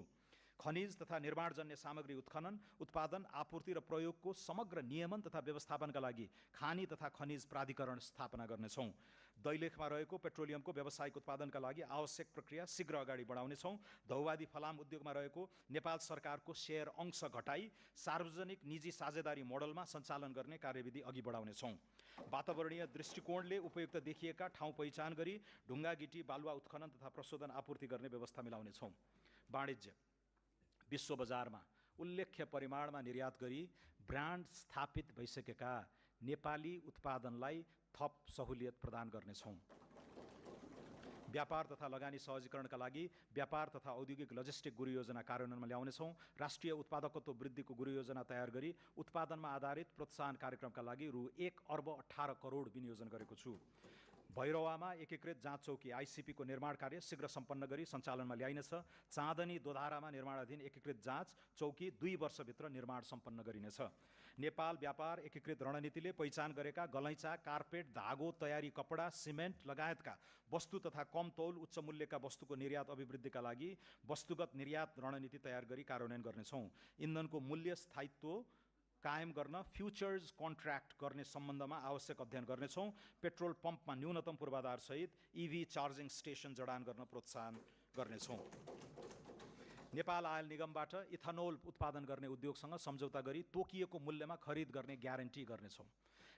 खनिज तथा निर्माणजन्य सामग्री उत्खनन, उत्पादन, आपूर्ति र प्रयोगको समग्र नियमन तथा व्यवस्थापनका लागि खानी तथा खनिज प्राधिकरण स्थापना गर्नेछौँ। दैलेखमा रहेको पेट्रोलियमको व्यावसायिक उत्पादनका लागि आवश्यक प्रक्रिया शीघ्र अगाडि बढाउनेछौँ। धौवादी फलाम उद्योगमा रहेको नेपाल सरकारको सेयर अंश घटाई सार्वजनिक निजी साझेदारी मोडलमा सञ्चालन गर्ने कार्यविधि अघि बढाउनेछौँ। वातावरणीय दृष्टिकोणले उपयुक्त देखिएका ठाउँ पहिचान गरी ढुङ्गा, गिटी, बालुवा उत्खनन तथा प्रशोधन आपूर्ति गर्ने व्यवस्था मिलाउनेछौँ। वाणिज्य विश्व बजारमा उल्लेख्य परिमाणमा निर्यात गरी ब्रान्ड स्थापित भइसकेका नेपाली उत्पादनलाई थप सहुलियत प्रदान गर्नेछौँ। व्यापार तथा लगानी सहजीकरणका लागि व्यापार तथा औद्योगिक लजिस्टिक गुरु योजना कार्यान्वयनमा ल्याउनेछौँ। राष्ट्रिय उत्पादकत्व वृद्धिको गुरु योजना तयार गरी उत्पादनमा आधारित प्रोत्साहन कार्यक्रमका लागि रु 1,18 करोड विनियोजन गरेको छु। भैरवामा एकीकृत जाँच चौकी आइसिपीको निर्माण कार्य शीघ्र सम्पन्न गरी सञ्चालनमा ल्याइनेछ। चाँदनी दोधारामा निर्माणाधीन एकीकृत जाँच चौकी 2 वर्षभित्र निर्माण सम्पन्न गरिनेछ। नेपाल व्यापार एकीकृत रणनीतिले पहिचान गरेका गलैँचा, कार्पेट, धागो, तयारी कपडा, सिमेन्ट लगायतका वस्तु तथा कम तौल उच्च मूल्यका वस्तुको निर्यात अभिवृद्धिका लागि वस्तुगत निर्यात रणनीति तयार गरी कार्यान्वयन गर्नेछौँ। इन्धनको मूल्य स्थायित्व कायम गर्न फ्युचर्स कन्ट्र्याक्ट गर्ने सम्बन्धमा आवश्यक अध्ययन गर्नेछौँ। पेट्रोल पम्पमा न्यूनतम पूर्वाधारसहित EV चार्जिङ स्टेसन जडान गर्न प्रोत्साहन गर्नेछौँ। नेपाल आयल निगमबाट इथानोल उत्पादन गर्ने उद्योगसँग सम्झौता गरी तोकिएको मूल्यमा खरिद गर्ने ग्यारेन्टी गर्नेछौँ।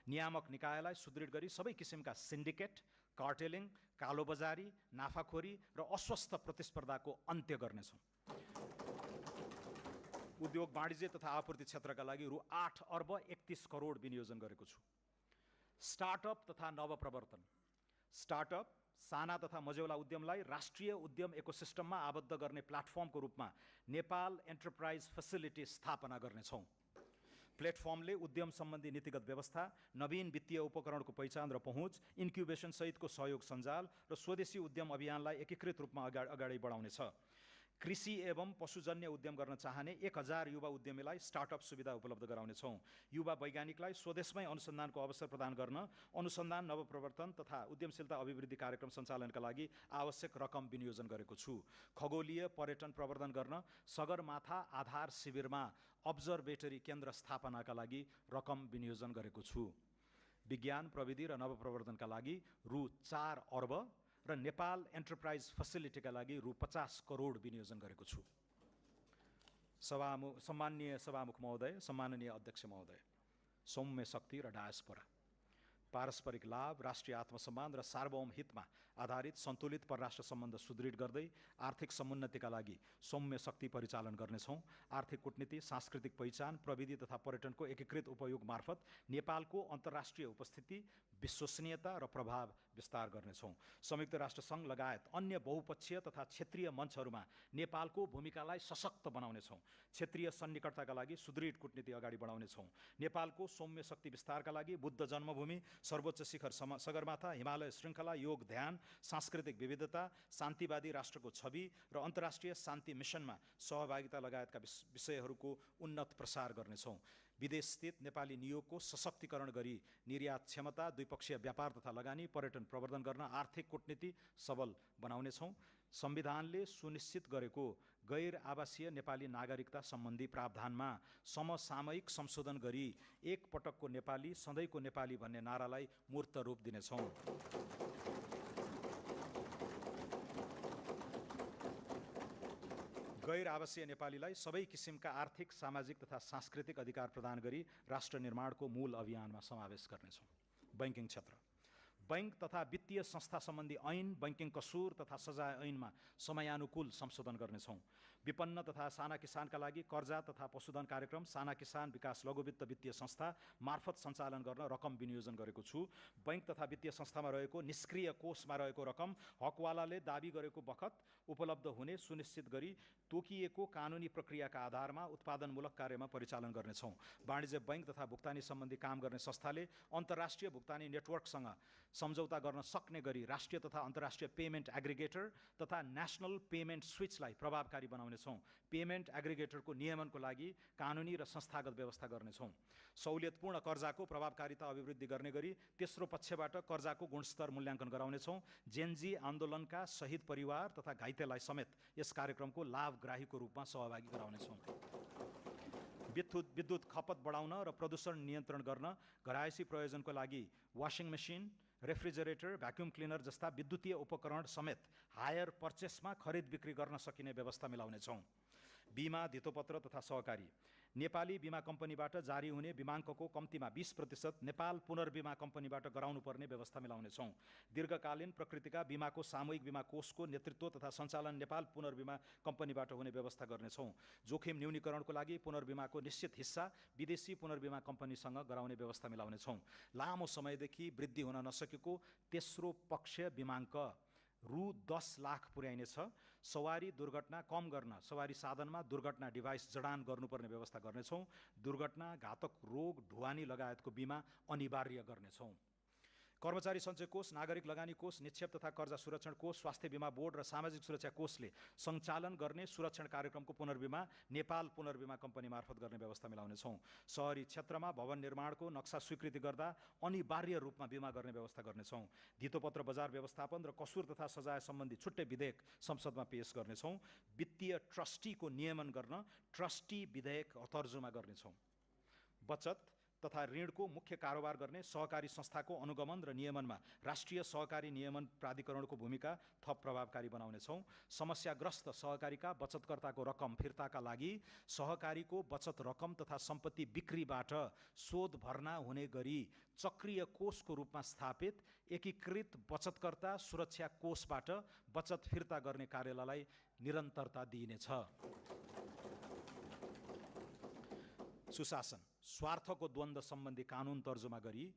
नियामक निकायलाई सुदृढ गरी सबै किसिमका सिन्डिकेट, कार्टेलिङ, कालोबजारी, नाफाखोरी र अस्वस्थ प्रतिस्पर्धाको अन्त्य गर्नेछौँ। उद्योग वाणिज्य तथा आपूर्ति क्षेत्रका लागि रु 8,31 करोड विनियोजन गरेको छु। स्टार्टअप तथा नवप्रवर्तन। स्टार्टअप साना तथा मझौला उद्यमलाई राष्ट्रिय उद्यम इकोसिस्टममा आबद्ध गर्ने प्लेटफर्मको रूपमा नेपाल एन्टरप्राइज फेसिलिटी स्थापना गर्नेछौँ। प्लेटफर्मले उद्यम सम्बन्धी नीतिगत व्यवस्था, नवीन वित्तीय उपकरणको पहिचान र पहुँच, इन्क्युबेसन सहितको सहयोग सञ्जाल र स्वदेशी उद्यम अभियानलाई एकीकृत रूपमा अगाडि बढाउनेछ। कृषि एवं पशुजन्य उद्यम गर्न चाहने 1,000 युवा उद्यमीलाई स्टार्टअप सुविधा उपलब्ध गराउनेछौँ। युवा वैज्ञानिकलाई स्वदेशमै अनुसन्धानको अवसर प्रदान गर्न अनुसन्धान, नवप्रवर्तन तथा उद्यमशीलता अभिवृद्धि कार्यक्रम सञ्चालनका लागि आवश्यक रकम विनियोजन गरेको छु। खगोलीय पर्यटन प्रवर्धन गर्न सगरमाथा आधार शिविरमा अब्जर्भेटरी केन्द्र स्थापनाका लागि रकम विनियोजन गरेको छु। विज्ञान, प्रविधि र नवप्रवर्धनका लागि रु 4 अर्ब र नेपाल एन्टरप्राइज फेसिलिटीका लागि रु 50 करोड विनियोजन गरेको छु। सम्माननीय सभामुख महोदय, सम्माननीय अध्यक्ष महोदय, सौम्य शक्ति र डायस्पोरा, पारस्परिक लाभ, राष्ट्रिय आत्मसम्मान र सार्वभौम हितमा आधारित सन्तुलित परराष्ट्र सम्बन्ध सुदृढ गर्दै आर्थिक समुन्नतिका लागि सौम्य शक्ति परिचालन गर्नेछौँ। आर्थिक कूटनीति, सांस्कृतिक पहिचान, प्रविधि तथा पर्यटनको एकीकृत उपयोग मार्फत नेपालको अन्तर्राष्ट्रिय उपस्थिति, विश्वसनीयता र प्रभाव विस्तार गर्नेछौँ। संयुक्त राष्ट्र सङ्घ लगायत अन्य बहुपक्षीय तथा क्षेत्रीय मञ्चहरूमा नेपालको भूमिकालाई सशक्त बनाउनेछौँ। क्षेत्रीय सन्निकटताका लागि सुदृढ कूटनीति अगाडि बढाउनेछौँ। नेपालको सौम्य शक्ति विस्तारका लागि बुद्ध जन्मभूमि, सर्वोच्च शिखर सगरमाथा, हिमालय श्रृङ्खला, योग ध्यान, सांस्कृतिक विविधता, शान्तिवादी राष्ट्रको छवि र अन्तर्राष्ट्रिय शान्ति मिसनमा सहभागिता लगायतका विषयहरूको उन्नत प्रसार गर्नेछौँ। विदेशस्थित नेपाली नियोगको सशक्तिकरण गरी निर्यात क्षमता, द्विपक्षीय व्यापार तथा लगानी, पर्यटन प्रवर्धन गर्न आर्थिक कूटनीति सबल बनाउनेछौँ। संविधानले सुनिश्चित गरेको गैर आवासीय नेपाली नागरिकता सम्बन्धी प्रावधानमा समसामयिक संशोधन गरी एक पटकको नेपाली सधैँको नेपाली भन्ने नारालाई मूर्त रूप दिनेछौँ। गैर आवासीय नेपालीलाई सबै किसिमका आर्थिक, सामाजिक तथा सांस्कृतिक अधिकार प्रदान गरी राष्ट्र निर्माणको मूल अभियानमा समावेश गर्नेछौँ। बैंकिङ क्षेत्र। बैंक तथा वित्तीय संस्था सम्बन्धी ऐन, बैंकिङ कसुर तथा सजाय ऐनमा समयानुकूल संशोधन गर्नेछौँ। विपन्न तथा साना किसानका लागि कर्जा तथा पशुधन कार्यक्रम साना किसान विकास लघुवित्त वित्तीय संस्था मार्फत सञ्चालन गर्न रकम विनियोजन गरेको छु। बैंक तथा वित्तीय संस्थामा रहेको निष्क्रिय कोषमा रहेको रकम हकवालाले दाबी गरेको बखत उपलब्ध हुने सुनिश्चित गरी तोकिएको कानुनी प्रक्रियाका आधारमा उत्पादनमूलक कार्यमा परिचालन गर्नेछौँ। वाणिज्य बैंक तथा भुक्तानी सम्बन्धी काम गर्ने संस्थाले अन्तर्राष्ट्रिय भुक्तानी नेटवर्कसँग सम्झौता गर्न सक्ने गरी राष्ट्रिय तथा अन्तर्राष्ट्रिय पेमेन्ट एग्रिगेटर तथा नेसनल पेमेन्ट स्विचलाई प्रभावकारी बनाउनेछौँ। पेमेन्ट एग्रिगेटरको नियमनको लागि कानुनी र संस्थागत व्यवस्था गर्नेछौँ। सहुलियतपूर्ण कर्जाको प्रभावकारिता अभिवृद्धि गर्ने गरी तेस्रो पक्षबाट कर्जाको गुणस्तर मूल्याङ्कन गराउनेछौँ। जेनजी आन्दोलनका शहीद परिवार तथा घाइतेलाई समेत यस कार्यक्रमको लाभग्राहीको रूपमा सहभागी गराउनेछौँ। विद्युत खपत बढाउन र प्रदूषण नियन्त्रण गर्न घरायसी प्रयोजनको लागि washing machine, refrigerator, vacuum cleaner जस्ता विद्युतीय उपकरण समेत हायर पर्चेसमा खरिद बिक्री गर्न सकिने व्यवस्था मिलाउनेछौँ। बीमा, धितोपत्र तथा सहकारी। नेपाली बीमा कम्पनीबाट जारी हुने बीमाङ्कको कम्तीमा 20% नेपाल पुनर्बीमा कम्पनीबाट गराउनुपर्ने व्यवस्था मिलाउनेछौँ। दीर्घकालीन प्रकृतिका बीमाको सामूहिक बीमा कोषको नेतृत्व तथा सञ्चालन नेपाल पुनर्बीमा कम्पनीबाट हुने व्यवस्था गर्नेछौँ। जोखिम न्यूनीकरणको लागि पुनर्बीमाको निश्चित हिस्सा विदेशी पुनर्बीमा कम्पनीसँग गराउने व्यवस्था मिलाउनेछौँ। लामो समयदेखि वृद्धि हुन नसकेको तेस्रो पक्ष बीमाङ्क रु 10 लाख पुर्याइनेछ। सवारी दुर्घटना कम गर्न सवारी साधनमा दुर्घटना डिभाइस जडान गर्नुपर्ने व्यवस्था गर्नेछौँ। दुर्घटना, घातक रोग, ढुवानी लगायतको बिमा अनिवार्य गर्नेछौँ। कर्मचारी सञ्चय कोष, नागरिक लगानी कोष, निक्षेप तथा कर्जा सुरक्षण कोष, स्वास्थ्य बिमा बोर्ड र सामाजिक सुरक्षा कोषले सञ्चालन गर्ने सुरक्षण कार्यक्रमको पुनर्बिमा नेपाल पुनर्बिमा कम्पनी मार्फत गर्ने व्यवस्था मिलाउनेछौँ। शहरी क्षेत्रमा भवन निर्माणको नक्सा स्वीकृति गर्दा अनिवार्य रूपमा बिमा गर्ने व्यवस्था गर्नेछौँ। धितोपत्र बजार व्यवस्थापन र कसुर तथा सजाय सम्बन्धी छुट्टै विधेयक संसदमा पेश गर्नेछौँ। वित्तीय ट्रस्टीको नियमन गर्न ट्रस्टी विधेयक तर्जुमा गर्नेछौँ। बचत तथा ऋणको मुख्य कारोबार गर्ने सहकारी संस्थाको अनुगमन र नियमनमा राष्ट्रिय सहकारी नियमन प्राधिकरणको भूमिका थप प्रभावकारी बनाउनेछौँ। समस्याग्रस्त सहकारीका बचतकर्ताको रकम फिर्ताका लागि सहकारीको बचत रकम तथा सम्पत्ति बिक्रीबाट शोध भर्ना हुने गरी चक्रीय कोषको रूपमा स्थापित एकीकृत बचतकर्ता सुरक्षा कोषबाट बचत फिर्ता गर्ने कार्यालयलाई निरन्तरता दिइनेछ। सुशासन, स्वार्थको द्वन्द्व सम्बन्धी कानुन तर्जुमा गरी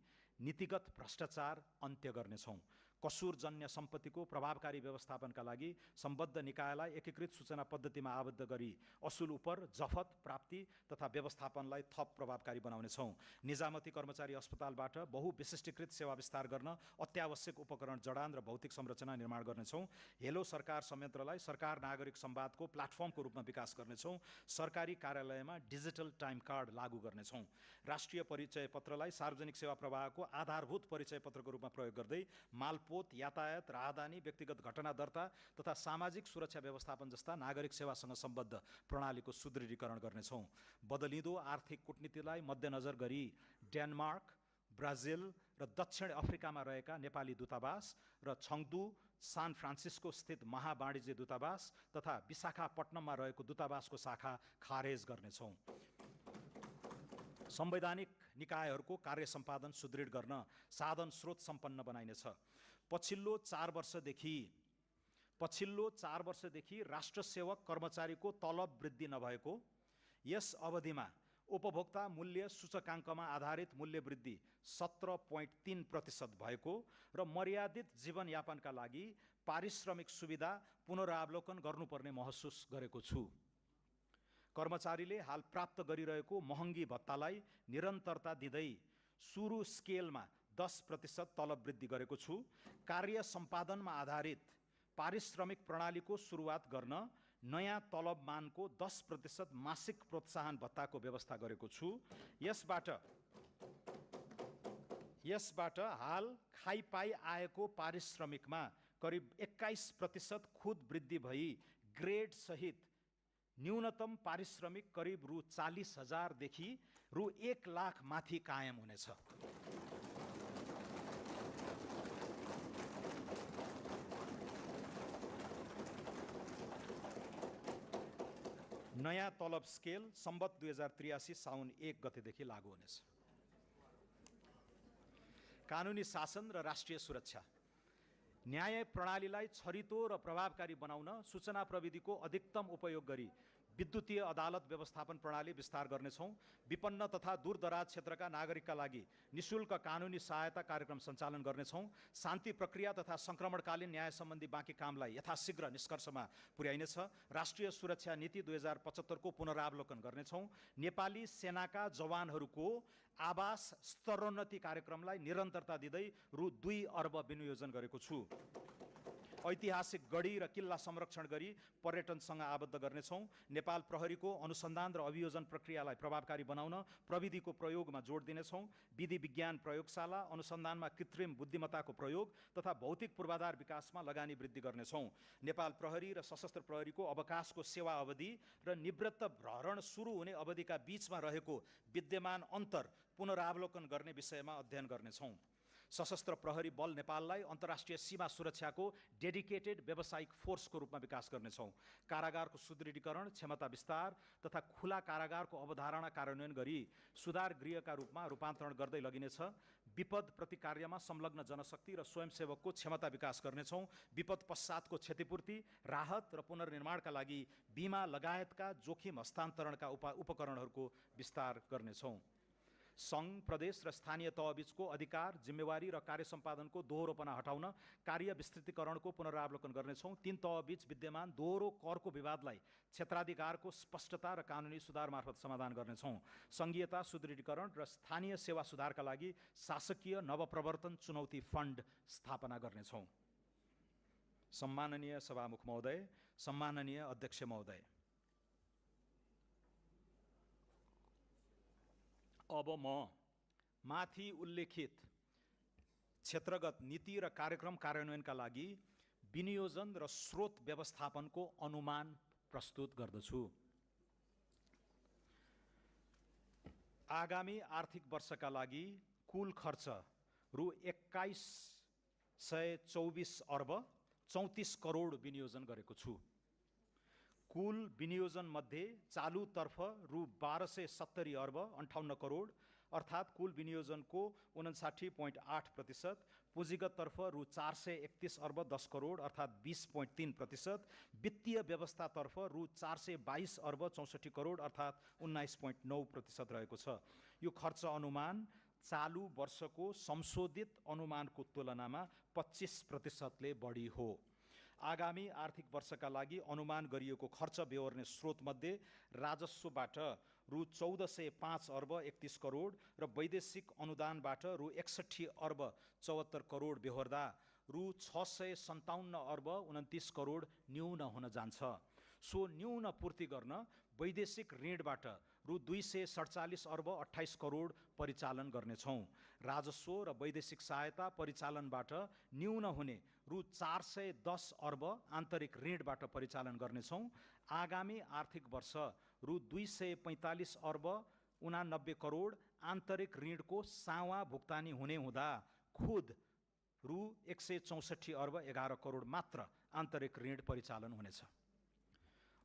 नीतिगत भ्रष्टाचार अन्त्य गर्नेछौँ। कसुरजन्य सम्पत्तिको प्रभावकारी व्यवस्थापनका लागि सम्बद्ध निकायलाई एकीकृत सूचना पद्धतिमा आबद्ध गरी असुल उपर जफत प्राप्ति तथा व्यवस्थापनलाई थप प्रभावकारी बनाउनेछौँ। निजामती कर्मचारी अस्पतालबाट बहुविशिष्टीकृत सेवा विस्तार गर्न अत्यावश्यक उपकरण जडान र भौतिक संरचना निर्माण गर्नेछौँ। हेलो सरकार संयन्त्रलाई सरकार नागरिक संवादको प्लाटफर्मको रूपमा विकास गर्नेछौँ। सरकारी कार्यालयमा डिजिटल टाइम कार्ड लागू गर्नेछौँ। राष्ट्रिय परिचय पत्रलाई सार्वजनिक सेवा प्रवाहको आधारभूत परिचय पत्रको रूपमा प्रयोग गर्दै मालपोत, यातायात, राहदानी, व्यक्तिगत घटना दर्ता तथा सामाजिक सुरक्षा व्यवस्थापन जस्ता नागरिक सेवासँग सम्बद्ध प्रणालीको सुदृढीकरण गर्नेछौँ। बदलिँदो आर्थिक कूटनीतिलाई मध्यनजर गरी डेनमार्क, ब्राजिल र दक्षिण अफ्रिकामा रहेका नेपाली दूतावास र छङ्दू, सान फ्रान्सिस्को स्थित महावाणिज्य दूतावास तथा विशाखापट्टनममा रहेको दूतावासको शाखा खारेज गर्नेछौँ। संवैधानिक निकायहरूको कार्य सम्पादन सुदृढ गर्न साधन स्रोत सम्पन्न बनाइनेछ। पछिल्लो 4 वर्षदेखि राष्ट्र सेवक कर्मचारीको तलब वृद्धि नभएको, यस अवधिमा उपभोक्ता मूल्य सूचकाङ्कमा आधारित मूल्य वृद्धि 17.3% भएको र मर्यादित जीवनयापनका लागि पारिश्रमिक सुविधा पुनरावलोकन गर्नुपर्ने महसुस गरेको छु। कर्मचारीले हाल प्राप्त गरिरहेको महँगी भत्तालाई निरन्तरता दिँदै सुरु स्केलमा 10% तलब वृद्धि गरेको छु। कार्य सम्पादनमा आधारित पारिश्रमिक प्रणालीको सुरुवात गर्न नयाँ तलब मानको 10% मासिक प्रोत्साहन भत्ताको व्यवस्था गरेको छु। यसबाट हाल खाइपाई आएको पारिश्रमिकमा करिब 21% खुद वृद्धि भई ग्रेड सहित न्यूनतम पारिश्रमिक करिब रु 40,000 देखि रु 1 लाख माथि कायम हुनेछ। नयाँ तलब स्केल सम्बत 2083 साउन 1 गतेदेखि लागू हुनेछ। कानुनी शासन र राष्ट्रिय सुरक्षा, न्याय प्रणालीलाई छरितो र प्रभावकारी बनाउन सूचना प्रविधिको अधिकतम उपयोग गरी विद्युतीय अदालत व्यवस्थापन प्रणाली विस्तार गर्नेछौँ। विपन्न तथा दूरदराज क्षेत्रका नागरिकका लागि निशुल्क कानुनी सहायता कार्यक्रम सञ्चालन गर्नेछौँ। शान्ति प्रक्रिया तथा सङ्क्रमणकालीन न्याय सम्बन्धी बाँकी कामलाई यथाशीघ्र निष्कर्षमा पुर्याइनेछ। राष्ट्रिय सुरक्षा नीति 2075 को पुनरावलोकन गर्नेछौँ। नेपाली सेनाका जवानहरूको आवास स्तरोन्नति कार्यक्रमलाई निरन्तरता दिँदै रु 2 अर्ब विनियोजन गरेको छु। ऐतिहासिक गढी र किल्ला संरक्षण गरी पर्यटनसँग आबद्ध गर्नेछौँ। नेपाल प्रहरीको अनुसन्धान र अभियोजन प्रक्रियालाई प्रभावकारी बनाउन प्रविधिको प्रयोगमा जोड दिनेछौँ। विधि विज्ञान प्रयोगशाला, अनुसन्धानमा कृत्रिम बुद्धिमत्ताको प्रयोग तथा भौतिक पूर्वाधार विकासमा लगानी वृद्धि गर्नेछौँ। नेपाल प्रहरी र सशस्त्र प्रहरीको अवकाशको सेवा अवधि र निवृत्त भरण सुरु हुने अवधिका बीचमा रहेको विद्यमान अन्तर पुनरावलोकन गर्ने विषयमा अध्ययन गर्नेछौँ। सशस्त्र प्रहरी बल नेपाललाई अन्तर्राष्ट्रिय सीमा सुरक्षाको डेडिकेटेड व्यावसायिक फोर्सको रूपमा विकास गर्नेछौँ। कारागारको सुदृढीकरण, क्षमता विस्तार तथा खुला कारागारको अवधारणा कार्यान्वयन गरी सुधार गृहका रूपमा रूपान्तरण गर्दै लगिनेछ। विपद प्रतिकार्यमा संलग्न जनशक्ति र स्वयंसेवकको क्षमता विकास गर्नेछौँ। विपद पश्चातको क्षतिपूर्ति, राहत र पुनर्निर्माणका लागि बिमा लगायतका जोखिम हस्तान्तरणका उपकरणहरूको विस्तार गर्नेछौँ। सङ्घ, प्रदेश र स्थानीय तहबीचको अधिकार, जिम्मेवारी र कार्य सम्पादनको दोहोरोपना हटाउन कार्य विस्तृतीकरणको पुनरावलोकन गर्नेछौँ। तीन तहबीच विद्यमान दोहोरो करको विवादलाई क्षेत्राधिकारको स्पष्टता र कानुनी सुधार मार्फत समाधान गर्नेछौँ। सङ्घीयता सुदृढीकरण र स्थानीय सेवा सुधारका लागि शासकीय नवप्रवर्तन चुनौती फन्ड स्थापना गर्नेछौँ। सम्माननीय सभामुख महोदय, सम्माननीय अध्यक्ष महोदय, अब म माथि उल्लेखित क्षेत्रगत नीति र कार्यक्रम कार्यान्वयनका लागि विनियोजन र स्रोत व्यवस्थापनको अनुमान प्रस्तुत गर्दछु। आगामी आर्थिक वर्षका लागि कुल खर्च रु 2124 अर्ब 34 करोड विनियोजन गरेको छु। कुल विनियोजन मध्ये चालुतर्फ रु 1270 अर्ब 58 करोड अर्थात् कुल विनियोजनको 59.8%, पुँजीगततर्फ रु 431 अर्ब 10 करोड अर्थात् 20.3%, वित्तीय व्यवस्थातर्फ रु 422 अर्ब 64 करोड अर्थात् 19.9% रहेको छ। यो खर्च अनुमान चालु वर्षको संशोधित अनुमानको तुलनामा 25%ले बढी हो। आगामी आर्थिक वर्षका लागि अनुमान गरिएको खर्च बेहोर्ने स्रोतमध्ये राजस्वबाट रु 1405 अर्ब 31 करोड र वैदेशिक अनुदानबाट रु 61 अर्ब 74 करोड बेहोर्दा रु 657 अर्ब 29 करोड न्यून हुन जान्छ। सो न्यून पूर्ति गर्न वैदेशिक ऋणबाट रु 247 अर्ब 28 करोड परिचालन गर्नेछौँ। राजस्व र वैदेशिक सहायता परिचालनबाट न्यून हुने रु 410 अर्ब आन्तरिक ऋणबाट परिचालन गर्नेछौँ। आगामी आर्थिक वर्ष रु 245 अर्ब 89 करोड आन्तरिक ऋणको सावा भुक्तानी हुने हुँदा खुद रु 164 अर्ब 11 करोड मात्र आन्तरिक ऋण परिचालन हुनेछ।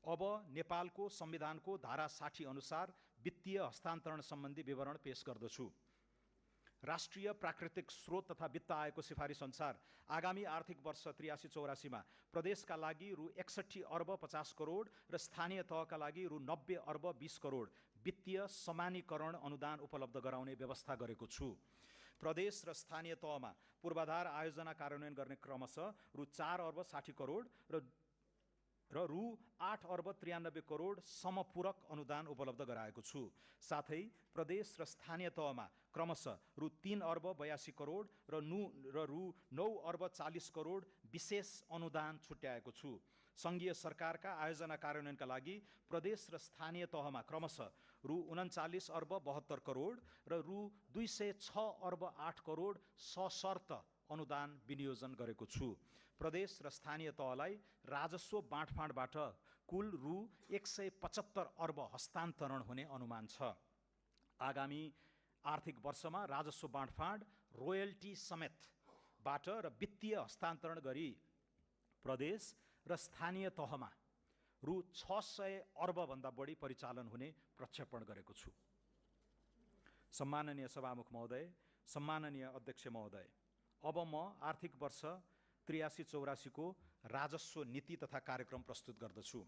अब नेपालको संविधानको धारा 60 अनुसार वित्तीय हस्तान्तरण सम्बन्धी विवरण पेश गर्दछु। राष्ट्रिय प्राकृतिक स्रोत तथा वित्त आयोगको सिफारिस अनुसार आगामी आर्थिक वर्ष 83-84 मा प्रदेशका लागि रु 61 अर्ब 50 करोड र स्थानीय तहका लागि रु 90 अर्ब 20 करोड वित्तीय समानीकरण अनुदान उपलब्ध गराउने व्यवस्था गरेको छु। प्रदेश र स्थानीय तहमा पूर्वाधार आयोजना कार्यान्वयन गर्ने क्रमशः रु 4 अर्ब 60 करोड र रु 8 अर्ब 93 करोड समपूरक अनुदान उपलब्ध गराएको छु। साथै प्रदेश र स्थानीय तहमा क्रमशः रु 3 अर्ब 82 करोड र रु 9 अर्ब 40 करोड विशेष अनुदान छुट्याएको छु। सङ्घीय सरकारका आयोजना कार्यान्वयनका लागि प्रदेश र स्थानीय तहमा क्रमशः रु 39 अर्ब 72 करोड र रु 206 अर्ब 8 करोड सशर्त अनुदान विनियोजन गरेको छु। प्रदेश र स्थानीय तहलाई राजस्व बाँडफाँडबाट कुल रु 175 अर्ब हस्तान्तरण हुने अनुमान छ। आगामी आर्थिक वर्षमा राजस्व बाँडफाँड रोयल्टी समेतबाट र वित्तीय हस्तान्तरण गरी प्रदेश र स्थानीय तहमा रु 600 अर्बभन्दा बढी परिचालन हुने प्रक्षेपण गरेको छु। सम्माननीय सभामुख महोदय, सम्माननीय अध्यक्ष महोदय, अब म आर्थिक वर्ष 83-84 को राजस्व नीति तथा कार्यक्रम प्रस्तुत गर्दछु।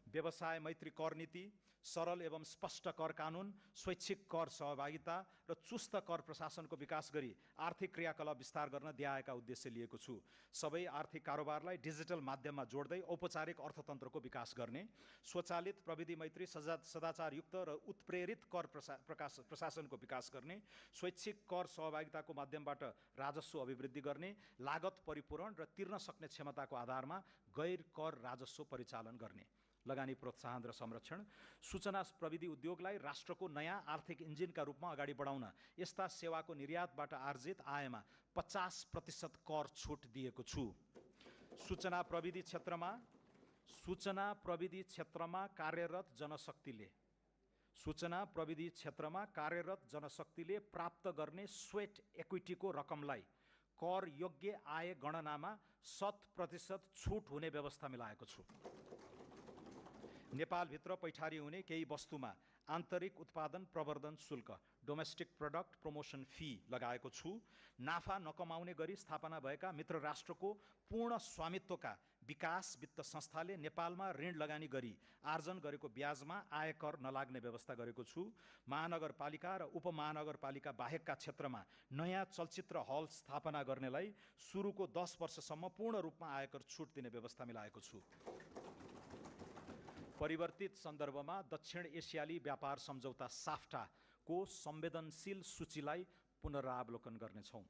व्यवसाय मैत्री कर नीति, सरल एवं स्पष्ट कर कानुन, स्वैच्छिक कर सहभागिता र चुस्त कर प्रशासनको विकास गरी आर्थिक क्रियाकलाप विस्तार गर्न दिएका उद्देश्य लिएको छु। सबै आर्थिक कारोबारलाई डिजिटल माध्यममा जोड्दै औपचारिक अर्थतन्त्रको विकास गर्ने, स्वचालित प्रविधि मैत्री सदाचारयुक्त र उत्प्रेरित कर प्रशासनको विकास गर्ने, स्वैच्छिक कर सहभागिताको माध्यमबाट राजस्व अभिवृद्धि गर्ने, लागत परिपूरण र तिर्न सक्ने क्षमताको आधारमा गैर कर राजस्व परिचालन गर्ने, लगानी प्रोत्साहन र संरक्षण, सूचना प्रविधि उद्योगलाई राष्ट्रको नयाँ आर्थिक इन्जिनका रूपमा अगाडि बढाउन यस्ता सेवाको निर्यातबाट आर्जित आयमा 50% कर छुट दिएको छु। सूचना प्रविधि क्षेत्रमा कार्यरत जनशक्तिले प्राप्त गर्ने स्वेट इक्विटीको रकमलाई कर योग्य आय गणनामा 100% छुट हुने व्यवस्था मिलाएको छु। नेपालभित्र पैठारी हुने केही वस्तुमा आन्तरिक उत्पादन प्रवर्धन शुल्क डोमेस्टिक प्रोडक्ट प्रमोसन फी लगाएको छु। नाफा नकमाउने गरी स्थापना भएका मित्र राष्ट्रको पूर्ण स्वामित्वका विकास वित्त संस्थाले नेपालमा ऋण लगानी गरी आर्जन गरेको ब्याजमा आयकर नलाग्ने व्यवस्था गरेको छु। महानगरपालिका र उपमहानगरपालिका बाहेकका क्षेत्रमा नयाँ चलचित्र हल स्थापना गर्नेलाई सुरुको 10 वर्षसम्म पूर्ण रूपमा आयकर छुट दिने व्यवस्था मिलाएको छु। परिवर्तित सन्दर्भमा दक्षिण एसियाली व्यापार सम्झौता साफ्टाको संवेदनशील सूचीलाई पुनरावलोकन गर्नेछौँ।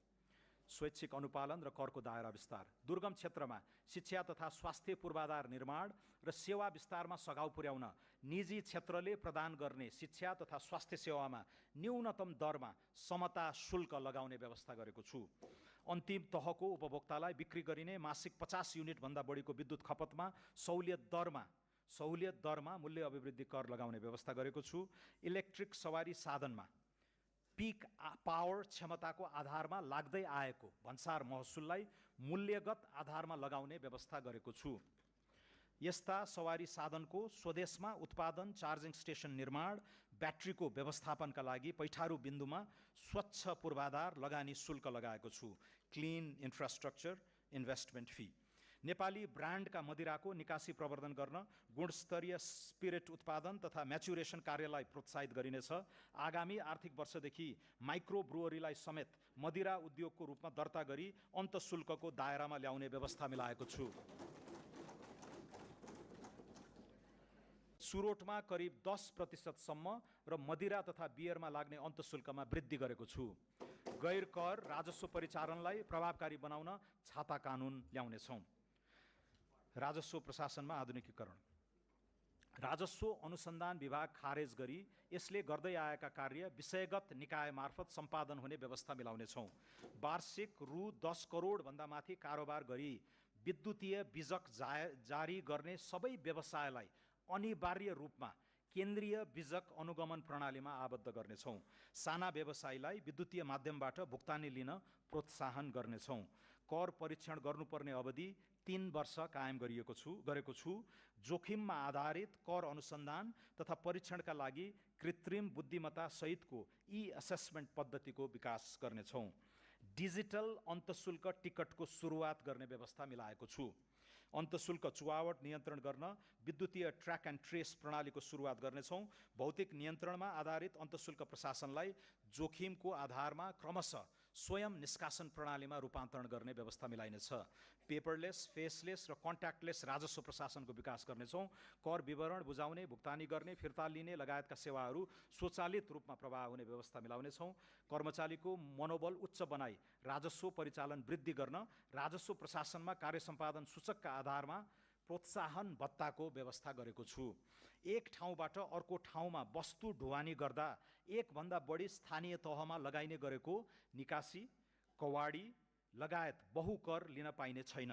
स्वैच्छिक अनुपालन र करको दायरा विस्तार, दुर्गम क्षेत्रमा शिक्षा तथा स्वास्थ्य पूर्वाधार निर्माण र सेवा विस्तारमा सघाउ पुर्याउन निजी क्षेत्रले प्रदान गर्ने शिक्षा तथा स्वास्थ्य सेवामा न्यूनतम दरमा समता शुल्क लगाउने व्यवस्था गरेको छु। अन्तिम तहको उपभोक्तालाई बिक्री गरिने मासिक 50 युनिटभन्दा बढीको विद्युत खपतमा सहुलियत दरमा मूल्य अभिवृद्धि कर लगाउने व्यवस्था गरेको छु। इलेक्ट्रिक सवारी साधनमा पिक पावर क्षमताको आधारमा लाग्दै आएको भन्सार महसुललाई मूल्यगत आधारमा लगाउने व्यवस्था गरेको छु। यस्ता सवारी साधनको स्वदेशमा उत्पादन, चार्जिङ स्टेसन निर्माण, ब्याट्रीको व्यवस्थापनका लागि पैठारू बिन्दुमा स्वच्छ पूर्वाधार लगानी शुल्क लगाएको छु। Clean infrastructure investment fee. Nepali ब्रान्डका मदिराको निकासी प्रवर्धन गर्न गुणस्तरीय स्पिरिट उत्पादन तथा म्याचुरेसन कार्यलाई प्रोत्साहित गरिनेछ। आगामी आर्थिक वर्षदेखि माइक्रो ब्रुअरीलाई समेत मदिरा उद्योगको रूपमा दर्ता गरी अन्तशुल्कको दायरामा ल्याउने व्यवस्था मिलाएको छु। सुरोटमा करिब 10% र मदिरा तथा बियरमा लाग्ने अन्तशुल्कमा वृद्धि गरेको छु। गैर कर राजस्व परिचालनलाई प्रभावकारी बनाउन छाता कानुन ल्याउनेछौँ। राजस्व प्रशासनमा आधुनिकीकरण। राजस्व अनुसन्धान विभाग खारेज गरी यसले गर्दै आएका कार्य विषयगत निकाय मार्फत सम्पादन हुने व्यवस्था मिलाउनेछौँ। वार्षिक रु 10 करोड भन्दा माथि कारोबार गरी विद्युतीय बिजक जारी गर्ने सबै व्यवसायलाई अनिवार्य रूपमा केन्द्रीय बिजक अनुगमन प्रणालीमा आबद्ध गर्नेछौँ। साना व्यवसायीलाई विद्युतीय माध्यमबाट भुक्तानी लिन प्रोत्साहन गर्नेछौँ। कर परीक्षण गर्नुपर्ने अवधि 3 वर्ष कायम गरेको छु। जोखिममा आधारित कर अनुसन्धान तथा परीक्षणका लागि कृत्रिम बुद्धिमत्ता सहितको ई-असेसमेन्ट पद्धतिको विकास गर्नेछौँ। डिजिटल अन्तशुल्क टिकटको सुरुवात गर्ने व्यवस्था मिलाएको छु। अन्तशुल्क चुहावट नियन्त्रण गर्न विद्युतीय ट्र्याक एन्ड ट्रेस प्रणालीको सुरुवात गर्नेछौँ। भौतिक नियन्त्रणमा आधारित अन्तशुल्क प्रशासनलाई जोखिमको आधारमा क्रमशः स्वयं निष्कासन प्रणालीमा रूपान्तरण गर्ने व्यवस्था मिलाइनेछ। पेपरलेस, फेसलेस र कन्ट्याक्टलेस राजस्व प्रशासनको विकास गर्नेछौँ। कर विवरण बुझाउने, भुक्तानी गर्ने, फिर्ता लिने लगायतका सेवाहरू स्वचालित रूपमा प्रवाह हुने व्यवस्था मिलाउनेछौँ। कर्मचारीको मनोबल उच्च बनाई राजस्व परिचालन वृद्धि गर्न राजस्व प्रशासनमा कार्य सम्पादन सूचकका आधारमा प्रोत्साहन भत्ताको व्यवस्था गरेको छु। एक ठाउँबाट अर्को ठाउँमा वस्तु ढुवानी गर्दा एकभन्दा बढी स्थानीय तहमा लगाइने गरेको निकासी, कवाडी लगायत बहुकर लिन पाइने छैन।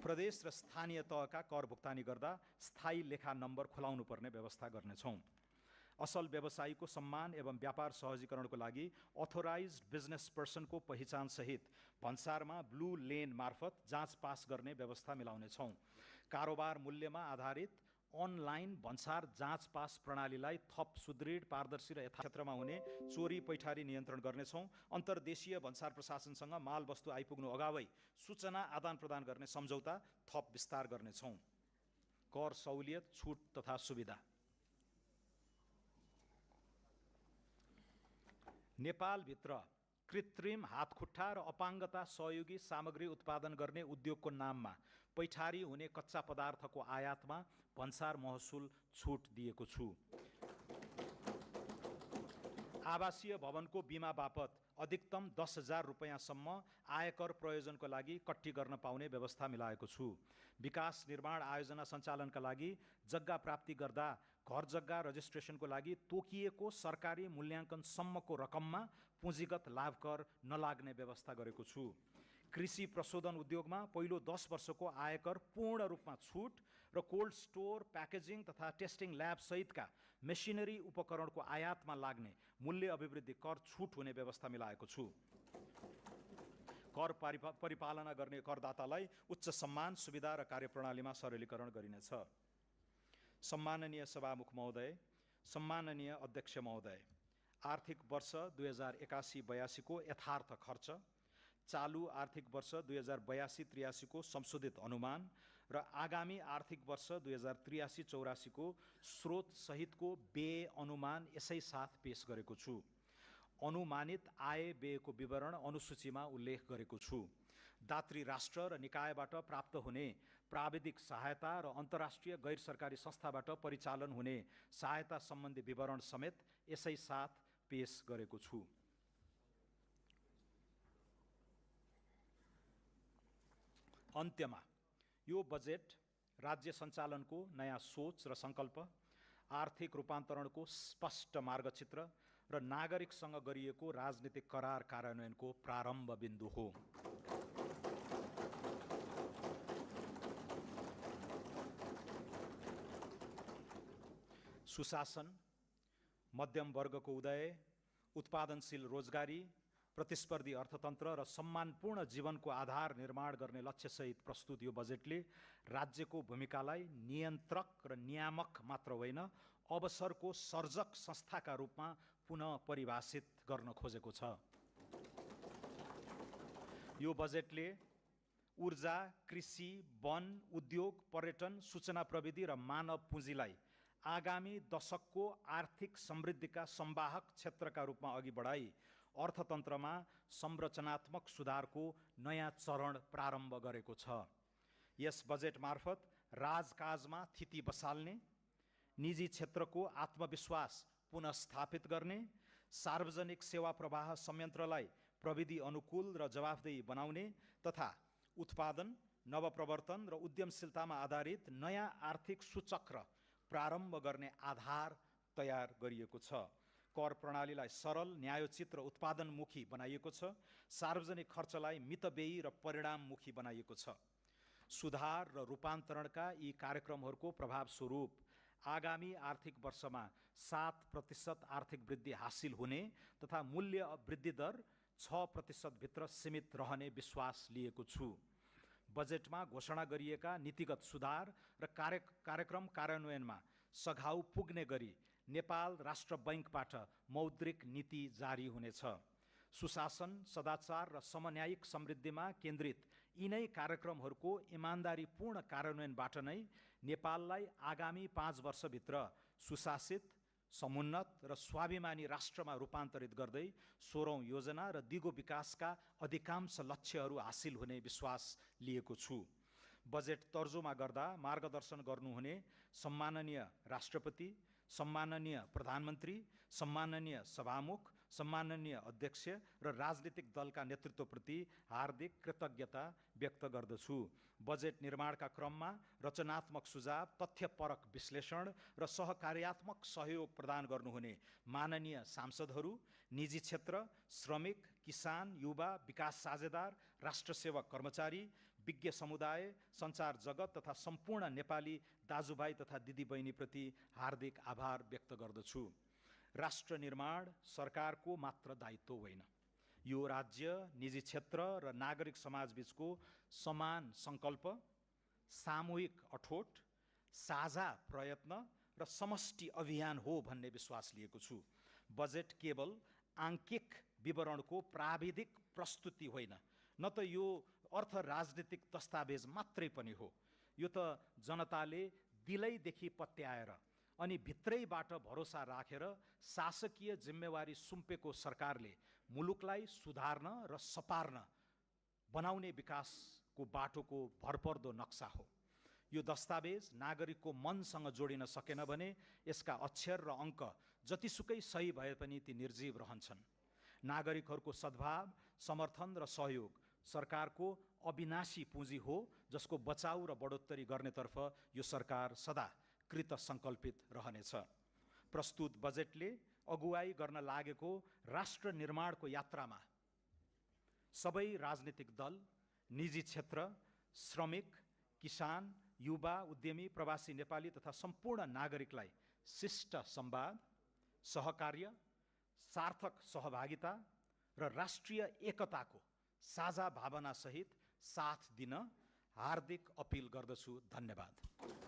प्रदेश र स्थानीय तहका कर भुक्तानी गर्दा स्थायी लेखा नम्बर खुलाउनु पर्ने व्यवस्था गर्नेछौँ। असल व्यवसायीको सम्मान एवं व्यापार सहजीकरणको लागि अथोराइज्ड बिजनेस पर्सनको पहिचान सहित भन्सारमा ब्लू लेन मार्फत जाँच पास गर्ने व्यवस्था मिलाउनेछौँ। कारोबार मूल्यमा आधारित अनलाइन भन्सार जाँच पास प्रणालीलाई थप सुदृढ, पारदर्शी र क्षेत्रमा हुने चोरी पैठारी नियन्त्रण गर्नेछौँ। अन्तर्देशीय भन्सार प्रशासनसँग माल वस्तु आइपुग्नु अगावै सूचना आदान प्रदान गर्ने सम्झौता थप विस्तार गर्नेछौँ। कर सहुलियत, छुट तथा सुविधा। नेपालभित्र कृत्रिम हातखुट्टा र अपाङ्गता सहयोगी सामग्री उत्पादन गर्ने उद्योगको नाममा पैठारी हुने कच्चा पदार्थको आयातमा भन्सार महसुल छुट दिएको छु। आवासीय भवनको बिमा बापत अधिकतम 10,000 रुपैयाँसम्म आयकर प्रयोजनको लागि कट्टी गर्न पाउने व्यवस्था मिलाएको छु। विकास निर्माण आयोजना सञ्चालनका लागि जग्गा प्राप्ति गर्दा घर जग्गा रजिस्ट्रेसनको लागि तोकिएको सरकारी मूल्याङ्कनसम्मको रकममा पुँजीगत लाभ कर नलाग्ने व्यवस्था गरेको छु। कृषि प्रशोधन उद्योगमा पहिलो 10 वर्षको आयकर पूर्ण रूपमा छुट र कोल्ड स्टोर, प्याकेजिङ तथा टेस्टिङ ल्याब सहितका मेसिनरी उपकरणको आयातमा लाग्ने मूल्य अभिवृद्धि कर छुट हुने व्यवस्था मिलाएको छु। कर परिपालना गर्ने करदातालाई उच्च सम्मान, सुविधा र कार्यप्रणालीमा सरलीकरण गरिनेछ। सम्माननीय सभामुख महोदय, सम्माननीय अध्यक्ष महोदय, आर्थिक वर्ष 2081-82 को यथार्थ खर्च, चालू आर्थिक वर्ष 2082-83 को संशोधित अनुमान र आगामी आर्थिक वर्ष 2083-84 को स्रोत सहितको व्यय अनुमान यसै साथ पेश गरेको छु। अनुमानित आय व्ययको विवरण अनुसूचीमा उल्लेख गरेको छु। दात्री राष्ट्र र निकायबाट प्राप्त हुने प्राविधिक सहायता र अन्तर्राष्ट्रिय गैर सरकारी संस्थाबाट परिचालन हुने सहायता सम्बन्धी विवरण समेत यसै साथ पेश गरेको छु। अन्त्यमा यो बजेट राज्य सञ्चालनको नयाँ सोच र सङ्कल्प, आर्थिक रूपान्तरणको स्पष्ट मार्गचित्र र नागरिकसँग गरिएको राजनीतिक करार कार्यान्वयनको प्रारम्भ बिन्दु हो। सुशासन, मध्यम वर्गको उदय, उत्पादनशील रोजगारी, प्रतिस्पर्धी अर्थतन्त्र र सम्मानपूर्ण जीवनको आधार निर्माण गर्ने लक्ष्यसहित प्रस्तुत यो बजेटले राज्यको भूमिकालाई नियन्त्रक र नियामक मात्र होइन, अवसरको सर्जक संस्थाका रूपमा पुनः परिभाषित गर्न खोजेको छ। यो बजेटले ऊर्जा, कृषि, वन, उद्योग, पर्यटन, सूचना प्रविधि र मानव पुँजीलाई आगामी दशकको आर्थिक समृद्धिका संवाहक क्षेत्रका रूपमा अघि बढाई अर्थतन्त्रमा संरचनात्मक सुधारको नयाँ चरण प्रारम्भ गरेको छ। यस बजेट मार्फत राजकाजमा थिति बसाल्ने, निजी क्षेत्रको आत्मविश्वास पुनःस्थापित गर्ने, सार्वजनिक सेवा प्रवाह संयन्त्रलाई प्रविधि अनुकूल र जवाफदेही बनाउने तथा उत्पादन, नवप्रवर्तन र उद्यमशीलतामा आधारित नयाँ आर्थिक सूचक्र प्रारम्भ गर्ने आधार तयार गरिएको छ। कर प्रणालीलाई सरल, न्यायोचित र उत्पादनमुखी बनाइएको छ। सार्वजनिक खर्चलाई मितव्ययी र परिणाममुखी बनाइएको छ। सुधार र रूपान्तरणका यी कार्यक्रमहरूको प्रभावस्वरूप आगामी आर्थिक वर्षमा 7% आर्थिक वृद्धि हासिल हुने तथा मूल्य वृद्धि दर 6% भित्र सीमित रहने विश्वास लिएको छु। बजेटमा घोषणा गरिएका नीतिगत सुधार र कार्यक्रम कार्यान्वयनमा सघाउ पुग्ने गरी नेपाल राष्ट्र बैंकबाट मौद्रिक नीति जारी हुनेछ। सुशासन, सदाचार र समन्यायिक समृद्धिमा केन्द्रित यिनै कार्यक्रमहरूको इमान्दारीपूर्ण कार्यान्वयनबाट नै नेपाललाई आगामी 5 वर्षभित्र सुशासित, समुन्नत र स्वाभिमानी राष्ट्रमा रूपान्तरित गर्दै 16औं योजना र दिगो विकासका अधिकांश लक्ष्यहरू हासिल हुने विश्वास लिएको छु। बजेट तर्जुमा गर्दा मार्गदर्शन गर्नुहुने सम्माननीय राष्ट्रपति, सम्माननीय प्रधानमन्त्री, सम्माननीय सभामुख, सम्माननीय अध्यक्ष र राजनीतिक दलका नेतृत्वप्रति हार्दिक कृतज्ञता व्यक्त गर्दछु। बजेट निर्माणका क्रममा रचनात्मक सुझाव, तथ्यपरक विश्लेषण र सहकार्यात्मक सहयोग प्रदान गर्नुहुने माननीय सांसदहरू, निजी क्षेत्र, श्रमिक, किसान, युवा, विकास साझेदार, राष्ट्रसेवक कर्मचारी, विज्ञ समुदाय, सञ्चार जगत तथा सम्पूर्ण नेपाली दाजुभाइ तथा दिदीबहिनीप्रति हार्दिक आभार व्यक्त गर्दछु। राष्ट्र निर्माण सरकारको मात्र दायित्व होइन, यो राज्य, निजी क्षेत्र र नागरिक समाजबीचको समान सङ्कल्प, सामूहिक अठोट, साझा प्रयत्न र समष्टि अभियान हो भन्ने विश्वास लिएको छु। बजेट केवल आङ्किक विवरणको प्राविधिक प्रस्तुति होइन, न त यो अर्थ राजनीतिक दस्तावेज मात्रै पनि हो। यो त जनताले दिलैदेखि पत्याएर अनि भित्रैबाट भरोसा राखेर शासकीय जिम्मेवारी सुम्पेको सरकारले मुलुकलाई सुधार्न र सपार्न बनाउने विकासको बाटोको भरपर्दो नक्सा हो। यो दस्तावेज नागरिकको मनसँग जोडिन सकेन भने यसका अक्षर र अङ्क जतिसुकै सही भए पनि ती निर्जीव रहन्छन्। नागरिकहरूको सद्भाव, समर्थन र सहयोग सरकारको अविनाशी पुँजी हो, जसको बचाउ र बढोत्तरी गर्नेतर्फ यो सरकार सदा कृत सङ्कल्पित रहनेछ। प्रस्तुत बजेटले अगुवाई गर्न लागेको राष्ट्र निर्माणको यात्रामा सबै राजनीतिक दल, निजी क्षेत्र, श्रमिक, किसान, युवा, उद्यमी, प्रवासी नेपाली तथा सम्पूर्ण नागरिकलाई शिष्ट संवाद, सहकार्य, सार्थक सहभागिता र राष्ट्रिय एकताको साझा भावनासहित साथ दिन हार्दिक अपिल गर्दछु। धन्यवाद।